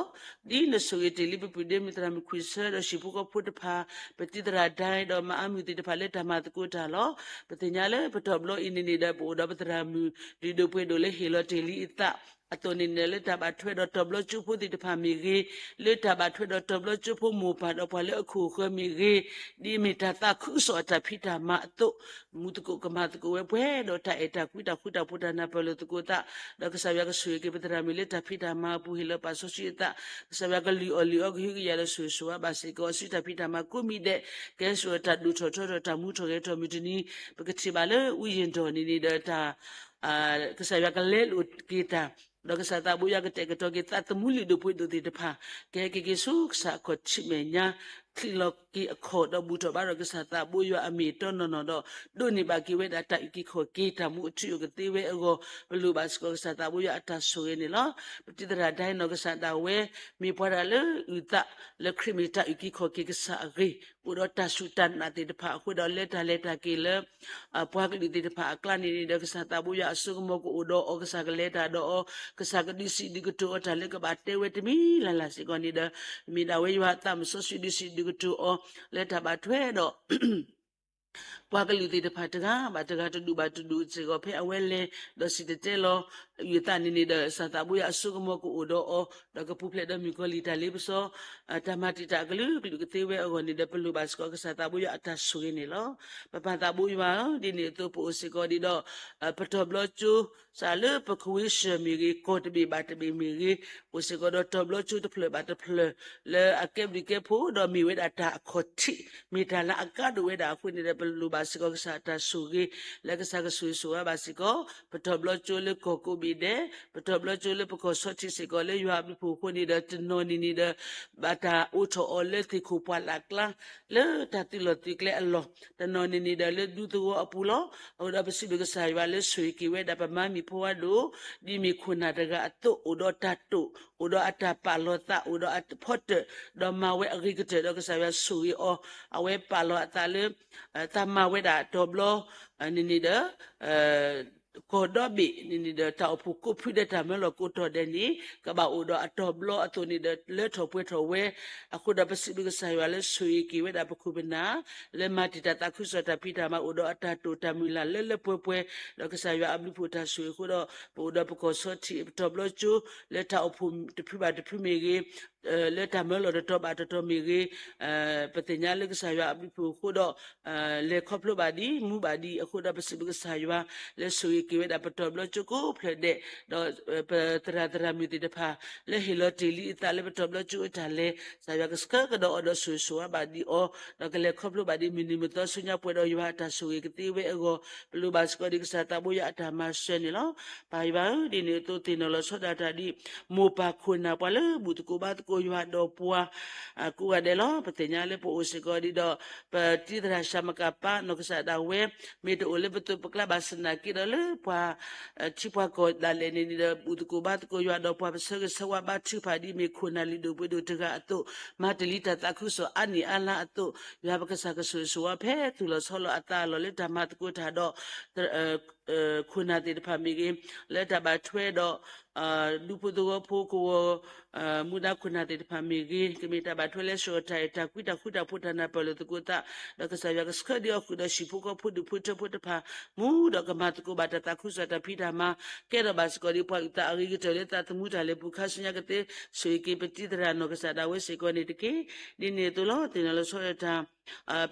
ီၤ. ဒ်နဆိၣ်ဂ့ၤတ့ၢ်လံပပုၢ်ဒ့မုၣ်သရၣ်မုၣ်ခွံဆၢ ဒီးဟံၣ်ဖိဃီဖိတဖၣ် ပတံၤသရၣ်ဒဲ ဒီးမၤအါမုၢ်သ့ၣ်တဖၣ်လၢတၢ်မၤသကိးတၢ်လီၤ. ပသ့ၣ်ညါလၢပတီၢ်ဘျီအံၤန့ၣ်န့ၣ်ဒီး ပအိၣ်ဒီးပသရၣ်မုၣ် ဒုၣ်ဒိၣ်ပှ့ၤဒိၣ်လၢဟ့ၣ်လီၤတ့ၢ်လံအသး အသိးန့ၣ်န့ၣ် လၢတၢ်ဘၣ်ထွဲဒီးတီၢ်ဘျီကၠိဖိသ့ၣ်တဖၣ်မ့ၢ်ဂ့ၤ, လၢတၢ်ဘၣ်ထွဲဒီးတီၢ်ဘျီကၠိဖိမိၢ်ပၢ်ဒီးပှၤလၢအခိၣ်အဃၢၤမ့ၢ်ဂ့ၤ, ဒ်မ့ၢ်တၢ်သးခုကစီၣ်အတၢ်ဖံးတၢ်မၤအသိး, မူသကိးကမၤသကိးဝဲပှဲၤဒီးတၢ်အဲၣ်တၢ်ကွံတၢ်ဃူတၢ်ဖိးတၢ်နၢ်ပၢၢ်လိာ်သကိးသး, ဒီးကစၢ်ယွၤကဆိၣ်ဂ့ၤက့ၤပသရၣ်မုၣ်လၢတၢ်ဖံးတၢ်မၤအပူၤ ဟ့ၣ်လီၤပာ်စီဆှံအသး, ကစၢ်ယွၤကလုၢ်အီၣ်လုၢ်အီကဟုကယာ်ဒီးဆိၣ်ဂ့ၤဆိၣ်ဝါဘၣ်စ့ၢ်ကီး စုတၢ်ဖံးတၢ်မၤကိးမံၤဒဲး, ကဲဆိၣ်တၢ်ဒိၣ်ထီၣ်ထီထီၣ်တၢ်မူထီၣ်ဂဲၤထီၣ်မုၢ်တနံၤ, ပကထံၣ်ဘၣ်လၢ ဝံယ့ၣ်ဒီးန့ၣ်န့ၣ်ဒီးတၢ် ကစၢ်ယွၤကလဲလိာ်က့ၤတၢ်, ဒီးကစၢ်သးဘိယွၤကတဲာ်ကတီၤက့ၤသးသမူလုၢ်ဒိၣ်ပှ့ၤဒိၣ်သ့ၣ်တဖၣ်, ကဟဲက့ၤက့ၤဆူကစၢ်အခီၣ်ထံးမဲာ်ညါ, ချံးလီၤက့ၤအခီၣ် ဒီးဘူၣ်ထီၣ်ဘါထီၣ်ကစၢ်သးဘိယွၤအမ့ၢ်အတီနီၢ်နီၢ်ဒီး ဒိးန့ၢ်ဘၣ်က့ၤဝဲဒၣ်တၢ်အုၣ်က့ၤခီၣ်က့ၤ တၢ်မူအထူအယိာ်ကသ့ဝဲအဂီၢ် ပလိၣ်ဘၣ်စ့ၢ်ကီးကစၢ်သးဘိယွၤအတၢ်ဆိၣ်ဂ့ၤန့ၣ်လီၤ. ပတံၤသရၣ်ဒဲနီၢ်ကစၢ်ဒၣ်ဝဲ မ့ၢ်ပှၤတၢ်လၢအုၣ်သးလၢခရံာ်မ့ၢ်တၢ်အုၣ်က့ၤခီၣ်က့ၤကစၢ်အဂ့ၢ် အိၣ်ဒီးတၢ်စူၢ်တၢ်နာ်သ့ၣ်တဖၣ်အဃိဒီး လၢတၢ်လဲၤတၢ်က့ၤလၢ ပှၤကလုာ်သ့ၣ်တဖၣ်အကျါန့ၣ်န့ၣ်ဒီး ကစၢ်သးဘိယွၤအစိကမီၤကအိၣ်ဒီးအီၤ ကစၢ်ကလဲၤတၢ်ဒီးအီၤ ကစၢ်ကဒုးစံးဒုးကတိၤအီၤတၢ်လၢကဘၣ်တဲဝဲတမံၤလၢ်လၢ်စ့ၢ်ကီးန့ၣ်ဒီး မ့ၢ်ဒၣ်ဝဲယွၤအသးမုၢ်စီဆှံဒုးစံးဒုးကတိၤအီၤ လၢတၢ်ဘၣ်ထွဲဒီး ပှၤကလုာ်သ့ၣ်တဖၣ်တဂၤဘၣ်တဂၤတဒူၣ်ဘၣ်တဒူၣ်စ့ၢ်ကီး ဖဲအဝဲလဲၤဒီးစံၣ်တဲၤတဲလီၤ အုၣ်အသးန့ၣ်န့ၣ်ဒီး ကစၢ်သးဘိယွၤအစိကမီၤကအိၣ်ဒီးအီၤ ဒီးကပူၤဖျဲးဒီးမုၣ်ကီၤလံၢ်တၢ်လ့ပစီ တၢ်မၤတံာ်တာ်အကလုာ်ကလုာ်ကသ့ဝဲအဂီၢ်န့ၣ်ဒီး ပလိၣ်ဘၣ်စ့ၢ်ကီးကစၢ်သးဘိယွၤအတၢ်ဆိၣ်ဂ့ၤန့ၣ်လီၤ. ပပၢ်သးဘိယွၤဧၢ, ဒ်န့ၣ်အသိးပအိၣ်စ့ၢ်ကီးဒံးဒီး ပတီၢ်ဘျီကၠိ စးလၢပကဝ့ၢ်စၢၤမ့ၢ်ဂ့ၤ ကီၢ်တဘ့ၣ်ဘၣ်တဘ့ၣ်မ့ၢ်ဂ့ၤ အိၣ်စ့ၢ်ကီးဒီးတီၢ်ဘျီကၠိတဖျၢၣ်ဘၣ်တဖျၢၣ် လၢအကဲဘျုးကဲဖှိၣ်ဒီးမ့ၢ်ဝဲဒၣ်တၢ်အခီၣ်ထံး မ့ၢ်တၢ်လၢအကါဒိၣ်ဝဲဒၣ်အဃိန့ၣ်ဒီး ပလိၣ်ဘၣ်စ့ၢ်ကီးကစၢ်အတၢ်ဆိၣ်ဂ့ၤ လၢကစၢ်ကဆိၣ်ဂ့ၤဆိၣ်ဝါဘၣ်စ့ၢ်ကီး ပတီၢ်ဘျီကၠိလၢကီၢ်ကိးဘ့ၣ်ဒဲး ပတီၢ်ဘျီကၠိလၢပကီၢ်ဆီထံးစ့ၢ်ကီးလၢယွၤအဘျုးအဖှိၣ်အဃိန့ၣ်ဒီး တနီၤန့ၣ်န့ၣ်ဒီး ဘၣ်တၢ်အိးထီၣ်အီၤလၢသ့ၣ်ခိၣ်ပှၢ်လၢ်ကျါ လၢတၢ်သုးလီၢ်သုးကျဲအလီၢ် တနီၤန့ၣ်န့ၣ်ဒီးလၢဒူသဝီအပူၤလီၤ. အဃိဒီးပစံးဘျုးကစၢ်ယွၤလၢဆိၣ်ဂ့ၤက့ၤဝဲဒၣ်ပမါမံၤဖိဝဲဒိၣ် ဒ်မ့ၢ်ခိၣ်နၢ်တဂၤအသိး အိၣ်ဒီးတၢ်တိာ် အိၣ်ဒီးအတၢ်ပာ်လီၤသး အိၣ်ဒီးအဖီတၢၣ် ဒီးမၤဝဲအဂ့ၤကတၢၢ်ဒီးကစၢ်ယွၤဆိၣ်ဂ့ၤအီၤ အဝဲပာ်လီၤအသးလၢ သးမၤဝဲဒၣ်တီၢ်ဘျီ န့ၣ်န့ၣ်ဒီး ကီၢ်ဒီဘ့ၣ်န့ၣ်န့ၣ်ဒီး တၢ်အိၣ်ဖှိၣ်ကိးဖုဒဲးတၢ်မၢလီၤကိးတီၢ်ဒဲးန့ၣ် ကဘၣ်အိၣ်ဒီးအတီၢ်ဘျီအသိးန့ၣ်ဒီး လၢထီၣ်ပှဲၤထီၣ်ဝဲ အဃိဒီးပစံးဘျုးကစၢ်ယွၤလၢဆိၣ်ဂ့ၤက့ၤဝဲဒၣ်ပခိၣ်ပနၢ် လၢမၤတံာ်တာ်သးခုကစီၣ်တၢ်ဖံးတၢ်မၤ အိၣ်ဒီးအတၢ်တိာ်တၢ်မုၢ်လၢ်လၢလၢပှဲၤပှဲၤ ဒီးကစၢ်ယွၤအဘျုးအဖှိၣ်တၢ်ဆိၣ်ဂ့ၤအဃိဒီး ပအိၣ်ဒီးပကီၢ်ဆီထံး ပတီၢ်ဘျီကၠိ လၢတၢ်အိၣ်ဖှိၣ်တဖုဘၣ်တဖုမ့ၢ်ဂ့ၤ လၢတၢ်မၢလီၤတတီၤဘၣ်တတီၤမ့ၢ်ဂ့ၤ ပသ့ၣ်ညါလၢကစၢ်ယွၤအဘျုးအဖှိၣ်အဃိဒီး လဲၤခီဖျိဘၣ်ဒံး မူဘၣ်ဒံးအဃိဒီး ပစံးဘျုးကစၢ်ယွၤ လၢဆိၣ်ဂ့ၤက့ၤဝဲဒၣ်ပတီၢ်ဘျီကၠိကိးဖျၢၣ်ဒဲး ဒီးပသရၣ်သရၣ်မုၣ်သ့ၣ်တဖၣ် လၢဟ့ၣ်လီၤတ့ၢ်လံအသးလၢပတီၢ်ဘျီကၠိအတၢ်လဲၤ ကစၢ်ယွၤကဆှၢကဒီးအီၤဒီးဆိၣ်ဂ့ၤဆိၣ်ဝါဘၣ်ဒံးအီၤ ဒီးကလဲၤခီဖျိဘၣ်ဒံးမုၢ်နံၤမုၢ်သီဆူညါပှဲၤဒီးယွၤအတၢ်ဆိၣ်ဂ့ၤကသ့ဝဲအဂီၢ် ပလိၣ်ဘၣ်စ့ၢ်ကီးဒံးကစၢ်သးဘိယွၤအတၢ်မၤစၢၤန့ၣ်လီၤ. ပၢ်ယွၤဧၢ, ဒ်န့ၣ်အသိးသ့ၣ်နီၣ်လီၤဆီဒၣ်တၢ်ဒ် မိၢ်ပၢ်ခိၣ်နၢ်ပှၤလၢဘူၣ်သကိးဘါသကိးယွၤဒီးပှၤ ကိးဂၤဒဲးလီၤ. ပသ့ၣ်ညါလၢပအိၣ်စ့ၢ်ကီးဒံးဒီး ပတံၤသရၣ်ၡၤမကၤပၢ်နီၢ်ကစၢ်ဒၣ်ဝဲ မ့ၢ်တအိၣ်လၢပသိးပကျါဘၣ်ဆၣ်သနာ်က့ဒီးလၢပှၤ ထံပှၤကီၢ်ဒၣ်လဲာ်န့ၣ်န့ၣ်ဒီး ဘူၣ်သကိးဘါသကိးယွၤဒီးပှၤ ပဆၢဂ့ၤဆၢဝါဘါထုကဖၣ်ဒ်မ့ၢ်ခိၣ်နၢ်လုၢ်ဒိၣ်ပှ့ၤဒိၣ်တဂၤအသိး မၤတ့ၢ်လံတၢ်သးခုကစီၣ်အါနံၣ်အါလါအသိး ယွၤပကစၢ်ကဆိၣ်ဂ့ၤဆိၣ်ဝါဖဲသူၣ်လီၤဆီလီၤအသးလီၤ လၢတၢ်မၤသကိးတၢ်ဒီး ခိၣ်နၢ်သ့ၣ်တဖၣ်မ့ၢ်ဂ့ၤ လၢတၢ်ဘၣ်ထွဲဒီး ဒူဖိသဝီဖိကဝီၤ မူဒါခိၣ်နၢ်သ့ၣ်တဖၣ်မ့ၢ်ဂ့ၤ ကမ့ၢ်တၢ်ဘၣ်ထွဲလၢ စှီၤတၢ်အဲၣ်တၢ်ကွံ တၢ်ဃူတၢ်ဖိး တၢ်နၢ်ပၢၢ်လိာ်သကိးသး ဒီးကစၢ်ယွၤကဆှၢဒံးအီၤဃုာ်ဒီးဟံၣ်ဖိဃီဖိဒူၣ်ဖိထၢဖိတဖၣ် မူဒီးကမၤသကိးဘၣ်တၢ်သးခုကစီၣ်တၢ်ဖံးတၢ်မၤ ကဲထီၣ်ဘၣ်စ့ၢ်ကီးဒ်ပှၤအုၣ်သးအဂ့ၤကတၢၢ်လၢသးသမူတၢ်လဲၤပူၤခါဆူညါကသ့ ဆိၣ်ဂ့ၤက့ၤပတံၤသရၣ်နီၢ်ကစၢ်ဒၣ်ဝဲစ့ၢ်ကီးန့ၣ်တက့ၢ်. ဒ်န့ၣ်အသိးလီၤ သ့ၣ်နီၣ်လီၤဆီဒၣ်တၢ်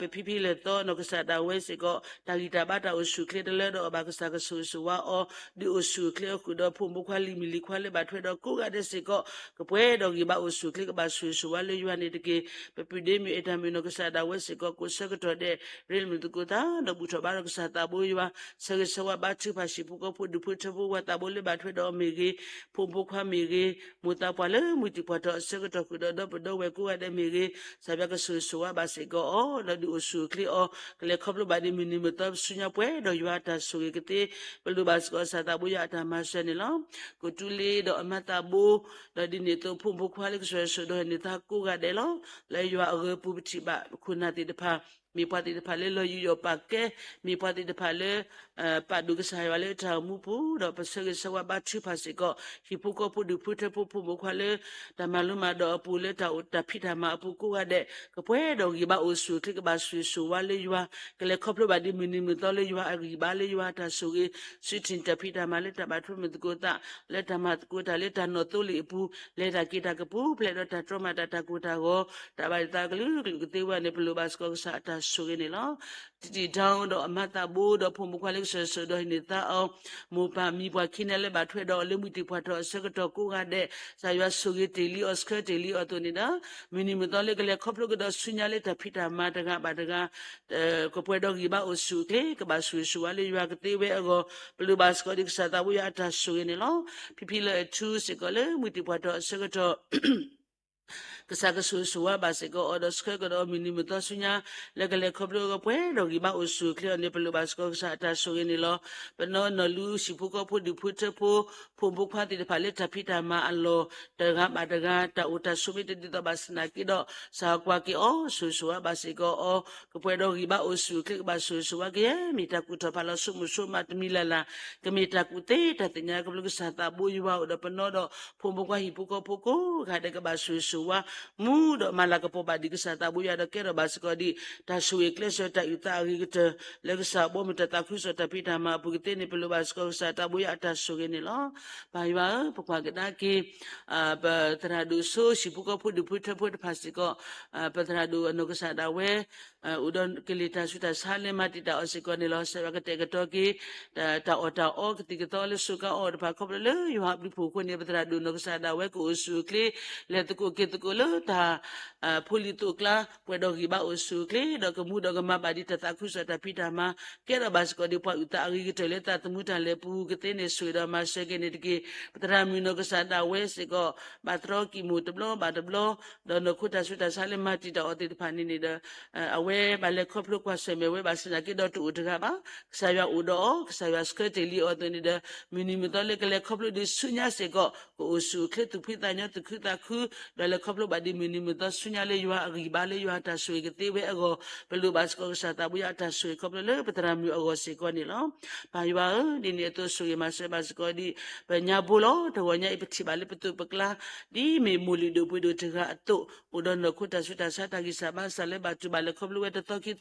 ပဖံဖံလၢာ်သီနီၢ်ကစၢ်ဒၣ်ဝဲစ့ၢ်ကီး တၢ်ဂံၢ်တၢ်ဘါတၢ်အိၣ်ဆူၣ်အိၣ်ချ့တလၢဒီးအဘၣ်ကစၢ်ကဆိၣ်ဂ့ၤဆိၣ်ဝါအီၤ ဒုးအိၣ်ဆူၣ်အိၣ်ချ့အီၤဃုာ်ဒီးဖိမုၣ်ဖိခွါလံၤမုၣ်လံၤခွါလၢဘၣ်ထွဲဒီးကိးဂၤဒဲးစ့ၢ်ကီး ကပှဲၤဒီးဂံၢ်ဘါအိၣ်ဆူၣ်အိၣ်ချ့ကဘၣ်ဆိၣ်ဂ့ၤဆိၣ်ဝါလၢယွၤန့ၣ်တက့ၢ်. ပပုၢ်ဒ့မုၣ်အဲၣ်တၢ်မုၣ်နီၢ်ကစၢ်ဒၣ်ဝဲစ့ၢ်ကီး ကိးဆၢကတီၢ်ဒဲး ရ့လိာ်မုာ်သကိးသး ဒီးဘူၣ်ထီၣ်ဘါထီၣ်ကစၢ်သးဘိယွၤ ဆၢဂ့ၤဆၢဝါဘါထုကဖၣ်ဟံၣ်ဖိဃီဖိဒူၣ်ဖိထၢဖိဝဲသးဘိလၢဘၣ်ထွဲဒီးအီၤမ့ၢ်ဂ့ၤ ဖိမုၣ်ဖိခွါမ့ၢ်ဂ့ၤ မိၢ်သးပှၢ်လၢမုၢ်တံၢ်ပှၢ်ထီၣ်အဆၢကတီၢ်ဃုာ်ဒီးဒီပုၢ်ဒီဝဲၢ်ကိးဂၤဒဲးမ့ၢ်ဂ့ၤ ကစၢ်ယွၤကဆိၣ်ဂ့ၤဆိၣ်ဝါဘၣ်စ့ၢ်ကီးအီၤ ဒီးဒုးအိၣ်ဆူၣ်အိၣ်ချ့အီၤ ကလဲၤခီဖျိဘၣ်ဒ်မုၢ်နံၤမုၢ်သီဆူညါပှဲၤဒီးယွၤအတၢ်ဆိၣ်ဂ့ၤကသ့ ပလိၣ်ဘၣ်စ့ၢ်ကီးကစၢ်သးဘိယွၤအတၢ်မၤစၢၤန့ၣ်လီၤ. ကီၢ်သူလ့ၤဒီးအမါသးဘိ ဒီးဒ်န့ၣ်အသိးဖိမုၣ်ဖိခွါလၢကစၢ်ယွၤဆိၣ်ဒီးဟ့ၣ်န့ၢ်သးကိးဂၤဒဲးလီၤ. လၢယွၤအဂၢၤပူၤပထံၣ်ဘၣ်ခိၣ်နၢ်သ့ၣ်တဖၣ် မ့ၢ်ပှၤသ့ၣ်တဖၣ်လၢလီၤယူးယီၣ်ပာ်ကဲ မ့ၢ်ပှၤသ့ၣ်တဖၣ်လၢ ပာ်ဒိၣ်ကစၢ်ယွၤလၢတၢ်အိၣ်မူပူၤ ဒီးပဆၢဂ့ၤဆၢဝါဘါထုကဖၣ်စ့ၢ်ကီး ဟံၣ်ဖိဃီဖိဒူၣ်ဖိထၢဖိဖိမုၣ်ဖိခွါလၢ တၢ်မၤလိမၤဒိးအပူၤ လၢတၢ်အိၣ်တၢ်ဖံးတၢ်မၤအပူၤကိးဂၤဒဲး ကပှဲၤဒီးဂံၢ်ဘါအိၣ်ဆူၣ်အိၣ်ချ့ ကဘၣ်ဆိၣ်ဂ့ၤဆိၣ်ဝါလၢယွၤ ကလဲၤခီဖျိဘၣ်ဒ်မုၢ်နံၤမုၢ်သီလၢယွၤ အဂံၢ်ဘါလၢယွၤအတၢ်ဆိၣ်ဂ့ၤ ဆူထံၣ်တၢ်ဖံးတၢ်မၤလၢတၢ်ဘၣ်ထွဲမုာ်သကိးသး လၢတၢ်မၤသကိးတၢ်လၢတၢ်နီၣ်သိလ့ၣ်အပူၤ လဲၤတၢ်က့ၤတၢ်ကပူၤဖျဲးဒီးတၢ်တြီမၤတၢ်တၢ်ကိၢ်တၢ်ဂီၤ တၢ်ဘၣ်ယသးကလုာ်ကလုာ်ကသ့ဝဲန့ၣ် ပလိၣ်ဘၣ်စ့ၢ်ကီးကစၢ်အတၢ်ဆိၣ်ဂ့ၤန့ၣ်လီၤ. တံၢ်တံၢ်ဒီးအမါသးဘိဒီးဖိမုၣ်ဖိခွါလၢကစၢ်ယွၤဆိၣ်ဒီးဟ့ၣ်န့ၢ်သးအီၤ မိၢ်ပၢ်မံၤပှၢ်ခံန့ၣ်လၢဘၣ်ထွဲဒီးအီၤလၢမုၢ်တံၢ်ပှၢ်ထီၣ်အဆၢကတီၢ်ကိးဂၤဒဲး ကစၢ်ယွၤဆိၣ်ဂ့ၤတ့ၢ်လံအီၤဆှၢတ့ၢ်လံအီၤအသိးန့ၣ်ဒီး မုၢ်နံၤမုၢ်သီလၢကလဲၤခီဖျိကဒီးဆူညါလၢတၢ်ဖံးတၢ်မၤတဂၤဘၣ်တဂၤ ကပှဲၤဒီးဂံၢ်ဘါအိၣ်ဆူၣ်အိၣ်ချ့ ကဘၣ်ဆိၣ်ဂ့ၤဆိၣ်ဝါလၢယွၤကသ့ဝဲအဂီၢ် ပလိၣ်ဘၣ်စ့ၢ်ကီးဒ်ကစၢ်သးဘိယွၤအတၢ်ဆိၣ်ဂ့ၤန့ၣ်လီၤ. ဖံဖံလၢအထူစ့ၢ်ကီးလၢမုၢ်တံၢ်ပှၢ်ထီၣ်အဆၢကတီၢ် ကစၢ်ကဆိၣ်ဂ့ၤဆိၣ်ဝါဘၣ်စ့ၢ်ကီးအီၤ ဒီးဆှၢကဒီးအီၤမုၢ်နံၤမုၢ်သီဆူညါ လၢကလဲၤခီဖျိကပှဲၤဒီးဂံၢ်ဘါအိၣ်ဆူၣ်အိၣ်ချ့အီၤန့ၣ် ပလိၣ်ဘၣ်စ့ၢ်ကီးကစၢ်အတၢ်ဆိၣ်ဂ့ၤန့ၣ်လီၤ. ပနီၢ်နီၢ်လူဟံၣ်ဖိဃီဖိဒူၣ်ဖိထၢဖိ ဖိမုၣ်ဖိခွါသ့ၣ်တဖၣ်လၢတၢ်ဖံးတၢ်မၤအလီၢ် တဂၤဘၣ်တဂၤ တၢ်အိၣ်တၢ်ဆိးမ့ၢ်တဒ်သိးဘၣ်ဆၣ်သနာ်က့ဒီး ကစၢ်ကွၢ်က့ၤအီၤ ဆိၣ်ဂ့ၤဆိၣ်ဝါဘၣ်စ့ၢ်ကီးအီၤ ကပှဲၤဒီးဂံၢ်ဘါအိၣ်ဆူၣ်အိၣ်ချ့ ကဘၣ်ဆိၣ်ဂ့ၤဆိၣ်ဝါကယဲၢ်မ့ၢ်တၢ်ကူၣ်ထီၣ်ဖးလီၤ ဆိကမိၣ်ဆိကမးတမံၤလၢ်လၢ် ကမ့ၢ်တၢ်ကူၣ်သ့တၢ်သ့ၣ်ညါ ခီဖျိကစၢ်သးဘိယွၤအိၣ်ဒီးပနီၢ်ဒီး ဖိမုၣ်ဖိခွါဟံၣ်ဖိဃီဖိကိးဂၤဒဲးကဘၣ်ဆိၣ်ဂ့ၤဆိၣ်ဝါ မူဒီးမၤလၤကပီၤဘၣ်ဒံးကစၢ်သးဘိယွၤဒီးကဲထီၣ်ဘၣ်စ့ၢ်ကီးဒံး တၢ်ဆိၣ်ဂ့ၤကျဲးစၢးတၢ်အုၣ်သးအဂ့ၤကတၢၢ် လၢကစၢ်ဘီမုၢ်တၢ်သးခုကစီၣ်တၢ်ဖံးတၢ်မၤအပူၤကသ့န့ၣ် ပလိၣ်ဘၣ်စ့ၢ်ကီးကစၢ်သးဘိယွၤအတၢ်ဆိၣ်ဂ့ၤန့ၣ်လီၤ. ပၢ်ယွၤဧၢ ပကွၢ်ကဒါက့ၤ ပသရၣ်ဒိၣ်စိဟံၣ်ဖိဃီဖိဒူၣ်ဖိထၢဖိတဖၣ်စ့ၢ်ကီး ပသရၣ်ဒိၣ်အနီၢ်ကစၢ်ဒၣ်ဝဲ အိၣ်ဒီးကလံၤတၢ်ဆူးတၢ်ဆါလဲၤမၤတံာ်တာ်အီၤစ့ၢ်ကီးန့ၣ်လီၤ. ကစၢ်ယွၤကတဲာ်ကတီၤက့ၤ တၢ်အီၣ်တၢ်အီကသံၣ်ကသီလၢစူးကါအီၣ်တဖၣ်ခီဖျိလၢယွၤအဘျုးအဖှိၣ်အဃိန့ၣ် ပသရၣ်ဒိၣ်နီၢ်ကစၢ်ဒၣ်ဝဲကအိၣ်ဆူၣ်အိၣ်ချ့ လဲၤသကိးက့ၤသကိးလၢတၢ် ဖိလံၤသိးကျါ ပှဲၤဒီးဂံၢ်ဘါအိၣ်ဆူၣ်အိၣ်ချ့ ဒီးကမူဒီးကမၤဘၣ်ဒံးတၢ်သးခုကစီၣ်တၢ်ဖံးတၢ်မၤ ကဲထီၣ်ဘၣ်စ့ၢ်ကီးဒံးပှၤအုၣ်သးအဂ့ၤကတၢၢ်လၢသးသမူတၢ်လဲၤပူၤကသ့န့ၣ် ဆိၣ်ဂ့ၤဒီးမၤစၢၤက့ၤန့ၣ်တက့ၢ်. ပသရၣ်မုၣ်နီၢ်ကစၢ်ဒၣ်ဝဲစ့ၢ်ကီး ဘၣ်တြီကံၢ်မိၢ်တဘျီဘၣ်တဘျီ ဒီးနီၢ်ခိတၢ်ဆူးတၢ်ဆါလဲၤမၤတံာ်တာ်အီၤသ့ၣ်တဖၣ်န့ၣ်န့ၣ်ဒီး အဝဲဘၣ်လဲၤခီဖျိကွၢ်ဆၢၣ်မဲာ်ဝဲဘၣ်ဆၣ်သနာ်က့ဒီးတအိၣ်တဂၤဘၣ်. ကစၢ်ယွၤအိၣ်ဒီးအီၤ ကစၢ်ယွၤဆှၢတ့ၢ်လံအီၤအသိးန့ၣ်ဒီး မုၢ်နံၤမုၢ်သီလၢကလဲၤခီဖျိဒံးဆူညါစ့ၢ်ကီး ကအိၣ်ဆူၣ်အိၣ်ချ့သူၣ်ဖှံသးညီသူၣ်ခုသးခု ဒီးလဲၤခီဖျိဘၣ်ဒံးမုၢ်နံၤမုၢ်သီဆူညါလၢယွၤအဂံၢ်ဘါလၢယွၤအတၢ်ဆိၣ်ဂ့ၤကသ့ဝဲအဂီၢ် ပလိၣ်ဘၣ်စ့ၢ်ကီးကစၢ်သးဘိယွၤအတၢ်ဆိၣ်ဂ့ၤခီဖျိလၢပသရၣ်မုၣ်အဂီၢ်စ့ၢ်ကီးန့ၣ်လီၤ. ပၢ်ယွၤဧၢ ဒ်န့ၣ်အသိးဆိၣ်ဂ့ၤမၤစၢၤဘၣ်စ့ၢ်ကီးဒံး ပညါဘိလီၤ. တဂီၤညါအံၤပထံၣ်ဘၣ်လၢပသိးပကျါ ဒ်မ့ၢ်မိၢ်လုၢ်ဒိၣ်ပှ့ၤဒိၣ်တဂၤအသိး အိၣ်ဒီးနီၢ်ခိတၢ်ဆူးတၢ်ဆါတၢ်ဂံၢ်စၢ်ဘါစၢ်လၢဘၣ်တူၢ်ဘၣ်လဲၤခီဖျိဝဲတသီခံသီ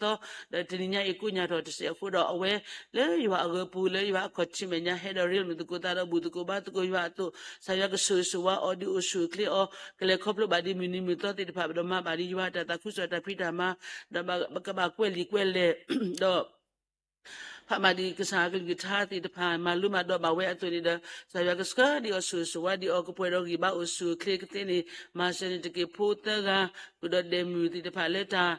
ဒီးတနံၤညါအံၤကိးညါထီၣ်တစဲးအဃိဒီးအဝဲ လၢယွၤအဂၢၤပူၤ လၢယွၤအခီၣ်ထံးမဲာ်ညါ ဟဲဒီးရ့လိာ်မုာ်သကိးသးဒီးဘူၣ်သကိးဘါသကိးယွၤအသိး ကစၢ်ယွၤကဆိၣ်ဂ့ၤဆိၣ်ဝါအီၤဒုးအိၣ်ဆူၣ်အိၣ်ချ့အီၤ ကလဲၤခီဖျိဘၣ်ဒံးမုၢ်နံၤမုၢ်သီသ့ၣ်တဖၣ် ဒီးမၤဘၣ်ဒံးယွၤအတၢ်သးခုကစီၣ်တၢ်ဖံးတၢ်မၤ ဒီးကဘၣ်ကွဲးလံာ်ကွဲးလဲၢ် ဒီး ဖးမၤဒံးကစၢ်အကလုၢ်ကထါသ့ၣ်တဖၣ် မၤလိမၤဒိးဘၣ်ဝဲအသိးန့ၣ်ဒီး ကစၢ်ယွၤကဆှၢဒံးအီၤဆိၣ်ဂ့ၤဆိၣ်ဝါဒံးအီၤ ကပှဲၤဒီးဂံၢ်ဘါအိၣ်ဆူၣ်အိၣ်ချ့ကသ့န့ၣ် မၤစၢၤန့ၣ်တက့ၢ်. ဖိသၢဂၤ ဃုာ်ဒီးဒဲးမုၢ်သ့ၣ်တဖၣ်လၢတၢ်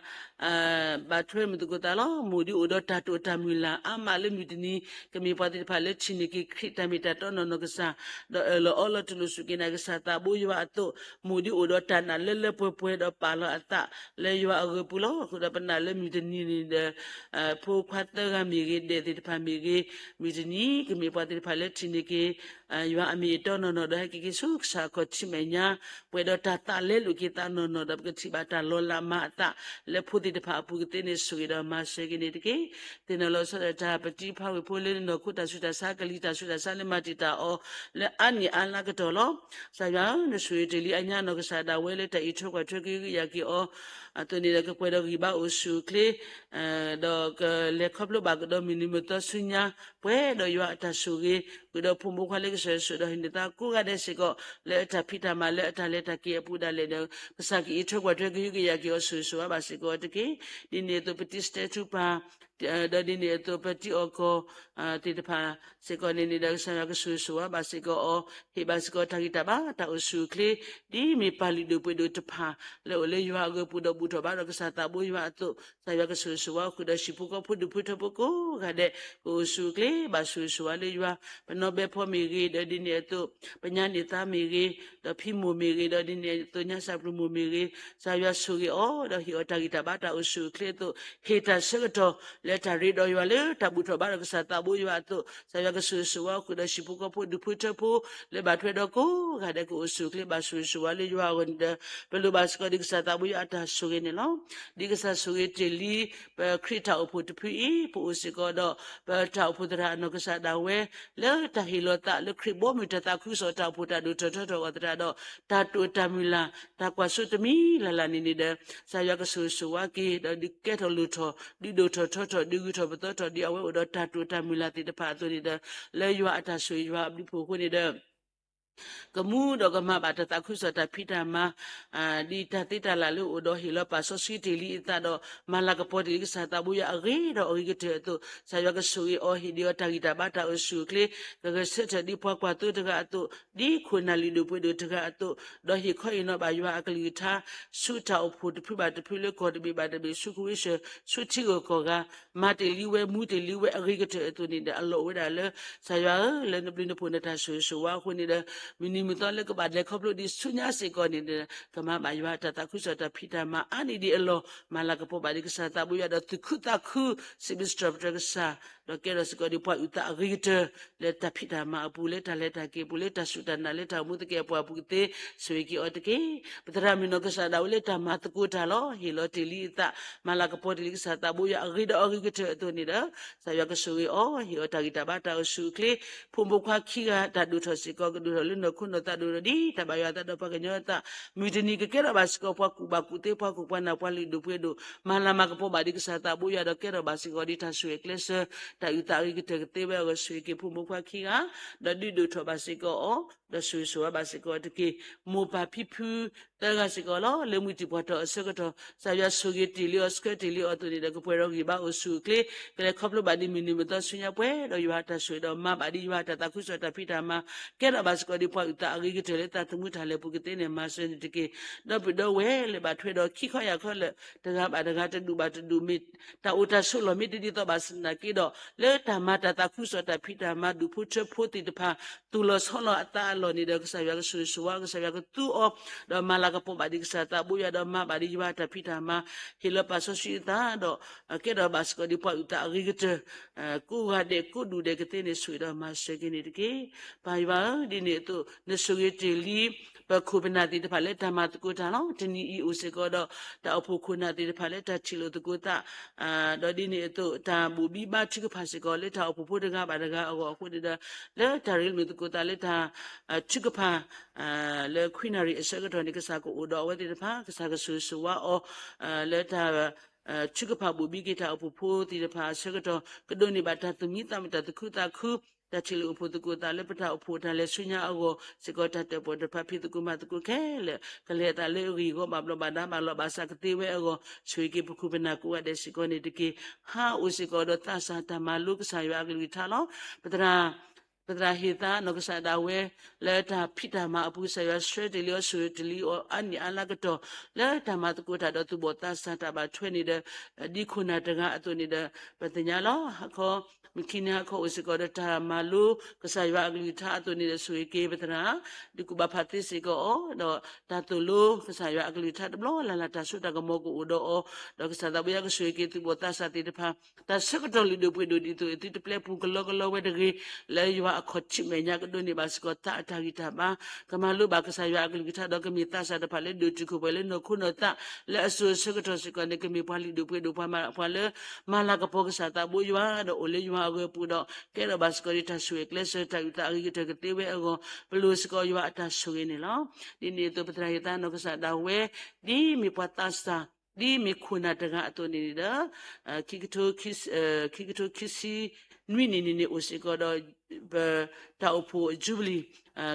ဘၣ်ထွဲမုာ်သကိးသးလီၤ. မိၢ်ဒ်အိၣ်ဒီးတၢ်တိာ်တၢ်မုၢ်လၢ်အါမးလၢမုၢ်တနံၤ ကမ့ၢ်ပှၤသ့ၣ်တဖၣ်လၢထံၣ်န့ၢ်က့ၤခရံာ်တၢ်မ့ၢ်တၢ်တီနီၢ်နီၢ်ကစၢ် ဒီးအၢၣ်လီၤအီလီၤတူၢ်လိာ်စူၢ်က့ၤနာ်က့ၤကစၢ်သးဘိယွၤအသိး မိၢ်ဒ်အိၣ်ဒီးတၢ်နာ်လၢလၢပှဲၤပှဲၤဒီးပာ်လီၤအသးလၢယွၤအဂၢၤပူၤလီၤ. ဃုာ်ဒီးပနာ်လၢမုၢ်တနံၤန့ၣ်ဒီး ဖိခွါသၢဂၤမ့ၢ်ဂ့ၤ ဒဲးသ့ၣ်တဖၣ်မ့ၢ်ဂ့ၤ မုၢ်တနံၤကမ့ၢ်ပှၤသ့ၣ်တဖၣ်လၢထံၣ်န့ၢ်က့ၤ ယွၤအမ့ၢ်အတီနီၢ်နီၢ် ဒီးဟဲက့ၤက့ၤဆူကစၢ်အခီၣ်ထံးမဲာ်ညါ ပှဲၤဒီးတၢ်သးလဲလိာ်က့ၤသးနီၢ်နီၢ် ဒီးပကထံၣ်ဘၣ်တၢ်လီၤလးမၤအသး လၢဖိသ့ၣ်တဖၣ်အပူၤကသ့န့ၣ် ဆိၣ်ဂ့ၤဒီးမၤစၢၤက့ၤန့ၣ်တက့ၢ်. သ့ၣ်နီၣ်လီၤဆီဒၣ်တၢ် ပတံၤဖးဝ့ၢ်ဖိလၢနီၢ်ခိတၢ်ဆူးတၢ်ဆါ ကလံၤတၢ်ဆူးတၢ်ဆါလၢမၤတံာ်တာ်အီၤ လၢအါနံၣ်အါလါကတီၢ်လီၤ. ကစၢ်ယွၤဧၢ နဆိၣ်ဂ့ၤတ့ၢ်လံအညါနီၢ်ကစၢ်ဒၣ်ဝဲလၢတၢ်အံးထွဲကွၢ်ထွဲကဟုကယာ်က့ၤအီၤ အသိးန့ၣ်ဒီးကပှဲၤဒီးဂံၢ်ဘါအိၣ်ဆူၣ်အိၣ်ချ့ ဒီးကလဲၤခီဖျိဘၣ်ကဒီးမုၢ်နံၤမုၢ်သီဆူညါ ပှဲၤဒီးယွၤအတၢ်ဆိၣ်ဂ့ၤ ဃုာ်ဒီးဖိမုၣ်ဖိခွါလၢကစၢ်ယွၤဆိၣ်ဒီးဟံးန့ၢ်သးကိးဂၤဒဲးစ့ၢ်ကီး လၢအတၢ်ဖံးတၢ်မၤလၢအတၢ်လဲၤတၢ်က့ၤအပူၤဒၣ်လဲာ်ဒီး ကစၢ်ကအံးထွဲကွၢ်ထွဲကဟုကယာ်က့ၤအီၤဆိၣ်ဂ့ၤဆိၣ်ဝါဘၣ်စ့ၢ်ကီးတက့ၢ်. ဒ်န့ၣ်အသိးပတံၤစတဲထူပၢ် ဒီးဒ်န့ၣ်အသိးပတံၤအီၣ်ကီၢ် သ့ၣ်တဖၣ်စ့ၢ်ကီးန့ၣ်န့ၣ်ဒီး ကစၢ်ယွၤကဆိၣ်ဂ့ၤဆိၣ်ဝါဘၣ်စ့ၢ်ကီးအီၤ ဟ့ၣ်ဘၣ်စ့ၢ်ကီးတၢ်ဂံၢ်တၢ်ဘါတၢ်အိၣ်ဆူၣ်အိၣ်ချ့ ဒ်မ့ၢ်ပၢ်လုၢ်ဒိၣ်ပှ့ၤဒိၣ်တဖၣ် လၢအိၣ်လၢယွၤအဂၢၤပူၤဒီးဘူၣ်ထီၣ်ဘါဒီးကစၢ်သးဘိယွၤအသိး ကစၢ်ယွၤကဆိၣ်ဂ့ၤဆိၣ်ဝါဃုာ်ဒီးဟံၣ်ဖိဃီဖိဒူၣ်ဖိထၢဖိကိးဂၤဒဲး ကအိၣ်ဆူၣ်အိၣ်ချ့ ဘၣ်ဆိၣ်ဂ့ၤဆိၣ်ဝါလၢယွၤ ပနီၢ်ဘဲဖိမ့ၢ်ဂ့ၤ ဒီးဒ်န့ၣ်အသိး ပညါန့ၢ်သါမ့ၢ်ဂ့ၤ ဒီးဖံမိၢ်မ့ၢ်ဂ့ၤ ဒီးဒ်န့ၣ်အသိးညါစၢ်ပျုၤမိၢ်မ့ၢ်ဂ့ၤ ကစၢ်ယွၤဆိၣ်ဂ့ၤအီၤ ဒီးဟ့ၣ်အီၤတၢ်ဂံၢ်တၢ်ဘါတၢ်အိၣ်ဆူၣ်အိၣ်ချ့အသိး ဟ့ၣ်တၢ်ဆၢကတီၢ် လၢတၢ်ရ့ဒီးယွၤလၢတၢ်ဘူၣ်ထီၣ်ဘါဒီးကစၢ်သးဘိယွၤအသိး ကစၢ်ယွၤကဆိၣ်ဂ့ၤဆိၣ်ဝါဃုာ်ဒီးဟံၣ်ဖိဃီဖိဒူၣ်ဖိထၢဖိ လၢဘၣ်ထွဲဒီးကိးဂၤဒဲးကအိၣ်ဆူၣ်အိၣ်ချ့ ဘၣ်ဆိၣ်ဂ့ၤဆိၣ်ဝါလၢယွၤအဂီၢ်န့ၣ်ဒီး ပလိၣ်ဘၣ်စ့ၢ်ကီးဒ်ကစၢ်သးဘိယွၤအတၢ်ဆိၣ်ဂ့ၤန့ၣ်လီၤ. ဒ်ကစၢ်ဆိၣ်ဂ့ၤတ့ၢ်လံ ပခရံာ်တၢ်အိၣ်ဖှိၣ်တဖုအံၤ ပအိၣ်စ့ၢ်ကီးဒီး ပတၢ်အိၣ်ဖှိၣ်သရၣ်အနီၢ်ကစၢ်ဒၣ်ဝဲ လၢတၢ်ဟ့ၣ်လီၤသးလၢခရံာ်ဘီမုၢ်တၢ်သးခုကစီၣ်တၢ်အိၣ်ဖှိၣ်တၢ်ဒိၣ်ထီၣ်ထီထီၣ်အဂီၢ်သတးဒီး တၢ်တိာ်တၢ်မုၢ်လၢ် တၢ်ကွၢ်စိတမံၤလၢ်လၢ်န့ၣ်န့ၣ်ဒီး ကစၢ်ယွၤကဆိၣ်ဂ့ၤဆိၣ်ဝါက့ၤ ဒီးဒုးကဲထီၣ်လိၣ်ထီၣ် ဒုးဒိၣ်ထီၣ်ထီထီၣ် ဒုးဂုာ်ထီၣ်ပသီထီၣ် ဒ်အဝဲအိၣ်ဒီးတၢ်တိာ်တၢ်မုၢ်လၢ်သ့ၣ်တဖၣ်အသိးန့ၣ်ဒီး လၢယွၤအတၢ်ဆိၣ်ဂ့ၤယွၤအဘျုးအဖှိၣ်အဃိန့ၣ်ဒီး ကမူဒီးကမၤဘၣ်တၢ်သးခုကစီၣ်တၢ်ဖံးတၢ်မၤ ဒ်တၢ်သ့တၢ်လၢ်လၢအိၣ်ဒီးဟ့ၣ်လီၤပာ်စီဆှံတ့ၢ်လံအသးဒီး မၤလၤကပီၤတ့ၢ်လံကစၢ်သးဘိယွၤအဂ့ၤဒီးအဂ့ၤကတၢၢ်အသိး ကစၢ်ယွၤကဆိၣ်ဂ့ၤအီၤ ဟ့ၣ်ဒံးအီၤတၢ်ဂံၢ်တၢ်ဘါတၢ်အိၣ်ဆူၣ်အိၣ်ချ့ ကဂဲၤဆၢထၢၣ်ဒ်ပှၤကွၢ်သိတဂၤအသိး ဒ်ခိၣ်နၢ်လုၢ်ဒိၣ်ပှ့ၤဒိၣ်တဂၤအသိး ဒီးဟ့ၣ်ခီဟ့ၣ်နီၤဘၣ်ယွၤအကလုၢ်ကထါ ဆူတၢ်အိၣ်ဖှိၣ်တဖုဘၣ်တဖုလၢကီၢ်တဘ့ၣ်ဘၣ်တဘ့ၣ် ဆူကဝ့ၡၢၣ် ဆူထံဂုၤကီၢ်ဂၤ မၤတ့ၢ်လံဝဲ မူတ့ၢ်လံဝဲအဂ့ၤကတၢၢ်အသိးန့ၣ်ဒီး အလီၢ်အိၣ်ဝဲဒၣ်လၢ ကစၢ်ယွၤဧၢ လၢနဘျုးနဖှိၣ်နတၢ်ဆိၣ်ဂ့ၤဆိၣ်ဝါအဃိန့ၣ်ဒီး မုၢ်နံၤမုၢ်သီလၢကဘၣ်လဲၤခီဖျိဒံးဆူညါစ့ၢ်ကီးန့ၣ်ဒီး ကမၤဘၣ်ယွၤတၢ်သးခုကစီၣ်တၢ်ဖံးတၢ်မၤအါန့ၢ်ဒံးအလီၢ် မၤလၤကပီၤဘၣ်ဒံးကစၢ်သးဘိယွၤဒီးသူၣ်ခုသးခု စံးဘျုးစံးထီၣ်ပတြၢၤကစၢ် ဒီးကဲထီၣ်စ့ၢ်ကီးဒံးပှၤအုၣ်သးအဂ့ၤကတၢၢ် လၢတၢ်ဖံးတၢ်မၤအပူၤ လၢတၢ်လဲၤတၢ်က့ၤအပူၤ လၢတၢ်စူၢ်တၢ်နာ် လၢတၢ်အိၣ်မူသကဲာ်ပှၤအပူၤကသ့ ဆိၣ်ဂ့ၤက့ၤအီၤတက့ၢ်. ပသရၣ်မုၣ်နီၢ်ကစၢ်ဒၣ်ဝဲလၢတၢ်မၤသကိးတၢ်လီၤ. ဟ့ၣ်လီၤတ့ၢ်လံအသး မၤလၤကပီၤတ့ၢ်လံကစၢ်သးဘိယွၤအဂ့ၤဒီးအဂ့ၤကတၢၢ်အသိးန့ၣ်ဒီး ကစၢ်ယွၤကဆိၣ်ဂ့ၤအီၤ ဟ့ၣ်အီၤတၢ်ဂံၢ်တၢ်ဘါတၢ်အိၣ်ဆူၣ်အိၣ်ချ့ ဖိမုၣ်ဖိခွါခံဂၤ တၢ်ဒိၣ်ထီၣ်စ့ၢ်ကီးကဒိၣ်ထီၣ်လၢနီၢ်ခိနီၢ်သးဒိၣ်ထီၣ်ဒ်တၢ်ဘၣ်ယွၤအသးဒီးပှၤကညီအသး မုၢ်တနံၤကကဲထီၣ်ဘၣ်စ့ၢ်ကီးပှၤကူၣ်ဘၣ်ကူၣ်သ့ ပှၤခိၣ်ပှၤနၢ် ပှၤလုၢ်ဒိၣ်ပှ့ၤဒိၣ် မၤလၤမၤကပီၤဘၣ်ဒံးကစၢ်သးဘိယွၤဒီးကဲထီၣ်ဘၣ်စ့ၢ်ကီးဒ် တၢ်ဆိၣ်ဂ့ၤကျဲးစၢး တၢ်အုၣ်သးအဂ့ၤကတၢၢ်ကသ့ဝဲအဂီၢ် ဆိၣ်ဂ့ၤက့ၤဖိမုၣ်ဖိခွါခံဂၤ ဒီးဒုးဒိၣ်ထီၣ်ဘၣ်စ့ၢ်ကီးအီၤ ဒီးဆိၣ်ဂ့ၤဆိၣ်ဝါဘၣ်စ့ၢ်ကီးတက့ၢ်. မိၢ်ပၢ်ဖံဖုသၢဂၤစ့ၢ်ကီးလီၤ. လၢမုၢ်တံၢ်ပှၢ်ထီၣ်အဆၢကတီၢ် ကစၢ်ယွၤဆိၣ်ဂ့ၤတ့ၢ်လံအီၤ ဆှၢတ့ၢ်လံအီၤအသိးန့ၣ်ဒီး ကပှဲၤဒီးဂံၢ်ဘါအိၣ်ဆူၣ်အိၣ်ချ့ ကလဲၤခီဖျိဘၣ်ဒံးမုၢ်နံၤမုၢ်သီဆူညါပှဲၤဒီးယွၤအတၢ်ဆိၣ်ဂ့ၤဒီးမၤဘၣ်ဒံးယွၤအတၢ်သးခုကစီၣ်တၢ်ဖံးတၢ်မၤ ကဲထီၣ်ဘၣ်စ့ၢ်ကီးဒံးပှၤအုၣ်သးအဂ့ၤကတၢၢ်လၢတၢ်သမူတၢ်လဲၤပူၤကသ့န့ၣ် မၤစၢၤန့ၣ်တက့ၢ်. ဒီပုၢ်ဒီဝဲၢ်လၢဘၣ်ထွဲဒီးခံခီယၢ်ခီလၢာ် တဂၤဘၣ်တဂၤတဒူၣ်ဘၣ်တဒူၣ်မ့ၢ် တၢ်အိၣ်တၢ်ဆိးလီၢ်မ့ၢ်တဒ်သိးဘၣ်ဆၣ်သနာ်က့ဒီး လၢတၢ်မၤတၢ်သးခုကစီၣ်တၢ်ဖံးတၢ်မၤဒူၣ်ဖိထၢဖိသ့ၣ်တဖၣ် သူၣ်လီၤဆီလီၤအသးအလီၢ်န့ၣ်ဒီး ကစၢ်ယွၤကဆိၣ်ဂ့ၤဆိၣ်ဝါ ကစၢ်ယွၤကသူအီၤ ဒီးမၤလၤကပီၤဘၣ်ဒံးကစၢ်သးဘိယွၤ ဒီးမၤဘၣ်ဒံးယွၤအတၢ်ဖံးတၢ်မၤ ဟ့ၣ်လီၤပာ်စီဆှံအသးဒီး ကဲထီၣ်ဘၣ်စ့ၢ်ကီးဒံးပှၤအုၣ်သးအဂ့ၤကတၢၢ် ကိးဂၤဒဲးကိးဒူၣ်ဒဲးကသ့န့ၣ် ဆိၣ်ဂ့ၤဒီးမၤစၢၤက့ၤန့ၣ်တက့ၢ်. ပၢ်ယွၤဧၢ, ဒ်န့ၣ်အသိး နဆိၣ်ဂ့ၤတ့ၢ်လံ ပခိၣ်ပနၢ်သ့ၣ်တဖၣ်လၢတၢ်မၤသကိးတၢ်လီၤ. တနံၤအံၤအိၣ်စ့ၢ်ကီးဒီး တၢ်အိၣ်ဖှိၣ်ခိၣ်နၢ်သ့ၣ်တဖၣ်လၢတၢ်ထံၣ်လိာ်သကိးသး ဒီးဒ်န့ၣ်အသိး တၢ်ဘိၣ်ဘံဘါထုကဖၣ်စ့ၢ်ကီး လၢတၢ်အိၣ်ဖှိၣ်ဖိတဂၤဘၣ်တဂၤအဂီၢ်အဃိန့ၣ်ဒီး လၢတၢ်ရ့လိာ်သကိးသးလၢတၢ် ထုကဖၣ် လၢခွံနၣ်ရံၣ်အဆၢကတီၢ်န့ၣ် ကစၢ်ကအိၣ်ဒီးအဝဲသ့ၣ်တဖၣ် ကစၢ်ကဆိၣ်ဂ့ၤဆိၣ်ဝါအီၤ လၢတၢ် ထုကဖၣ်ဘိၣ်ဘံက့ၤတၢ်အိၣ်ဖှိၣ်ဖိသ့ၣ်တဖၣ်အဆၢကတီၢ် ကဒိးန့ၢ်ဘၣ်တၢ်သူၣ်မံသးမုာ်တၢ်သူၣ်ခုသးခု တၢ်ထံၣ်လိာ်အိၣ်ဖှိၣ်သကိးသးလၢပတၢ်အိၣ်ဖှိၣ်တၢ်လဲၤဆူညါအဂီၢ် စ့ၢ်ကီးတၢ်တၢၣ်ပီၣ်တၢ်ဖးဖံးသကိးမၤသကိးခဲလၢာ် ကလဲၤအသးလၢအဂ့ၢ်အဂီၢ်ဘၣ်ဘျီးဘၣ်ဒါဘၣ်လီၤဘၣ်စးကသ့ဝဲအဂီၢ် ဆိၣ်ဂ့ၤက့ၤပခိၣ်ပနၢ်ကိးဂၤဒဲးစ့ၢ်ကီးန့ၣ်တက့ၢ်. ဟါအိၣ်စ့ၢ်ကီးဒီးသးစၢ်တၢ်မၤလိကစၢ်ယွၤအကလုၢ်ကထါလီၤ. ပသရၣ် ပသရၣ်ဟ့ၣ်သါနီၢ်ကစၢ်ဒၣ်ဝဲ လၢတၢ်ဖံးတၢ်မၤအပူၤ ကစၢ်ယွၤဆှၢတ့ၢ်လံအီၤဆိၣ်ဂ့ၤတ့ၢ်လံအီၤအါနံၣ်အါလါကတီၢ် လၢတၢ်မၤသကိးတၢ်ဒီးသူၣ်ဘီၣ်သးစၢ်တၢ်ဘၣ်ထွဲန့ၣ်ဒီး ဒ်ခိၣ်နၢ်တဂၤအသိးန့ၣ်ဒီး ပသ့ၣ်ညါလီၤ. ဟါခီ မုၢ်ခံနံၤဟါခီအိၣ်စ့ၢ်ကီးဒီးတၢ်မၤလိကစၢ်ယွၤအကလုၢ်ကထါအသိးန့ၣ်ဒီး ဆိၣ်ဂ့ၤက့ၤပသရၣ် ဒုးကူၣ်ဘၣ်ဖးသ့စ့ၢ်ကီးအီၤ ဒီးတၢ်သိၣ်လိကစၢ်ယွၤအကလုၢ်ကထါတဘျီလၢ်လၢ် တၢ်စိတၢ်ကမီၤကအိၣ်ဒီးအီၤ ဒီးကစၢ်သးဘိယွၤကဆိၣ်ဂ့ၤက့ၤသူၣ်ဘီၣ်သးစၢ်သ့ၣ်တဖၣ် တၢ်ဆၢကတီၢ်လုၢ်ဒိၣ်ပှ့ၤဒိၣ်ဒ်သိးအသုတပျဲပူၤကလီကလီဝဲတဂ့ၤ လၢယွၤအခီၣ်ထံးမဲာ်ညါကဒိးန့ၢ်ဘၣ်စ့ၢ်ကီးသးအတၢ်ဂံၢ်တၢ်ဘါ ကမၤလိဘၣ်ကစၢ်ယွၤအကလုၢ်ကထါဒီးကမ့ၢ်သးစၢ်တဖၣ်လၢဒိၣ်တုာ်ခိၣ်ပှဲၤလၢနီၢ်ခိနီၢ်သး လၢအစိၤအဆၢကတီၢ်စ့ၢ်ကီးန့ၣ် ကမ့ၢ်ပှၤလုၢ်ဒိၣ်ပှ့ၤဒိၣ်ပှၤမၤပှၤလၢ မၤလၤကပီၤကစၢ်သးဘိယွၤ ဒီးအိၣ်လၢယွၤအဂၢၤအပူၤဒီး ကဲထီၣ်ဘၣ်စ့ၢ်ကီးဒ်တၢ်ဆိၣ်ဂ့ၤကျဲးစၢးတၢ်အုၣ်သးအဂ့ၤကတၢၢ်ကသ့ဝဲအဂီၢ် ပလိၣ်စ့ၢ်ကီးယွၤအတၢ်ဆိၣ်ဂ့ၤန့ၣ်လီၤ. ဒ်န့ၣ်အသိးပသရၣ်ဟ့ၣ်သါနီၢ်ကစၢ်ဒၣ်ဝဲ ဒ်မ့ၢ်ပှၤသးစၢ် ဒ်မ့ၢ်ခိၣ်နၢ်တဂၤအသိးန့ၣ်ဒီး ခံကထိ ခံကထိခံဆံနွံနံၣ်န့ၣ်န့ၣ် အိၣ်စ့ၢ်ကီးဒီး ပတၢ်အိၣ်ဖှိၣ် Jubilee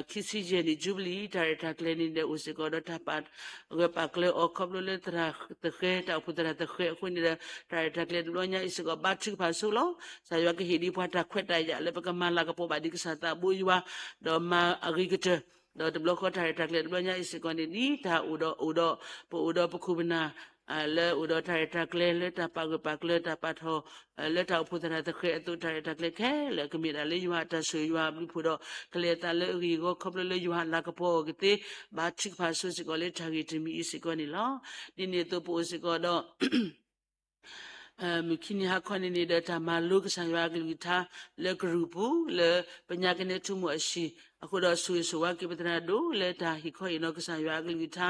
ခံဆံယဲၢ်နံၣ် Jubilee တၢ်ရဲၣ်တၢ်ကျဲၤန့ၣ်ဒီး အိၣ်စ့ၢ်ကီးဒီးတၢ်ပာ်ဂၢၢ်ပာ်ကျၢၤအီၤ ခီဖျိလၢသရၣ်သဃဲ တၢ်အိၣ်ဖှိၣ်သရၣ်သဃဲအဃိန့ၣ်ဒီး တၢ်ရဲၣ်တၢ်ကျဲၤတဘျီညါအံၤစ့ၢ်ကီး ဘါထုကဖၣ်ဆိလီၤ. ကစၢ်ယွၤကဟ့ၣ်ဒံးပှၤတၢ်ခွဲးတၢ်ယာ်လၢပကမၤလၤကပီၤဘၣ်ဒံးကစၢ်သးဘိယွၤ ဒီးမၤအဂ့ၤကတၢၢ် ဒီးတဘျီဃီတၢ်ရဲၣ်တၢ်ကျဲၤတဘျီညါအံၤစ့ၢ်ကီးန့ၣ် ဒ်တၢ်အိၣ်ဒီး အိၣ်ဒီး ပအိၣ်ဒီးပခိၣ်ပနၢ် လၢအိၣ်ဒီးတၢ်ရဲၣ်တၢ်ကျဲၤ လၢတၢ်ပာ်ဂၢၢ်ပာ်ကျၢၤ တၢ်ပာ်ထီၣ် လၢတၢ်အိၣ်ဖှိၣ်သရၣ်သဃဲအသိး တၢ်ရဲၣ်တၢ်ကျဲၤခဲလၢာ် ကမ့ၢ်ဒၣ်လၢယွၤအတၢ်ဆိၣ်ဂ့ၤယွၤအဘျုးအဖှိၣ်ဒီး ကလဲၤအသးလၢအဂ့ၢ်အဂီၢ် ခီဖျိလၢယွၤအလၤကပီၤအဂီၢ်ကသ့ ဘါထုကဖၣ်ဆိစ့ၢ်ကီးလၢတၢ်ဂ့ၢ်တမံၤအံၤစ့ၢ်ကီးန့ၣ်လီၤ. ဒ်န့ၣ်အသိးပအိၣ်စ့ၢ်ကီးဒီး မုၢ်ခံနံၤဟါခီန့ၣ်န့ၣ်ဒီး တၢ်မၤလိကစၢ်ယွၤအကလုၢ်ကထါ လၢကရူၢ်ပူၤ လၢပညါကနဲထူမိၢ်အဟံၣ် အဃိဒီးဆိၣ်ဂ့ၤဆိၣ်ဝါက့ၤပသရၣ်ဒိၣ်လၢတၢ်ဟ့ၣ်ခီဟ့ၣ်နီၤကစၢ်ယွၤအကလုၢ်ကထါ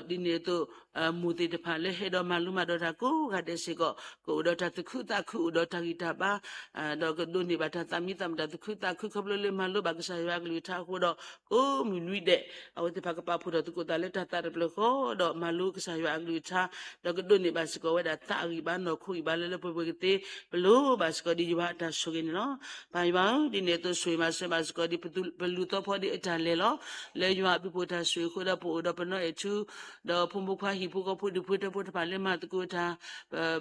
ဒီးဒ်န့ၣ်အသိး မိၢ်သ့ၣ်တဖၣ်လၢဟဲဒီးမၤလိမၤဒိးတၢ်ကိးဂၤဒဲးစ့ၢ်ကီး ကအိၣ်ဒီးတၢ်သူၣ်ခုသးခု အိၣ်ဒီးတၢ်ဂံၢ်တၢ်ဘါ ဒီးကဒိးန့ၢ်ဘၣ်တၢ်သးမံသးမုာ်တၢ်သူၣ်ခုသးခု ခီဖျိလၢမၤလိဘၣ်ကစၢ်ယွၤအကလုၢ်ကထါအဃိဒီး ကိးမုၢ်နွံဒဲး အဝဲသ့ၣ်တဖၣ်ကပာ်ဖှိၣ်ထီၣ်သကိးသးလၢတၢ်သးတဖျၢၣ်ဃီ ဒီးမၤလိကစၢ်ယွၤအကလုၢ်ကထါ ဒီးကဒိးန့ၢ်ဘၣ်စ့ၢ်ကီးဝဲဒၣ်သးအဂံၢ်ဘါနီၢ်ခိဂံၢ်ဘါလၢလၢပှဲၤပှဲၤကသ့ ပလိၣ်ဘၣ်စ့ၢ်ကီးဒ်ယွၤအတၢ်ဆိၣ်ဂ့ၤန့ၣ်လီၤ. ပၢ်ယွၤဧၢ, ဒ်န့ၣ်အသိးဆိၣ်ဂ့ၤမၤစၢၤဘၣ်စ့ၢ်ကီးဒ်ပလူၤသီဖီ ဒ်အတၢ်လဲၤလီၤ လၢယွၤအဘျုးအဖှိၣ်တၢ်ဆိၣ်ဂ့ၤအဃိဒီး ပအိၣ်ဒီးပနီၢ်အဲၣ်ထူ ဒီးဖိမုၣ်ဖိခွါဟံၣ်ဖိဃီဖိဒူၣ်ဖိထၢဖိတဖၣ်လၢမၤသကိးတၢ်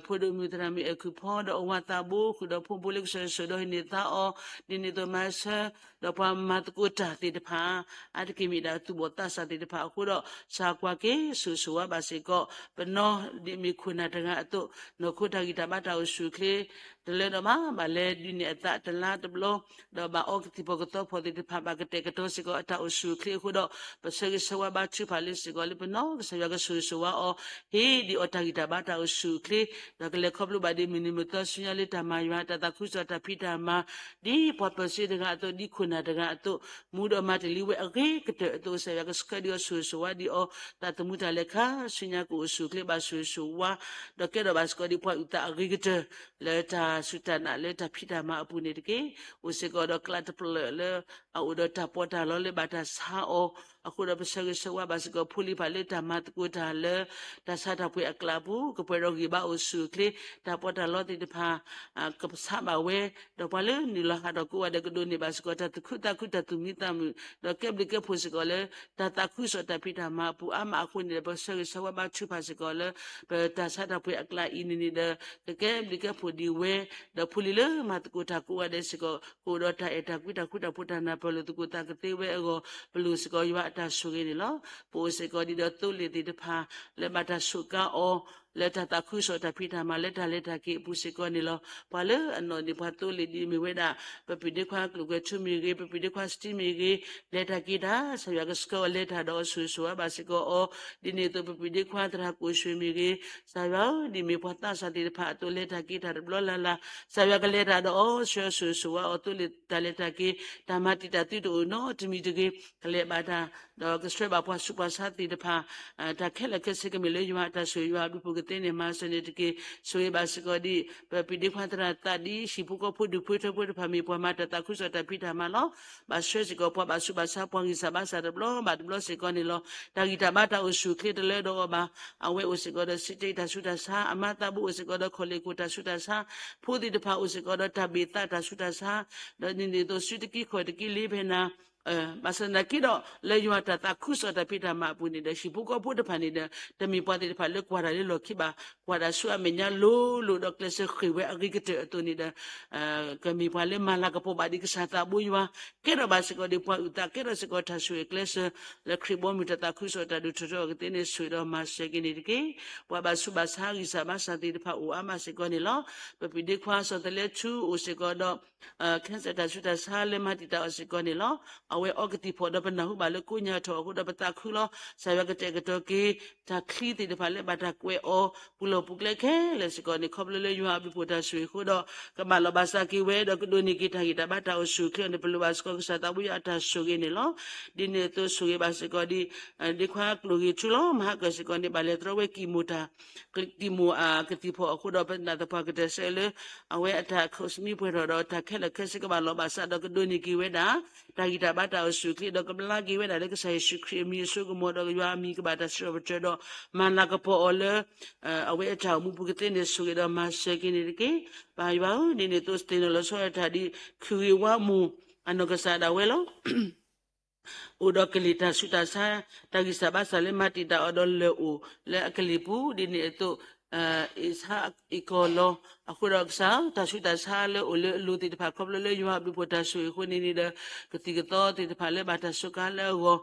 ဖိဒိၣ်မုၣ်သရၣ်မုၣ်အဲၣ်ခုၣ်ဖီ ဒီးအဝၤသးဘိ ဃုာ်ဒီးဖိဖိလၢကစၢ်ယွၤဆိၣ်ဒီးဟ့ၣ်န့ၢ်သါအီၤ ဒ်န့ၣ်အသိးမၤစၢၤ ဒီးပှၤမၤသကိးတၢ်သ့ၣ်တဖၣ် အါတက့ၢ်မ့ၢ်ဒၣ်သူၣ်ဘီၣ်သးစၢ်သ့ၣ်တဖၣ်အဃိဒီး စၢ်ကွၢ်က့ၤဆိၣ်ဂ့ၤဆိၣ်ဝါဘၣ်စ့ၢ်ကီး ပနီၢ်ဒ်မ့ၢ်ခိၣ်နၢ်တဂၤအသိး နီၢ်ခိတၢ်ဂံၢ်တၢ်ဘါတၢ်အိၣ်ဆူၣ်အိၣ်ချ့ တလၢဒီးမး ဘၣ်လဲၤဒုးနဲၣ်အသးတလါတဘျီ, ဒီးဘၣ်အီကသံၣ်ဖီၣ်ကသီဖီၣ်သ့ၣ်တဖၣ် ဘၣ်ကတဲာ်ကတီၤစ့ၢ်ကီးအတၢ်အိၣ်ဆူၣ်အိၣ်ချ့အဃိဒီး ပဆၢဂ့ၤဆၢဝါဘါထုကဖၣ်လၢစ့ၢ်ကီးလၢပနီၢ်ကစၢ်ယွၤကဆိၣ်ဂ့ၤဆိၣ်ဝါအီၤ, ဟ့ၣ်ဒံးအီၤတၢ်ဂံၢ်တၢ်ဘါတၢ်အိၣ်ဆူၣ်အိၣ်ချ့, ဒီးကလဲၤခီဖျိဘၣ်ဒံးမုၢ်နံၤမုၢ်သီဆူညါလၢတၢ်မၤယွၤ တၢ်သးခုကစီၣ်တၢ်ဖံးတၢ်မၤ ဒ်ပှၤပၢၤစ့တဂၤအသိး ဒ်ခိၣ်နၢ်တဂၤအသိး မူဒီးမၤတ့ၢ်လံဝဲအဂ့ၤကတၢၢ်အသိး ကစၢ်ယွၤကဆှၢဒံးအီၤဆိၣ်ဂ့ၤဆိၣ်ဝါဒံးအီၤ, တၢ်သမူတၢ်လဲၤခါဆူညါကအိၣ်ဆူၣ်အိၣ်ချ့ဘၣ်ဆိၣ်ဂ့ၤဆိၣ်ဝါ, ဒီးကဲထီၣ်ဘၣ်စ့ၢ်ကီးဒံးပှၤအုၣ်သးအဂ့ၤကတၢၢ် လၢတၢ်စူၢ်တၢ်နာ်လၢတၢ်ဖံးတၢ်မၤအပူၤန့ၣ်တက့ၢ်. အိၣ်စ့ၢ်ကီးဒီးကျးတဖျၢၣ်လၢ အအိၣ်ဒီးတၢ်ပီးတၢ်လီလၢဘၣ်တၢ်ဆါအီၤ, အဃိဒီးပဆၢဂ့ၤဆၢဝါဘၣ်စ့ၢ်ကီး ဖိလံၤတဖၣ်လၢတၢ်မၤသကိးတၢ်လၢ တၢ်ဆါတၢ်ပှ့ၤအကျးအပူၤ ကပှဲၤဒီးဂံၢ်ဘါအိၣ်ဆူၣ်အိၣ်ချ့, တၢ်ပီးတၢ်လီသ့ၣ်တဖၣ် ကဆါဘၣ်ဝဲ, ဒီးပှၤလၢနုာ်လီၤဟးထီၣ်ကိးဂၤဒဲး ကဒိးန့ၢ်ဘၣ်စ့ၢ်ကီး တၢ်သူၣ်ခုသးခု တၢ်သူၣ်မံသးမုာ် ဒီးကဲဘျုးကဲဖှိၣ်စ့ၢ်ကီးလၢ တၢ်သးခုကစီၣ်တၢ်ဖံးတၢ်မၤအပူၤအါမးအဃိန့ၣ်ဒီး ပဆၢဂ့ၤဆၢဝါဘါထုကဖၣ်စ့ၢ်ကီးလၢ ပတၢ်ဆါတၢ်ပှ့ၤအကျးအံၤန့ၣ်န့ၣ်ဒီး ကကဲဘျုးကဲဖှိၣ်ဒံးဝဲ, ဒီးဖိလံၤလၢမၤသကိးတၢ်ကိးဂၤဒဲးစ့ၢ်ကီး ကအိၣ်ဒီးတၢ်အဲၣ်တၢ်ကွံ တၢ်ဃူတၢ်ဖိး တၢ်နၢ်ပၢၢ်လိာ်သကိးသးကသ့ဝဲအဂီၢ် ပလိၣ်စ့ၢ်ကီးယွၤအတၢ်ဆိၣ်ဂ့ၤန့ၣ်လီၤ. ပအိၣ်စ့ၢ်ကီးဒံးဒီးသိလ့ၣ်သ့ၣ်တဖၣ် လၢဘၣ်တၢ်ဆိးကါအီၤ လၢတၢ်သးခုကစီၣ်တၢ်ဖံးတၢ်မၤလၢတၢ်လဲၤတၢ်က့ၤအပူၤစ့ၢ်ကီးန့ၣ်လီၤ. ပှၤလၢအနီၣ်န့ၢ်ပှၤသိလ့ၣ်ဒ်မ့ၢ်ဝဲဒၣ် ပပျုၢ်ဒ့ခွါကျိၣ်ကွဲၤထူမ့ၢ်ဂ့ၤ, ပပျုၢ်ဒ့ခွါ Steve မ့ၢ်ဂ့ၤ, လဲၤတၢ်က့ၤတၢ် ကစၢ်ယွၤကဆှၢအီၤလဲၤတၢ်ဒီးအီၤဆိၣ်ဂ့ၤဆိၣ်ဝါဘၣ်စ့ၢ်ကီးအီၤ, ဒ်န့ၣ်အသိး ပပျုၢ်ဒ့ခွါသရၣ်ကိၣ်ဆွ့ၣ်မ့ၢ်ဂ့ၤ, ကစၢ်ယွၤဧၢ ဒ်မ့ၢ်ပှၤသးစၢ်သ့ၣ်တဖၣ်အသိး လဲၤတၢ်က့ၤတၢ်တဘျီလၢ်လၢ် ကစၢ်ယွၤကလဲၤတၢ်ဒီးအီၤ ဆှၢအီၤဆိၣ်ဂ့ၤဆိၣ်ဝါအီၤ သိလ့ၣ်တၢ်လဲၤတၢ်က့ၤ တၢ်မၤတံာ်တာ်သုတအိၣ်နီတမံၤတဂ့ၤ, ကလဲၤဘၣ်တၢ် ဒီးကဆှၢဘၣ်ပှၤဆူးပှၤဆါသ့ၣ်တဖၣ် တၢ်ခဲလၢာ်ခဲဆ့ကမ့ၢ်လၢယွၤအတၢ်ဆိၣ်ဂ့ၤ ယွၤအဘျုးဖှိၣ်ကသ့န့ၣ် မၤစၢၤန့ၣ်တက့ၢ်. ဆိၣ်ဂ့ၤဘၣ်စ့ၢ်ကီးဒ် ပပျုၢ်ဒ့ခွါသရၣ်သးဒ် ဟံၣ်ဖိဃီဖိဒူၣ်ဖိထၢဖိတဖၣ်မ့ၢ်ပှၤမၤတၢ်သးခုကစီၣ်တၢ်ဖံးတၢ်မၤလီၤ. ဘၣ်ဆှၢစ့ၢ်ကီးပှၤဘၣ်ဆူးဘၣ်ဆါ ပှၤဂံၢ်စၢ်ဘါစၢ်တဘျီဘၣ်တဘျီစ့ၢ်ကီးန့ၣ်လီၤ. တၢ်ဂံၢ်တၢ်ဘါတၢ်အိၣ်ဆူၣ်အိၣ်ချ့တလၢဒီးအီၤဘၣ်. အဝဲအိၣ်စ့ၢ်ကီးဒီး စံးတ့ၢ်တၢ်ဆူးတၢ်ဆါ, အမါသးဘိအိၣ်စ့ၢ်ကီးဒီး ခီၣ်လ့ၣ်ခိၣ်တၢ်ဆူးတၢ်ဆါ, ဖိသ့ၣ်တဖၣ်အိၣ်စ့ၢ်ကီးဒီး တၢ်ဘ့ၣ်သးတၢ်ဆူးတၢ်ဆါ, ဒီးဒ်န့ၣ်အသိး စုတက့ခီၣ်တက့လ့ဖဲနၤ ဘၣ်ဆၣ်သနာ်က့ဒီး လၢယွၤတၢ်သးခုကစီၣ်တၢ်ဖံးတၢ်မၤအပူၤန့ၣ်ဒီး ဟံၣ်ဖိဃီဖိတဖၣ်န့ၣ်ဒီး တမ့ၢ်ပှၤသ့ၣ်တဖၣ်လၢကွၢ်တၢ်လၢလီၢ်ခံဘၣ်, ကွၢ်တၢ်ဆူအမဲာ်ညါလိၤလိၤဒီးကျဲးစၢးဃ့ၢ်ဝဲအဂ့ၤကတၢၢ်အသိးန့ၣ်ဒီး ကမ့ၢ်ပှၤလၢမၤလၤကပီၤဘၣ်ဒံးကစၢ်သးဘိယွၤ, ကဲထီၣ်ဘၣ်စ့ၢ်ကီးဒံးပှၤအုၣ်သး ကဲထီၣ်စ့ၢ်ကီးတၢ်ဆိၣ်ဂ့ၤကျဲးစၢး လၢခရံာ်ဘီမုၢ်တၢ်သးခုကစီၣ်တၢ်ဒိၣ်ထီၣ်ထီကသ့န့ၣ် ဆိၣ်ဂ့ၤဒီးမၤစၢၤက့ၤန့ၣ်တက့ၢ်. ပှၤဘၣ်ဆူးဘၣ်ဆါဂံၢ်စၢ်ဘါစၢ်သ့ၣ်တဖၣ်အိၣ်အါမးစ့ၢ်ကီးန့ၣ်လီၤ. ပပျုၢ်ဒ့ခွါစီၤသလဲထူအိၣ်စ့ၢ်ကီးဒီး cancer တၢ်ဆူးတၢ်ဆါလၢမၤတံာ်တာ်အီၤစ့ၢ်ကီးန့ၣ်လီၤ. အဝဲအီကသံၣ်ဖီၣ်ဒီးပနၢ်ဟူဘၣ်လၢကိးညါထီၣ်အဃိဒီးပသးခုလီၤ. ကစၢ်ယွၤကတဲာ်ကတီၤက့ၤ တၢ်ချံသ့ၣ်တဖၣ်လၢဘၣ်တၢ်ကွဲးအီၤ ပူၤလီၢ်ပူၤကျဲခဲလၢာ်စ့ၢ်ကီးန့ၣ် ခီဖျိလၢယွၤအဘျုးဖှိၣ်တၢ်ဆိၣ်ဂ့ၤအဃိဒီး ကဘၣ်လီၤဘၣ်စးက့ၤဝဲဒီးကဒိးန့ၢ်က့ၤတၢ်ဂံၢ်တၢ်ဘါတၢ်အိၣ်ဆူၣ်အိၣ်ချ့အီၤန့ၣ် ပလိၣ်ဘၣ်စ့ၢ်ကီးကစၢ်သးဘိယွၤအတၢ်ဆိၣ်ဂ့ၤန့ၣ်လီၤ. ဒ်န့ၣ်အသိးဆိၣ်ဂ့ၤဘၣ်စ့ၢ်ကီးဒ် ဒ့ခွါကျိၣ်ဂ့ၤထူလီၤ. မဟါကၢၢ်စ့ၢ်ကီးန့ၣ် ဘၣ်လဲၤတြီဝဲကံၣ်မိၣ်တၢ် ကံၣ်မိၣ်အကသံၣ်ဖီၣ်အဃိဒီး ပနာ်သပှၢ်ကတၢၢ်ဆၢလၢ အဝဲအတၢ်ခိၣ်ဆမံပှဲၤထီၣ်ဒီး တၢ်ခဲလၢာ်ခဲဆ့ကဘၣ်လီၤဘၣ်စးဒီးကဒိးန့ၢ်က့ၤဝဲဒၣ် တၢ်ဂံၢ်တၢ်ဘါတၢ်အိၣ်ဆူၣ်အိၣ်ချ့ဒီးကဘျါက့ၤဝဲဒၣ်လၢကစၢ်ယ့ၣ်ၡူးခရံာ်အမံၤအစိကမီၤဒီးယွၤအမံၤကဘၣ်တၢ်စံးထီၣ်ပတြၢၤဒီး မၤလၤကပီၤအီၤလၢ အဝဲအတၢ်အိၣ်မူပူၤကသ့န့ၣ် ဆိၣ်ဂ့ၤဒီးမၤစၢၤက့ၤန့ၣ်တက့ၢ်. ပၢ်ယွၤဧၢ, ဒ်န့ၣ်အသိးသ့ၣ်နီၣ်လီၤဆီဒၣ်တၢ်ဒ် ခုၣ်ဂ့ၤဝါမိၢ် အနီၢ်ကစၢ်ဒၣ်ဝဲလီၤ. အိၣ်ဒီးကလံၤတၢ်ဆူးတၢ်ဆါ တၢ်ဂံၢ်စၢ်ဘါစၢ်လၢမၤတံာ်တာ်အီၤဒီးလၢၢ်အိၣ်လၢအကလံၤပူၤ ဒ်န့ၣ်အသိး အ့ၣ်ဆါအ့ၣ်ကီၢ်လီၤ. အဃိဒီးကစၢ် တၢ်ဆူးတၢ်ဆါလၢအိၣ်လၢအလိၤသ့ၣ်တဖၣ် ခီဖျိလၢယွၤအဘျုးဖှိၣ်တၢ်ဆိၣ်ဂ့ၤအဃိန့ၣ်န့ၣ်ဒီး ကသံၣ်ကသီသ့ၣ်တဖၣ်လၢဘၣ်တၢ်စူးကါလၢအဂီၢ်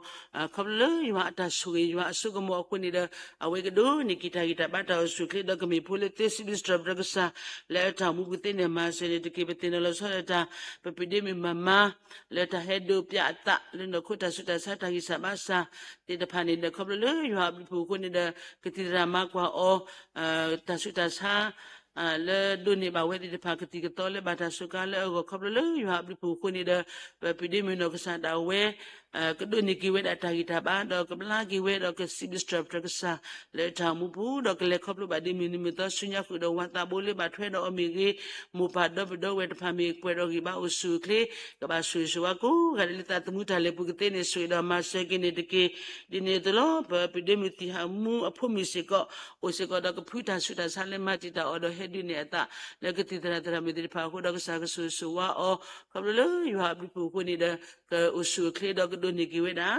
ခီဖျိလၢယွၤအတၢ်ဆိၣ်ဂ့ၤယွၤအစိကမီၤအဃိန့ၣ်ဒီး အဝဲကဒိးန့ၢ်က့ၤတၢ်ဂံၢ်တၢ်ဘါတၢ်အိၣ်ဆူၣ်အိၣ်ချ့ဒီးကမ့ၢ်ဖိလၢသ့စံးဘျုးစံးထီၣ်ပတြၢၤကစၢ် လၢအတၢ်အိၣ်မူပူၤကသ့န့ၣ် မၤစၢၤန့ၣ်တက့ၢ်. ပသ့ၣ်နီၣ်လီၤဆီဒၣ်တၢ် ပပဒ့မုၣ်မၤမါ လၢတၢ်ဟဲဒိးပၠးအသးလၢနီၢ်ခိတၢ်ဆူးတၢ်ဆါတၢ်ဂံၢ်စၢ်ဘါစၢ်သ့ၣ်တဖၣ်န့ၣ်ဒီး ခီဖျိလၢယွၤအဘျုးဖှိၣ်အဃိန့ၣ်ဒီး ကသံၣ်သရၣ်မၤကွၢ်အီၤ တၢ်ဆူးတၢ်ဆါ လၢဒိးန့ၢ်ဘၣ်ဝဲသ့ၣ်တဖၣ် ကသံၣ်ကသီလၢဘၣ်တၢ်စူးကါလၢအဂီၢ် ခီဖျိလၢယွၤအဘျုးဖှိၣ်အဃိန့ၣ်ဒီး ပပဒ့မုၣ်နီၢ်ကစၢ်ဒၣ်ဝဲ ကဒိးန့ၢ်က့ၤဝဲဒၣ်တၢ်ဂံၢ်တၢ်ဘါ ဒီးကဘျါက့ၤဝဲဒီးကစံးဘျုးစံးထီၣ်ပတြၢၤကစၢ် လၢတၢ်အိၣ်မူပူၤ ဒီးကလဲၤခီဖျိဘၣ်ဒ်မုၢ်နံၤမုၢ်သီဆူညါဃုာ်ဒီးဝၤသးဘိလၢဘၣ်ထွဲဒီးအီၤမ့ၢ်ဂ့ၤ, မိၢ်ပၢ်ဒီပုၢ်ဒီဝဲၢ်တဖၣ်မ့ၢ်ပှဲၤဒီးဂံၢ်ဘါအိၣ်ဆူၣ်အိၣ်ချ့ ကဘၣ်ဆိၣ်ဂ့ၤဆိၣ်ဝါကိးဂၤဒဲးလၢသးသမူတၢ်လဲၤပူၤကသ့န့ၣ် ဆိၣ်ဂ့ၤဒီးမၤစၢၤက့ၤန့ၣ်တက့ၢ်. ဒ်န့ၣ်အသိးလီၤ ပပဒ့မုၣ်သံၣ်ဟးမူအဖိမုၣ်စ့ၢ်ကီး အိၣ်စ့ၢ်ကီးဒီးကဖုတၢ်ဆူးတၢ်ဆါလၢမၤတံာ်တာ်အီၤဒီးဟဲဒုးနဲၣ်အသး လၢကသံၣ်သရၣ်သရၣ်မုၣ်သ့ၣ်တဖၣ်အဃိဒီးကစၢ်ကဆိၣ်ဂ့ၤဆိၣ်ဝါအီၤ ခီဖျိလၢယွၤအဘျုးဖှိၣ်အဃိန့ၣ်ဒီး ကအိၣ်ဆူၣ်အိၣ်ချ့ဒီးကဒိးန့ၢ်က့ၤဝဲဒၣ်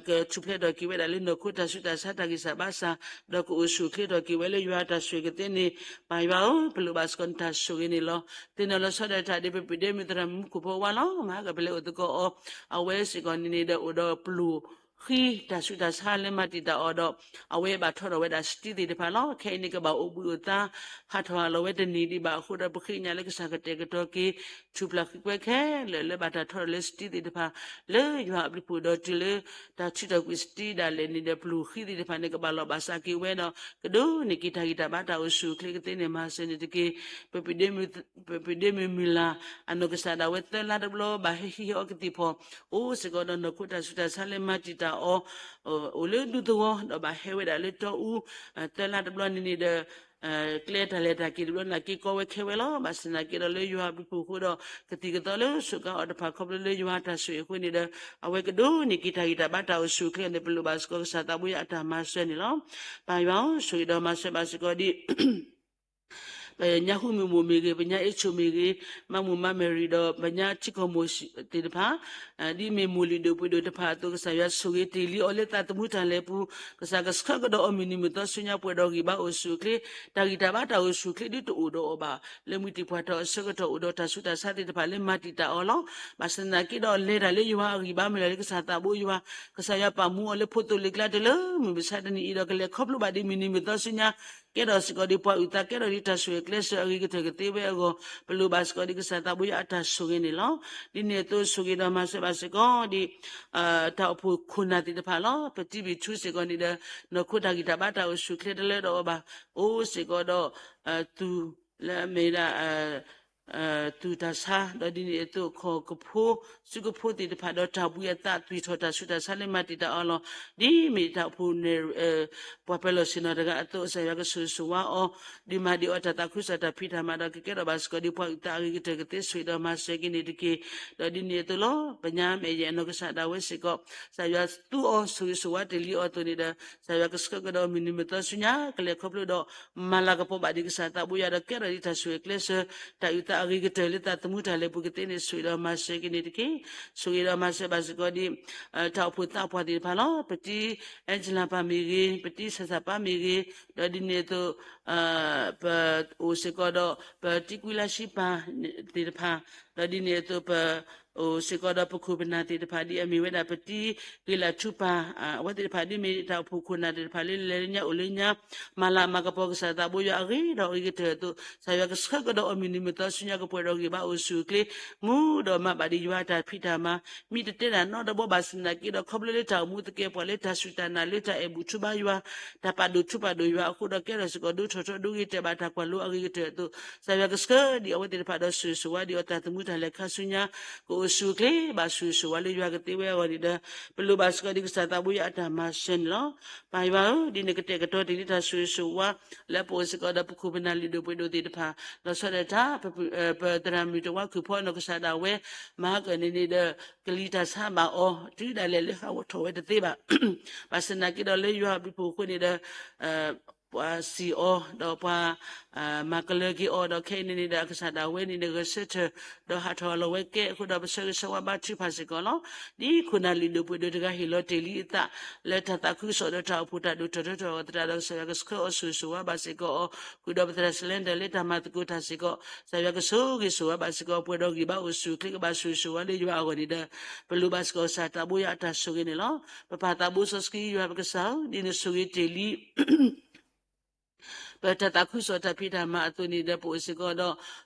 ကထူၣ်ဖျဲးထီၣ်က့ၤဝဲဒၣ်လၢနီၢ်ခိတၢ်ဆူးတၢ်ဆါတၢ်ဂံၢ်စၢ်ဘါစၢ် ဒီးကအိၣ်ဆူၣ်အိၣ်ချ့ထီၣ်က့ၤဝဲလၢယွၤတၢ်ဆိၣ်ဂ့ၤကသ့န့ၣ် ပၢ်ယွၤဧၢ ပလိၣ်ဘၣ်စ့ၢ်ကီးနတၢ်ဆိၣ်ဂ့ၤန့ၣ်လီၤ. သ့ၣ်နီၣ်လီၤဆီဒၣ်တၢ်ဒ်ပပဒ့မုၣ်သရၣ်မုၣ်ခိၣ်ဖိဝါလီၤ မဟါကၢၢ်ပလဲၤအိၣ်သကိးအီၤ အဝဲစ့ၢ်ကီးန့ၣ်န့ၣ်ဒီးအိၣ်ဒီးပျိၢ် ဃံတၢ်ဆူးတၢ်ဆါလၢမၤတံာ်တာ်အီၤဒီး အဝဲဘၣ်ထီထီၣ်ဝဲဒၣ်စတံသ့ၣ်တဖၣ်လီၤ. ခဲအံၤန့ၣ်ကဘၣ်အိၣ်ဘှံးအိၣ်သါ ဟးထီၣ်ဟးလီၤဝဲတန့ၢ်ဒံးဘၣ်အဃိဒီး ပဃ့ကညးလၢကစၢ်ကတဲာ်ကတီၤက့ၤ ထူၣ်ဖျးဃံကွဲခဲလၢာ်လၢဘၣ်တၢ်ထီထီၣ်လၢစတံသ့ၣ်တဖၣ် လၢယွၤအဘျုးဖှိၣ်ဒီးတုၤလၢ တၢ်ထုးထီၣ်ကွံာ်စတံဒၣ်လဲာ်န့ၣ်ဒီး ပလိၣ်ဃံသ့ၣ်တဖၣ်န့ၣ် ကဘၣ်လီၤဘၣ်စးက့ၤဝဲဒီး ကဒိးန့ၢ်က့ၤတၢ်ဂံၢ်တၢ်ဘါတၢ်အိၣ်ဆူၣ်အိၣ်ချ့ကသ့န့ၣ် မၤစၢၤန့ၣ်တက့ၢ်. ပ ပဒ့မုၢ်မုၢ်လၢ် အနီၢ်ကစၢ်ဒၣ်ဝဲသၢလါတဘျီ ဘၣ်ဟဲဟံးဟဲအီကသံၣ်ဖီၣ် အိၣ်စ့ၢ်ကီးဒီးနီၢ်ခိတၢ်ဆူးတၢ်ဆါလၢမၤတံာ်တာ်အီၤ အိၣ်လၢဒူသဝီ ဒီးဘၣ်ဟဲဝဲဒၣ်လၢတီအူ သၢလါတဘျီန့ၣ်န့ၣ်ဒီး ကျဲတၢ်လဲၤတၢ်က့ၤတဘျီန့ၣ် က့ၤကီဝဲခဲဝဲလီၤ. ဘၣ်ဆၣ်သနာ်က့ဒီးလၢယွၤအဘျုးဖှိၣ်အဃိဒီး ကသံၣ်ကသီလၢစူးကါအီၤတဖၣ်ခီဖျိလၢယွၤအတၢ်ဆိၣ်ဂ့ၤအဃိန့ၣ်ဒီး အဝဲကဒိးန့ၢ်က့ၤတၢ်ဂံၢ်တၢ်ဘါတၢ်အိၣ်ဆူၣ်အိၣ်ချ့န့ၣ် ပလိၣ်ဘၣ်စ့ၢ်ကီးကစၢ်သးဘိယွၤအတၢ်မၤစၢၤန့ၣ်လီၤ. ပၢ်ယွၤဧၢ, ဆိၣ်ဂ့ၤဒီးမၤစၢၤဘၣ်စ့ၢ်ကီးဒ် ပညါဃုမုၢ်မိၢ်မ့ၢ်ဂ့ၤ, ပညါအ့ၣ်ဆိၣ်မ့ၢ်ဂ့ၤ, မါမုၢ်မါမဲရံၤဒီး ပညါထံကီၢ်မိၢ်သ့ၣ်တဖၣ်, ဒ်မ့ၢ်မိၢ်လုၢ်ဒိၣ်ပှ့ၤဒိၣ်တဖၣ်အသိး ကစၢ်ယွၤဆိၣ်ဂ့ၤတ့ၢ်လံအီၤလၢသးသမူတၢ်လဲၤပူၤ, ကစၢ်ကဆှၢကဒီးအီၤမုၢ်နံၤမုၢ်သီဆူညါ ပှဲၤဒီးဂံၢ်ဘါအိၣ်ဆူၣ်အိၣ်ချ့, တၢ်ဂံၢ်တၢ်ဘါတၢ်အိၣ်ဆူၣ်အိၣ်ချ့ဒ်တအိၣ်ဒီးအီၤဘၣ်, လၢမုၢ်တံၢ်ပှၢ်ထီၣ်အဆၢကတီၢ် အိၣ်ဒီးတၢ်ဆူးတၢ်ဆါသ့ၣ်တဖၣ်လၢမၤတံာ်တာ်အီၤလီၤ. ဘၣ်ဆၣ်သနာ်က့ဒီး လဲၤတၢ်လၢယွၤအဂံၢ်ဘါမ့ၢ်လီၤလၢကစၢ်သးဘိယွၤ, ကစၢ်ယွၤပာ်မူအီၤလၢဖိသိလ့ၣ်ကျါတလၢမုၢ်မဆါတနံၤအံၤဒီး ကလဲၤခီဖျိဘၣ်ဒ်မုၢ်နံၤမုၢ်သီဆူညါ ကဲထီၣ်စ့ၢ်ကီးဒ်ပှၤအုၣ်သး ကဲထီၣ်ဒ်တၢ်ဆိၣ်ဂ့ၤကျဲးစၢးအဂ့ၤကတၢၢ်ကသ့ဝဲအဂီၢ်, ပလိၣ်ဘၣ်စ့ၢ်ကီးဒ်ကစၢ်သးဘိယွၤအတၢ်ဆိၣ်ဂ့ၤန့ၣ်လီၤ. ဒ်န့ၣ်အသိးဆိၣ်ဂ့ၤဒီးမၤစၢၤဘၣ်စ့ၢ်ကီးဒ် တၢ်အိၣ်ဖှိၣ်ခိၣ်နၢ်သ့ၣ်တဖၣ်လီၤ. ပတံၤဘံၣ်ထူစ့ၢ်ကီးန့ၣ်ဒီး နီၢ်ခိတၢ်ဂံၢ်တၢ်ဘါတၢ်အိၣ်ဆူၣ်အိၣ်ချ့တလၢဒီးအီၤဘၣ်, အိၣ်စ့ၢ်ကီးဒီး သူၣ်လၢအမ့ၢ်ဒၣ် သူၣ်တၢ်ဆါ, ဒီးဒ်န့ၣ်အသိးခီၣ်ကဖိ စုကဖိသ့ၣ်တဖၣ်ဒီးတၢ်ဘှံးအသး သွံၣ်ထီၣ်တၢ်ဆူးတၢ်ဆါလၢမၤတံာ်တာ်အီၤလီၤ. ဒ်မ့ၢ်တၢ်အိၣ်ဖှိၣ်န့ၣ် ပှၤပၢၤလီၢ်ဆ့ၣ်နီၤတဂၤအသိး ကစၢ်ယွၤကဆိၣ်ဂ့ၤဆိၣ်ဝါအီၤ, ဒုးမၤဒံးအီၤတၢ်သးခုကစီၣ်တၢ်ဖံးတၢ်မၤဒီး ကကဲထီၣ်ဘၣ်စ့ၢ်ကီးဒ်ပှၤအုၣ်သးအဂ့ၤကတၢၢ်ကသ့ ဆိၣ်ဂ့ၤဒီးမၤစၢၤက့ၤန့ၣ်တက့ၢ်. ဒီးဒ်န့ၣ်အသိးလီၤ. ပညါမဲာ်ယဲၢ်အနီၢ်ကစၢ်ဒၣ်ဝဲစ့ၢ်ကီး ကစၢ်ယွၤသူအီၤဆိၣ်ဂ့ၤဆိၣ်ဝါတ့ၢ်လံအီၤအသိးန့ၣ်ဒီး ကစၢ်ယွၤကဆှၢကဒီးမုၢ်နံၤမုၢ်သီဆူညါ ကလဲၤခီဖျိဒီး မၤလၤကပီၤဘၣ်ဒံးကစၢ်သးဘိယွၤဒီး ကဲထီၣ်ဒ်တၢ်ဆိၣ်ဂ့ၤကျဲးစၢး တၢ်အုၣ်သးအဂ့ၤကတၢၢ်လၢသးသမူတၢ်လဲၤပူၤကသ့န့ၣ် ဆိၣ်ဂ့ၤဒီးမၤစၢၤက့ၤန့ၣ်တက့ၢ်. ဆိၣ်ဂ့ၤဒီးမၤစၢၤဘၣ်စ့ၢ်ကီးဒ် တၢ်အိၣ်ဖှိၣ်သးပှၢ်သ့ၣ်တဖၣ်လီၤ. ပတံၤအဲၣ်ကလၤပၢ်မ့ၢ်ဂ့ၤ, ပတံၤဆၣ်ဆၣ်ပၢ်မ့ၢ်ဂ့ၤ, ဒီးဒ်န့ၣ်အသိး ပအိၣ်စ့ၢ်ကီးဒီး ပတံၤကွံလါဆံပၢ်သ့ၣ်တဖၣ်, ဒီးဒ်န့ၣ်အသိးပ အိၣ်စ့ၢ်ကီးဒီးပခိၣ်ပနၢ်သ့ၣ်တဖၣ် ဒ်အမ့ၢ်ဝဲဒၣ်ပတံၤဂ့ၤလးထူပၢ်, အဝဲသ့ၣ်တဖၣ်ဒ်မ့ၢ်တၢ်အိၣ်ဖှိၣ်ခိၣ်နၢ်သ့ၣ်တဖၣ်လၢလဲၤလၢညါအိၣ်လၢညါ မၤလၤမၤကပီၤကစၢ်သးဘိယွၤအဂ့ၤဒီးအဂ့ၤကတၢၢ်အသိး ကစၢ်ယွၤကဆှၢကဒီးအီၤမုၢ်နံၤမုၢ်သီဆူညါ ကပှဲၤဒီးဂံၢ်ဘါအိၣ်ဆူၣ်အိၣ်ချ့ မူဒီးမၤဘၣ်ဒံးယွၤအတၢ်ဖံးတၢ်မၤ မ့ၢ်တတဲတၢ်နီတဘီဘၣ်ဆၣ်သနာ်က့ဒီး ခီဖျိလၢတၢ်အိၣ်မူသကဲပှၤလၢတၢ်စူၢ်တၢ်နာ်လၢတၢ်အဲၣ်ဘူၣ်ထူဘါယွၤ တၢ်ပာ်ဒိၣ်ထူပာ်ဒိၣ်ယွၤအဃိဒီး ကဲထီၣ်စ့ၢ်ကီးဒိထီၣ်ထီဒိဂ့ၤတဲာ်ဘၣ်တၢ်ကွၢ်လိအဂ့ၤကတၢၢ်အသိး ကစၢ်ယွၤကဆှၢဒံးအဝဲသ့ၣ်တဖၣ်ဒီးဆိၣ်ဂ့ၤဆိၣ်ဝါဒံးအီၤသးသမူတၢ်လဲၤခါဆူညါ ကအိၣ်ဆူၣ်အိၣ်ချ့ဘၣ်ဆိၣ်ဂ့ၤဆိၣ်ဝါလၢယွၤကသ့ဝဲအဂီၢ်န့ၣ်ဒီး ပလိၣ်ဘၣ်စ့ၢ်ကီးဒ်ကစၢ်သးဘိယွၤအတၢ်မၤစၢၤန့ၣ်လီၤ. ပၢ်ယွၤဧၢ, ဒ်န့ၣ်ကတဲာ်ကတီၤတ့ၢ်လံတၢ်ဆိၣ်ဂ့ၤဆိၣ်ဝါ လၢပအိၣ်စ့ၢ်ကီးဒီးပခိၣ်ပနၢ်လုၢ်ဒိၣ်ပှ့ၤဒိၣ်သ့ၣ်တဖၣ် လီၤဆီဒၣ်တၢ် ပသရၣ်မုၣ်တဝါခုၣ်ဖီအနီၢ်ကစၢ်ဒၣ်ဝဲ မၤဟါကၢၣ်န့ၣ်န့ၣ်ဒီး ကလံၤတၢ်ဆါဘၣ်အီၤ တုၤဒၣ်လဲာ်လၢဟးဂီၤထီၣ်ဝဲတသ့ဘၣ် ဘၣ်ဆၣ်သနာ်က့ဒီးလၢယွၤအဘျုးဖှိၣ်အဃိန့ၣ်ဒီး ပှၤစံၣ်အီၤ ဒီးပှၤ မၤကလၢၤက့ၤအီၤဒီးခဲအံၤန့ၣ်န့ၣ်ဒီး အကစၢ်ဒၣ်ဝဲန့ၣ်န့ၣ် ဂဲၤဆၢထၢၣ် ဒီးဟးထီၣ်လီၤဝဲကဲအဃိဒီး ပဆၢဂ့ၤဆၢဝါဘါထုကဖၣ်စ့ၢ်ကီးလီၤ. ဒ်ခိၣ်နၢ်လုၢ်ဒိၣ်ပှ့ၤဒိၣ်တဂၤဟ့ၣ်လီၤတ့ၢ်လံအသး လၢတၢ်သးခုကစီၣ်ဒီးတၢ်အိၣ်ဖှိၣ်တၢ်ဒိၣ်ထီၣ်ထီထီၣ်အသတးဒီး ကစၢ်ယွၤကဆှၢအီၤဆိၣ်ဂ့ၤဆိၣ်ဝါဘၣ်စ့ၢ်ကီးအီၤ ဃုာ်ဒီးပသရၣ် Slender လၢတၢ်မၤသကိးတၢ်စ့ၢ်ကီး ကစၢ်ယွၤကဆိၣ်ဂ့ၤဆိၣ်ဝါဘၣ်စ့ၢ်ကီး ပှဲၤဒီးဂံၢ်ဘါအိၣ်ဆူၣ်အိၣ်ချ့ကဘၣ်ဆိၣ်ဂ့ၤဆိၣ်ဝါလၢယွၤအဂီၢ်န့ၣ်ဒီး ပလိၣ်ဘၣ်စ့ၢ်ကီးကစၢ်သးဘိယွၤအတၢ်ဆိၣ်ဂ့ၤန့ၣ်လီၤ. ပပၢ်သးဘိစီဆှံယွၤပကစၢ်ဧၢ, ဒ်နဆိၣ်ဂ့ၤတ့ၢ်လံ ပတၢ်သးခုကစီၣ်တၢ်ဖံးတၢ်မၤအသိးန့ၣ်ဒီး ပအိၣ်စ့ၢ်ကီးဒီး လံာ်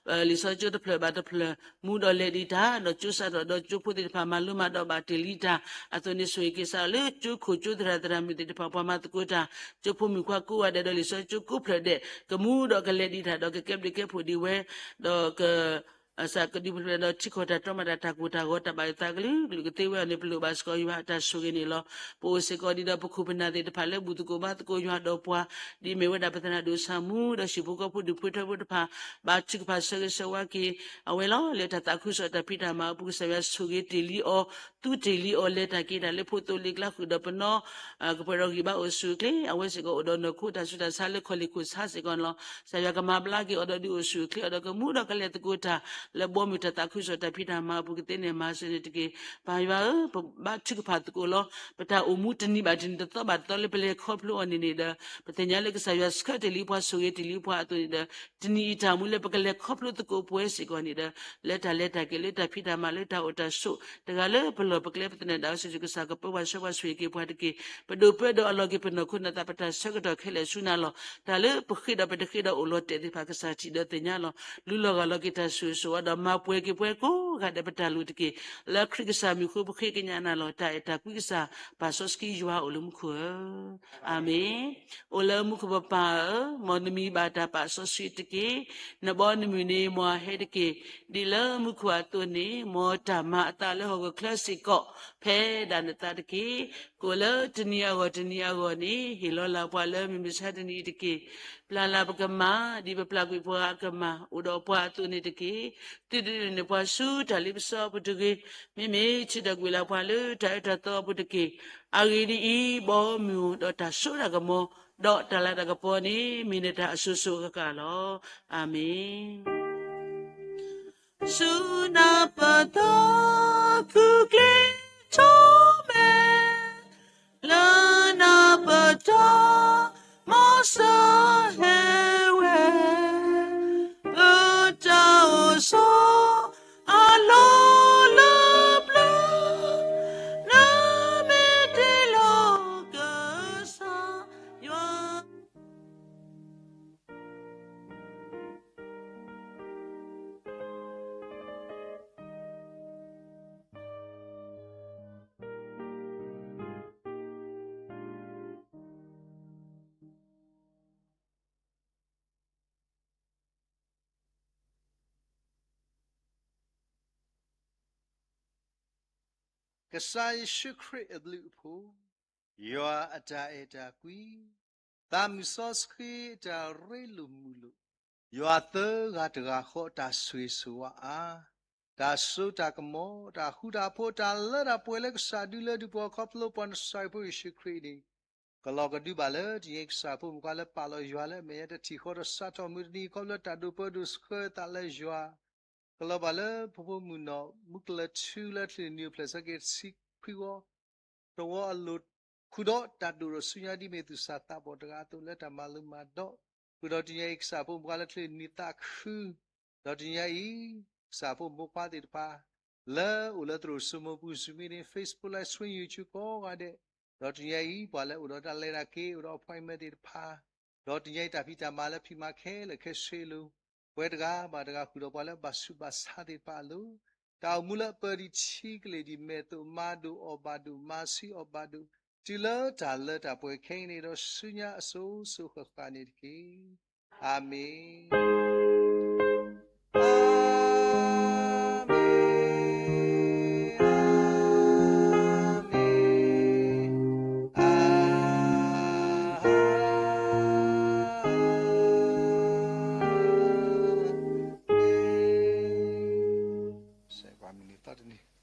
စီဆှံကၠိတဖျၢၣ်ဘၣ်တဖျၢၣ် မူဒီးလဲၤဒံးတၢ် ဒီးကၠိစးထီၣ်ဒီးကၠိဖိသ့ၣ်တဖၣ် မၤလိမၤဒိးဘၣ်တ့ၢ်လံတၢ်အသိးန့ၣ် ဆိၣ်ဂ့ၤက့ၤစးလၢကၠိခိၣ်ကၠိသရၣ်သရၣ်မုၣ်သ့ၣ်တဖၣ် ပှၤမၤသကိးတၢ် ကၠိဖိမုၣ်ခွါကိးဂၤဒဲးဒီး လံာ်စီဆှံကၠိကိးဖျၢၣ်ဒဲး ကမူဒီးကလဲၤဒံးတၢ်ဒီးကကဲဘျုးကဲဖှိၣ်ဒံးဝဲ ဒီးက စးကဒုးပျဲၤဒီးထံကီၢ်တၢ်တီမတၢ်တၢ်ကိၢ်တၢ်ဂီၤတၢ်ဘၣ်ယိၣ်သးကလုာ်ကလုာ်ကသ့ဝဲအီၤန့ၣ် ပလိၣ်ဘၣ်စ့ၢ်ကီးယွၤအတၢ်ဆိၣ်ဂ့ၤန့ၣ်လီၤ. ပအိၣ်စ့ၢ်ကီးဒံးဒီးပခိၣ်ပနၢ်သ့ၣ်တဖၣ်လၢဘူၣ်သကိးဘါသကိးယွၤဒီးပှၤ ဒ်မ့ၢ်ဝဲဒၣ်ပသရၣ်ဒိၣ်ဆၣ်မူဒီးဟံၣ်ဖိဃီဖိဒူၣ်ဖိထၢဖိတဖၣ် ဘါထုကဖၣ်ဆၢဂ့ၤဆၢဝါက့ၤ အဝဲလီၤ. လၢတၢ်သးခုကစီၣ်တၢ်ဖံးတၢ်မၤအပူၤ ကစၢ်ယွၤဆိၣ်ဂ့ၤတ့ၢ်လံအီၤ သူတ့ၢ်လံအီၤလဲၤတၢ်က့ၤတၢ်လၢဖိသိလ့ၣ်ကျါဃုာ်ဒီးပနီၢ် ကပှဲၤဒီးဂံၢ်ဘါအိၣ်ဆူၣ်အိၣ်ချ့ အဝဲစ့ၢ်ကီးအိၣ်ဒီးနီၢ်ခိတၢ်ဆူးတၢ်ဆါလၢခီၣ်လ့ၣ်ခိၣ်ဆါစ့ၢ်ကီးန့ၣ်လီၤ. ကစၢ်ယွၤကမၤဘျါက့ၤအီၤဒီးဒုးအိၣ်ဆူၣ်အိၣ်ချ့အီၤဒီးကမူဒီးကလဲၤသကိးတၢ် လၢဘီမုၢ်တၢ်သးခုကစီၣ်တၢ်ဖံးတၢ်မၤအပူၤကသ့န့ၣ် မၤစၢၤန့ၣ်တက့ၢ်. ပၢ်ယွၤဧၢ, ပဘါထုကဖၣ်သကိးလီၤ. ပတၢ်အိၣ်မူတနံၤဘၣ်တနံၤတသီဘၣ်တသီလၢပလဲၤခီဖျိအီၤန့ၣ်န့ၣ်ဒီး ပသ့ၣ်ညါလၢကစၢ်ယွၤဆှၢတ့ၢ်လံပှၤဆိၣ်ဂ့ၤတ့ၢ်လံပှၤအသိးန့ၣ်ဒီး တနံၤအံၤတၢ်အိၣ်မူလၢပကလဲၤခီဖျိသကိးပှဲၤစ့ၢ်ကီးန့ၣ်ဒီး လၢတၢ်လဲၤတၢ်က့ၤလၢတၢ်ဖံးတၢ်မၤလၢတၢ်အိၣ်တၢ်ဆိး တဂၤလၢပ လီၤပကျဲပသနၢၣ်ဒၣ်ဝဲ စံးကစၢ် ကပၢၤပှၤဆှၢပှၤဆိၣ်ဂ့ၤက့ၤပှၤတက့ၢ်. ပဒိၣ်ပၢဒီးအလီၢ်က့ၤ ပနီၢ်ခိနီၢ်သး ပတၢ်ဆၢကတီၢ်ခဲလၢာ်ဆူနၤလီၤ. တၢ်လၢပဃ့ဒီးပတဃ့ဒီးအိၣ်လီၤတဲာ်သ့ၣ်တဖၣ် ကစၢ်ထံၣ်ဒီးသ့ၣ်ညါလီၤ. လူလီၤဂၢ်လီၤက့ၤတၢ်ဆိၣ်ဂ့ၤဆိၣ်ဝါဒီး မၤပှဲၤက့ၤပှၤကိးဂၤဒဲးပတၢ်လိၣ်တက့ၢ်. လၢခရံာ်ကစၢ်မံၤအဃိ ပဃ့ကညးနၤလီၤ. တၢ်အဲၣ်တၢ်ကွံကစၢ် ပၢ်စီဆှံယွၤအိၣ်လၢမူခိၣ်ဧၢ အၤမ့ၣ်. အိၣ်လၢမူခိၣ်ပပၢ်ဧၢ, မ်နမံၤဘၣ်တၢ်ပာ်စီဆှံတက့ၢ်. နဘီနမုၢ်န့ၣ် မ်အဟဲတက့ၢ်. ဒ်လၢမူခိၣ်အသိးန့ၣ် မ်တၢ်မၤအသးလၢဟီၣ်ခိၣ်ချၢစ့ၢ်ကီး ဖဲဒၣ်နသးတက့ၢ်. ကအိၣ်လၢတနံၤအဂီၢ်တနံၤအဂီၢ်န့ၣ် ဟ့ၣ်လီၤလၢပှၤလၢမုၢ်မဆါတနံၤအံၤတက့ၢ်. ပျၢ်လၢပကမၤ ဒ်ပပျၢ်ကွံာ်ပှၤအကမၤ, အိၣ်ဒီးပှၤအသိးန့ၣ်တက့ၢ်. သုတဒုးန့ၢ်ပှၤဆူတၢ်လ့ပစီအပူၤတဂ့ၤ. မ့မ့ၢ်ဆၢထၢၣ်ကွံာ်လၢပှၤလၢတၢ်အၢတၢ်သီအပူၤတက့ၢ်. အဂ့ၢ်ဒ်အံၤ, ဘီမုၢ်ဒီးတၢ်စိတၢ်ကမီၤ ဒီးတၢ်လၤတၢ်ကပီၤန့ၣ် မ့ၢ်နတၢ်အစိၤစိၤအဃၣ်ဃၣ်လီၤ. အၤမ့ၣ်. ဆူနၢ်ပၢၢ်သီဖုကျဲထီၣ်မဲာ်, လၢနၢ်ပၢၢ်တၢ်မၤစၢၤဟဲဝဲ, ပတၢ်အိၣ်ဆီအလီၢ်လၢပျၢၤ, နမ့ၢ်တ့လီၤကစၢ်ယွၤ ကစၢ်ယ့ၣ်ၡူးခရံာ်အဘျုးအဖှိၣ်, ယွၤအတၢ်အဲၣ်တၢ်ကွံ, သးမုၢ်စီဆှံအတၢ်ရ့လိာ်မုာ်လိာ်, ယွၤသၢဂၤတဂၤဃီအတၢ်ဆိၣ်ဂ့ၤဆိၣ်ဝါအါ, တၢ်စိတၢ်ကမီၤ, တၢ်ဃူတၢ်ဖိး, တၢ်လၢတၢ်ပှဲၤလၢကစၢ်ဒုလၢဒုးပှၤခီဖျိပှၤနစၢ်ဖိယ့ၣ်ၡူးခရံာ်န့ၣ်, ကလီၤကဒုဘၣ်လၢတနံၤအံၤ ကစၢ်ဖိမုၣ်ခွါလၢပာ်လီၤယွၤလၢအမဲာ်ညါတထံၣ်ဃီဒီး စးထီၣ်မုၢ်တနံၤအံၤ ခီဖျိတၢ်ဒိၣ်ပၢဒိၣ်ဆှၢသးလၢယွၤ ကလီၤဘၣ်လၢဖိဖိမုၣ်နီၢ် မုၢ်ကလၢၤထူလၢချံၣ်နံၣ်အိၣ်ဖျဲၣ်ဆၢက့ၤတဆံခွံဝီ တဝီအလိၤ ဃုာ်ဒီးတၢ်ဒိၣ်ထီၣ်ဆူညါဒ်မ့ၢ်သူၣ်စၢ်သးဘီၣ်တဂၤအသိးလၢတၢ်မၤလိမၤဒိး, ဃုာ်ဒီးတနံၤအံၤ ကစၢ်ဖိမုၣ်ခွါလၢချံၣ်နံၣ်သးခု, ဒီးတနံၤအံၤ ကစၢ်ဖိမိၢ်ပှၢ်သ့ၣ်တဖၣ် လၢအိၣ်လၢသရိာ်စိမိၢ်ပူၤ Zoom meeting, Facebook Live Stream, YouTube ကိးဂၤဒဲး, ဒီးတနံၤအံၤ ပှၤလၢအိၣ်ဒီးတၢ်လဲၤတၢ်က့ၤ အိၣ်ဒီး appointment သ့ၣ်တဖၣ် ဒီးတနံၤအံၤတၢ်ဖံးတၢ်မၤလၢဖံးမၤခဲလၢာ်ခဲဆ့လိၤ, ပှၤတဂၤဘၣ်တဂၤဃုာ်ဒီးပှၤလၢဘၣ်ဆူးဘၣ်ဆါသ့ၣ်တဖၣ်အလိၤ, တၢ်အိၣ်မူလၢအပၢၤဒံးထံကလ့ၢ်ဒံးမဲာ်သိး မၤဒိၣ်အီၣ်ဘၣ်ဒိၣ် မၤဆံးအီၣ်ဘၣ်ဒိၣ် တုၤလၢတၢ်လၢတၢ်ပှဲၤခဲအံၤန့ၣ် ဒီးဆူညါအစိၤစိၤဃၣ်ဃၣ်န့ၣ်တက့ၢ်. အၤမ့ၣ်. အၤမ့ၣ်, အၤမ့ၣ်, အၤမ့ၣ်. စဲးပှၤမုၢ်နံၤသီတနံၤ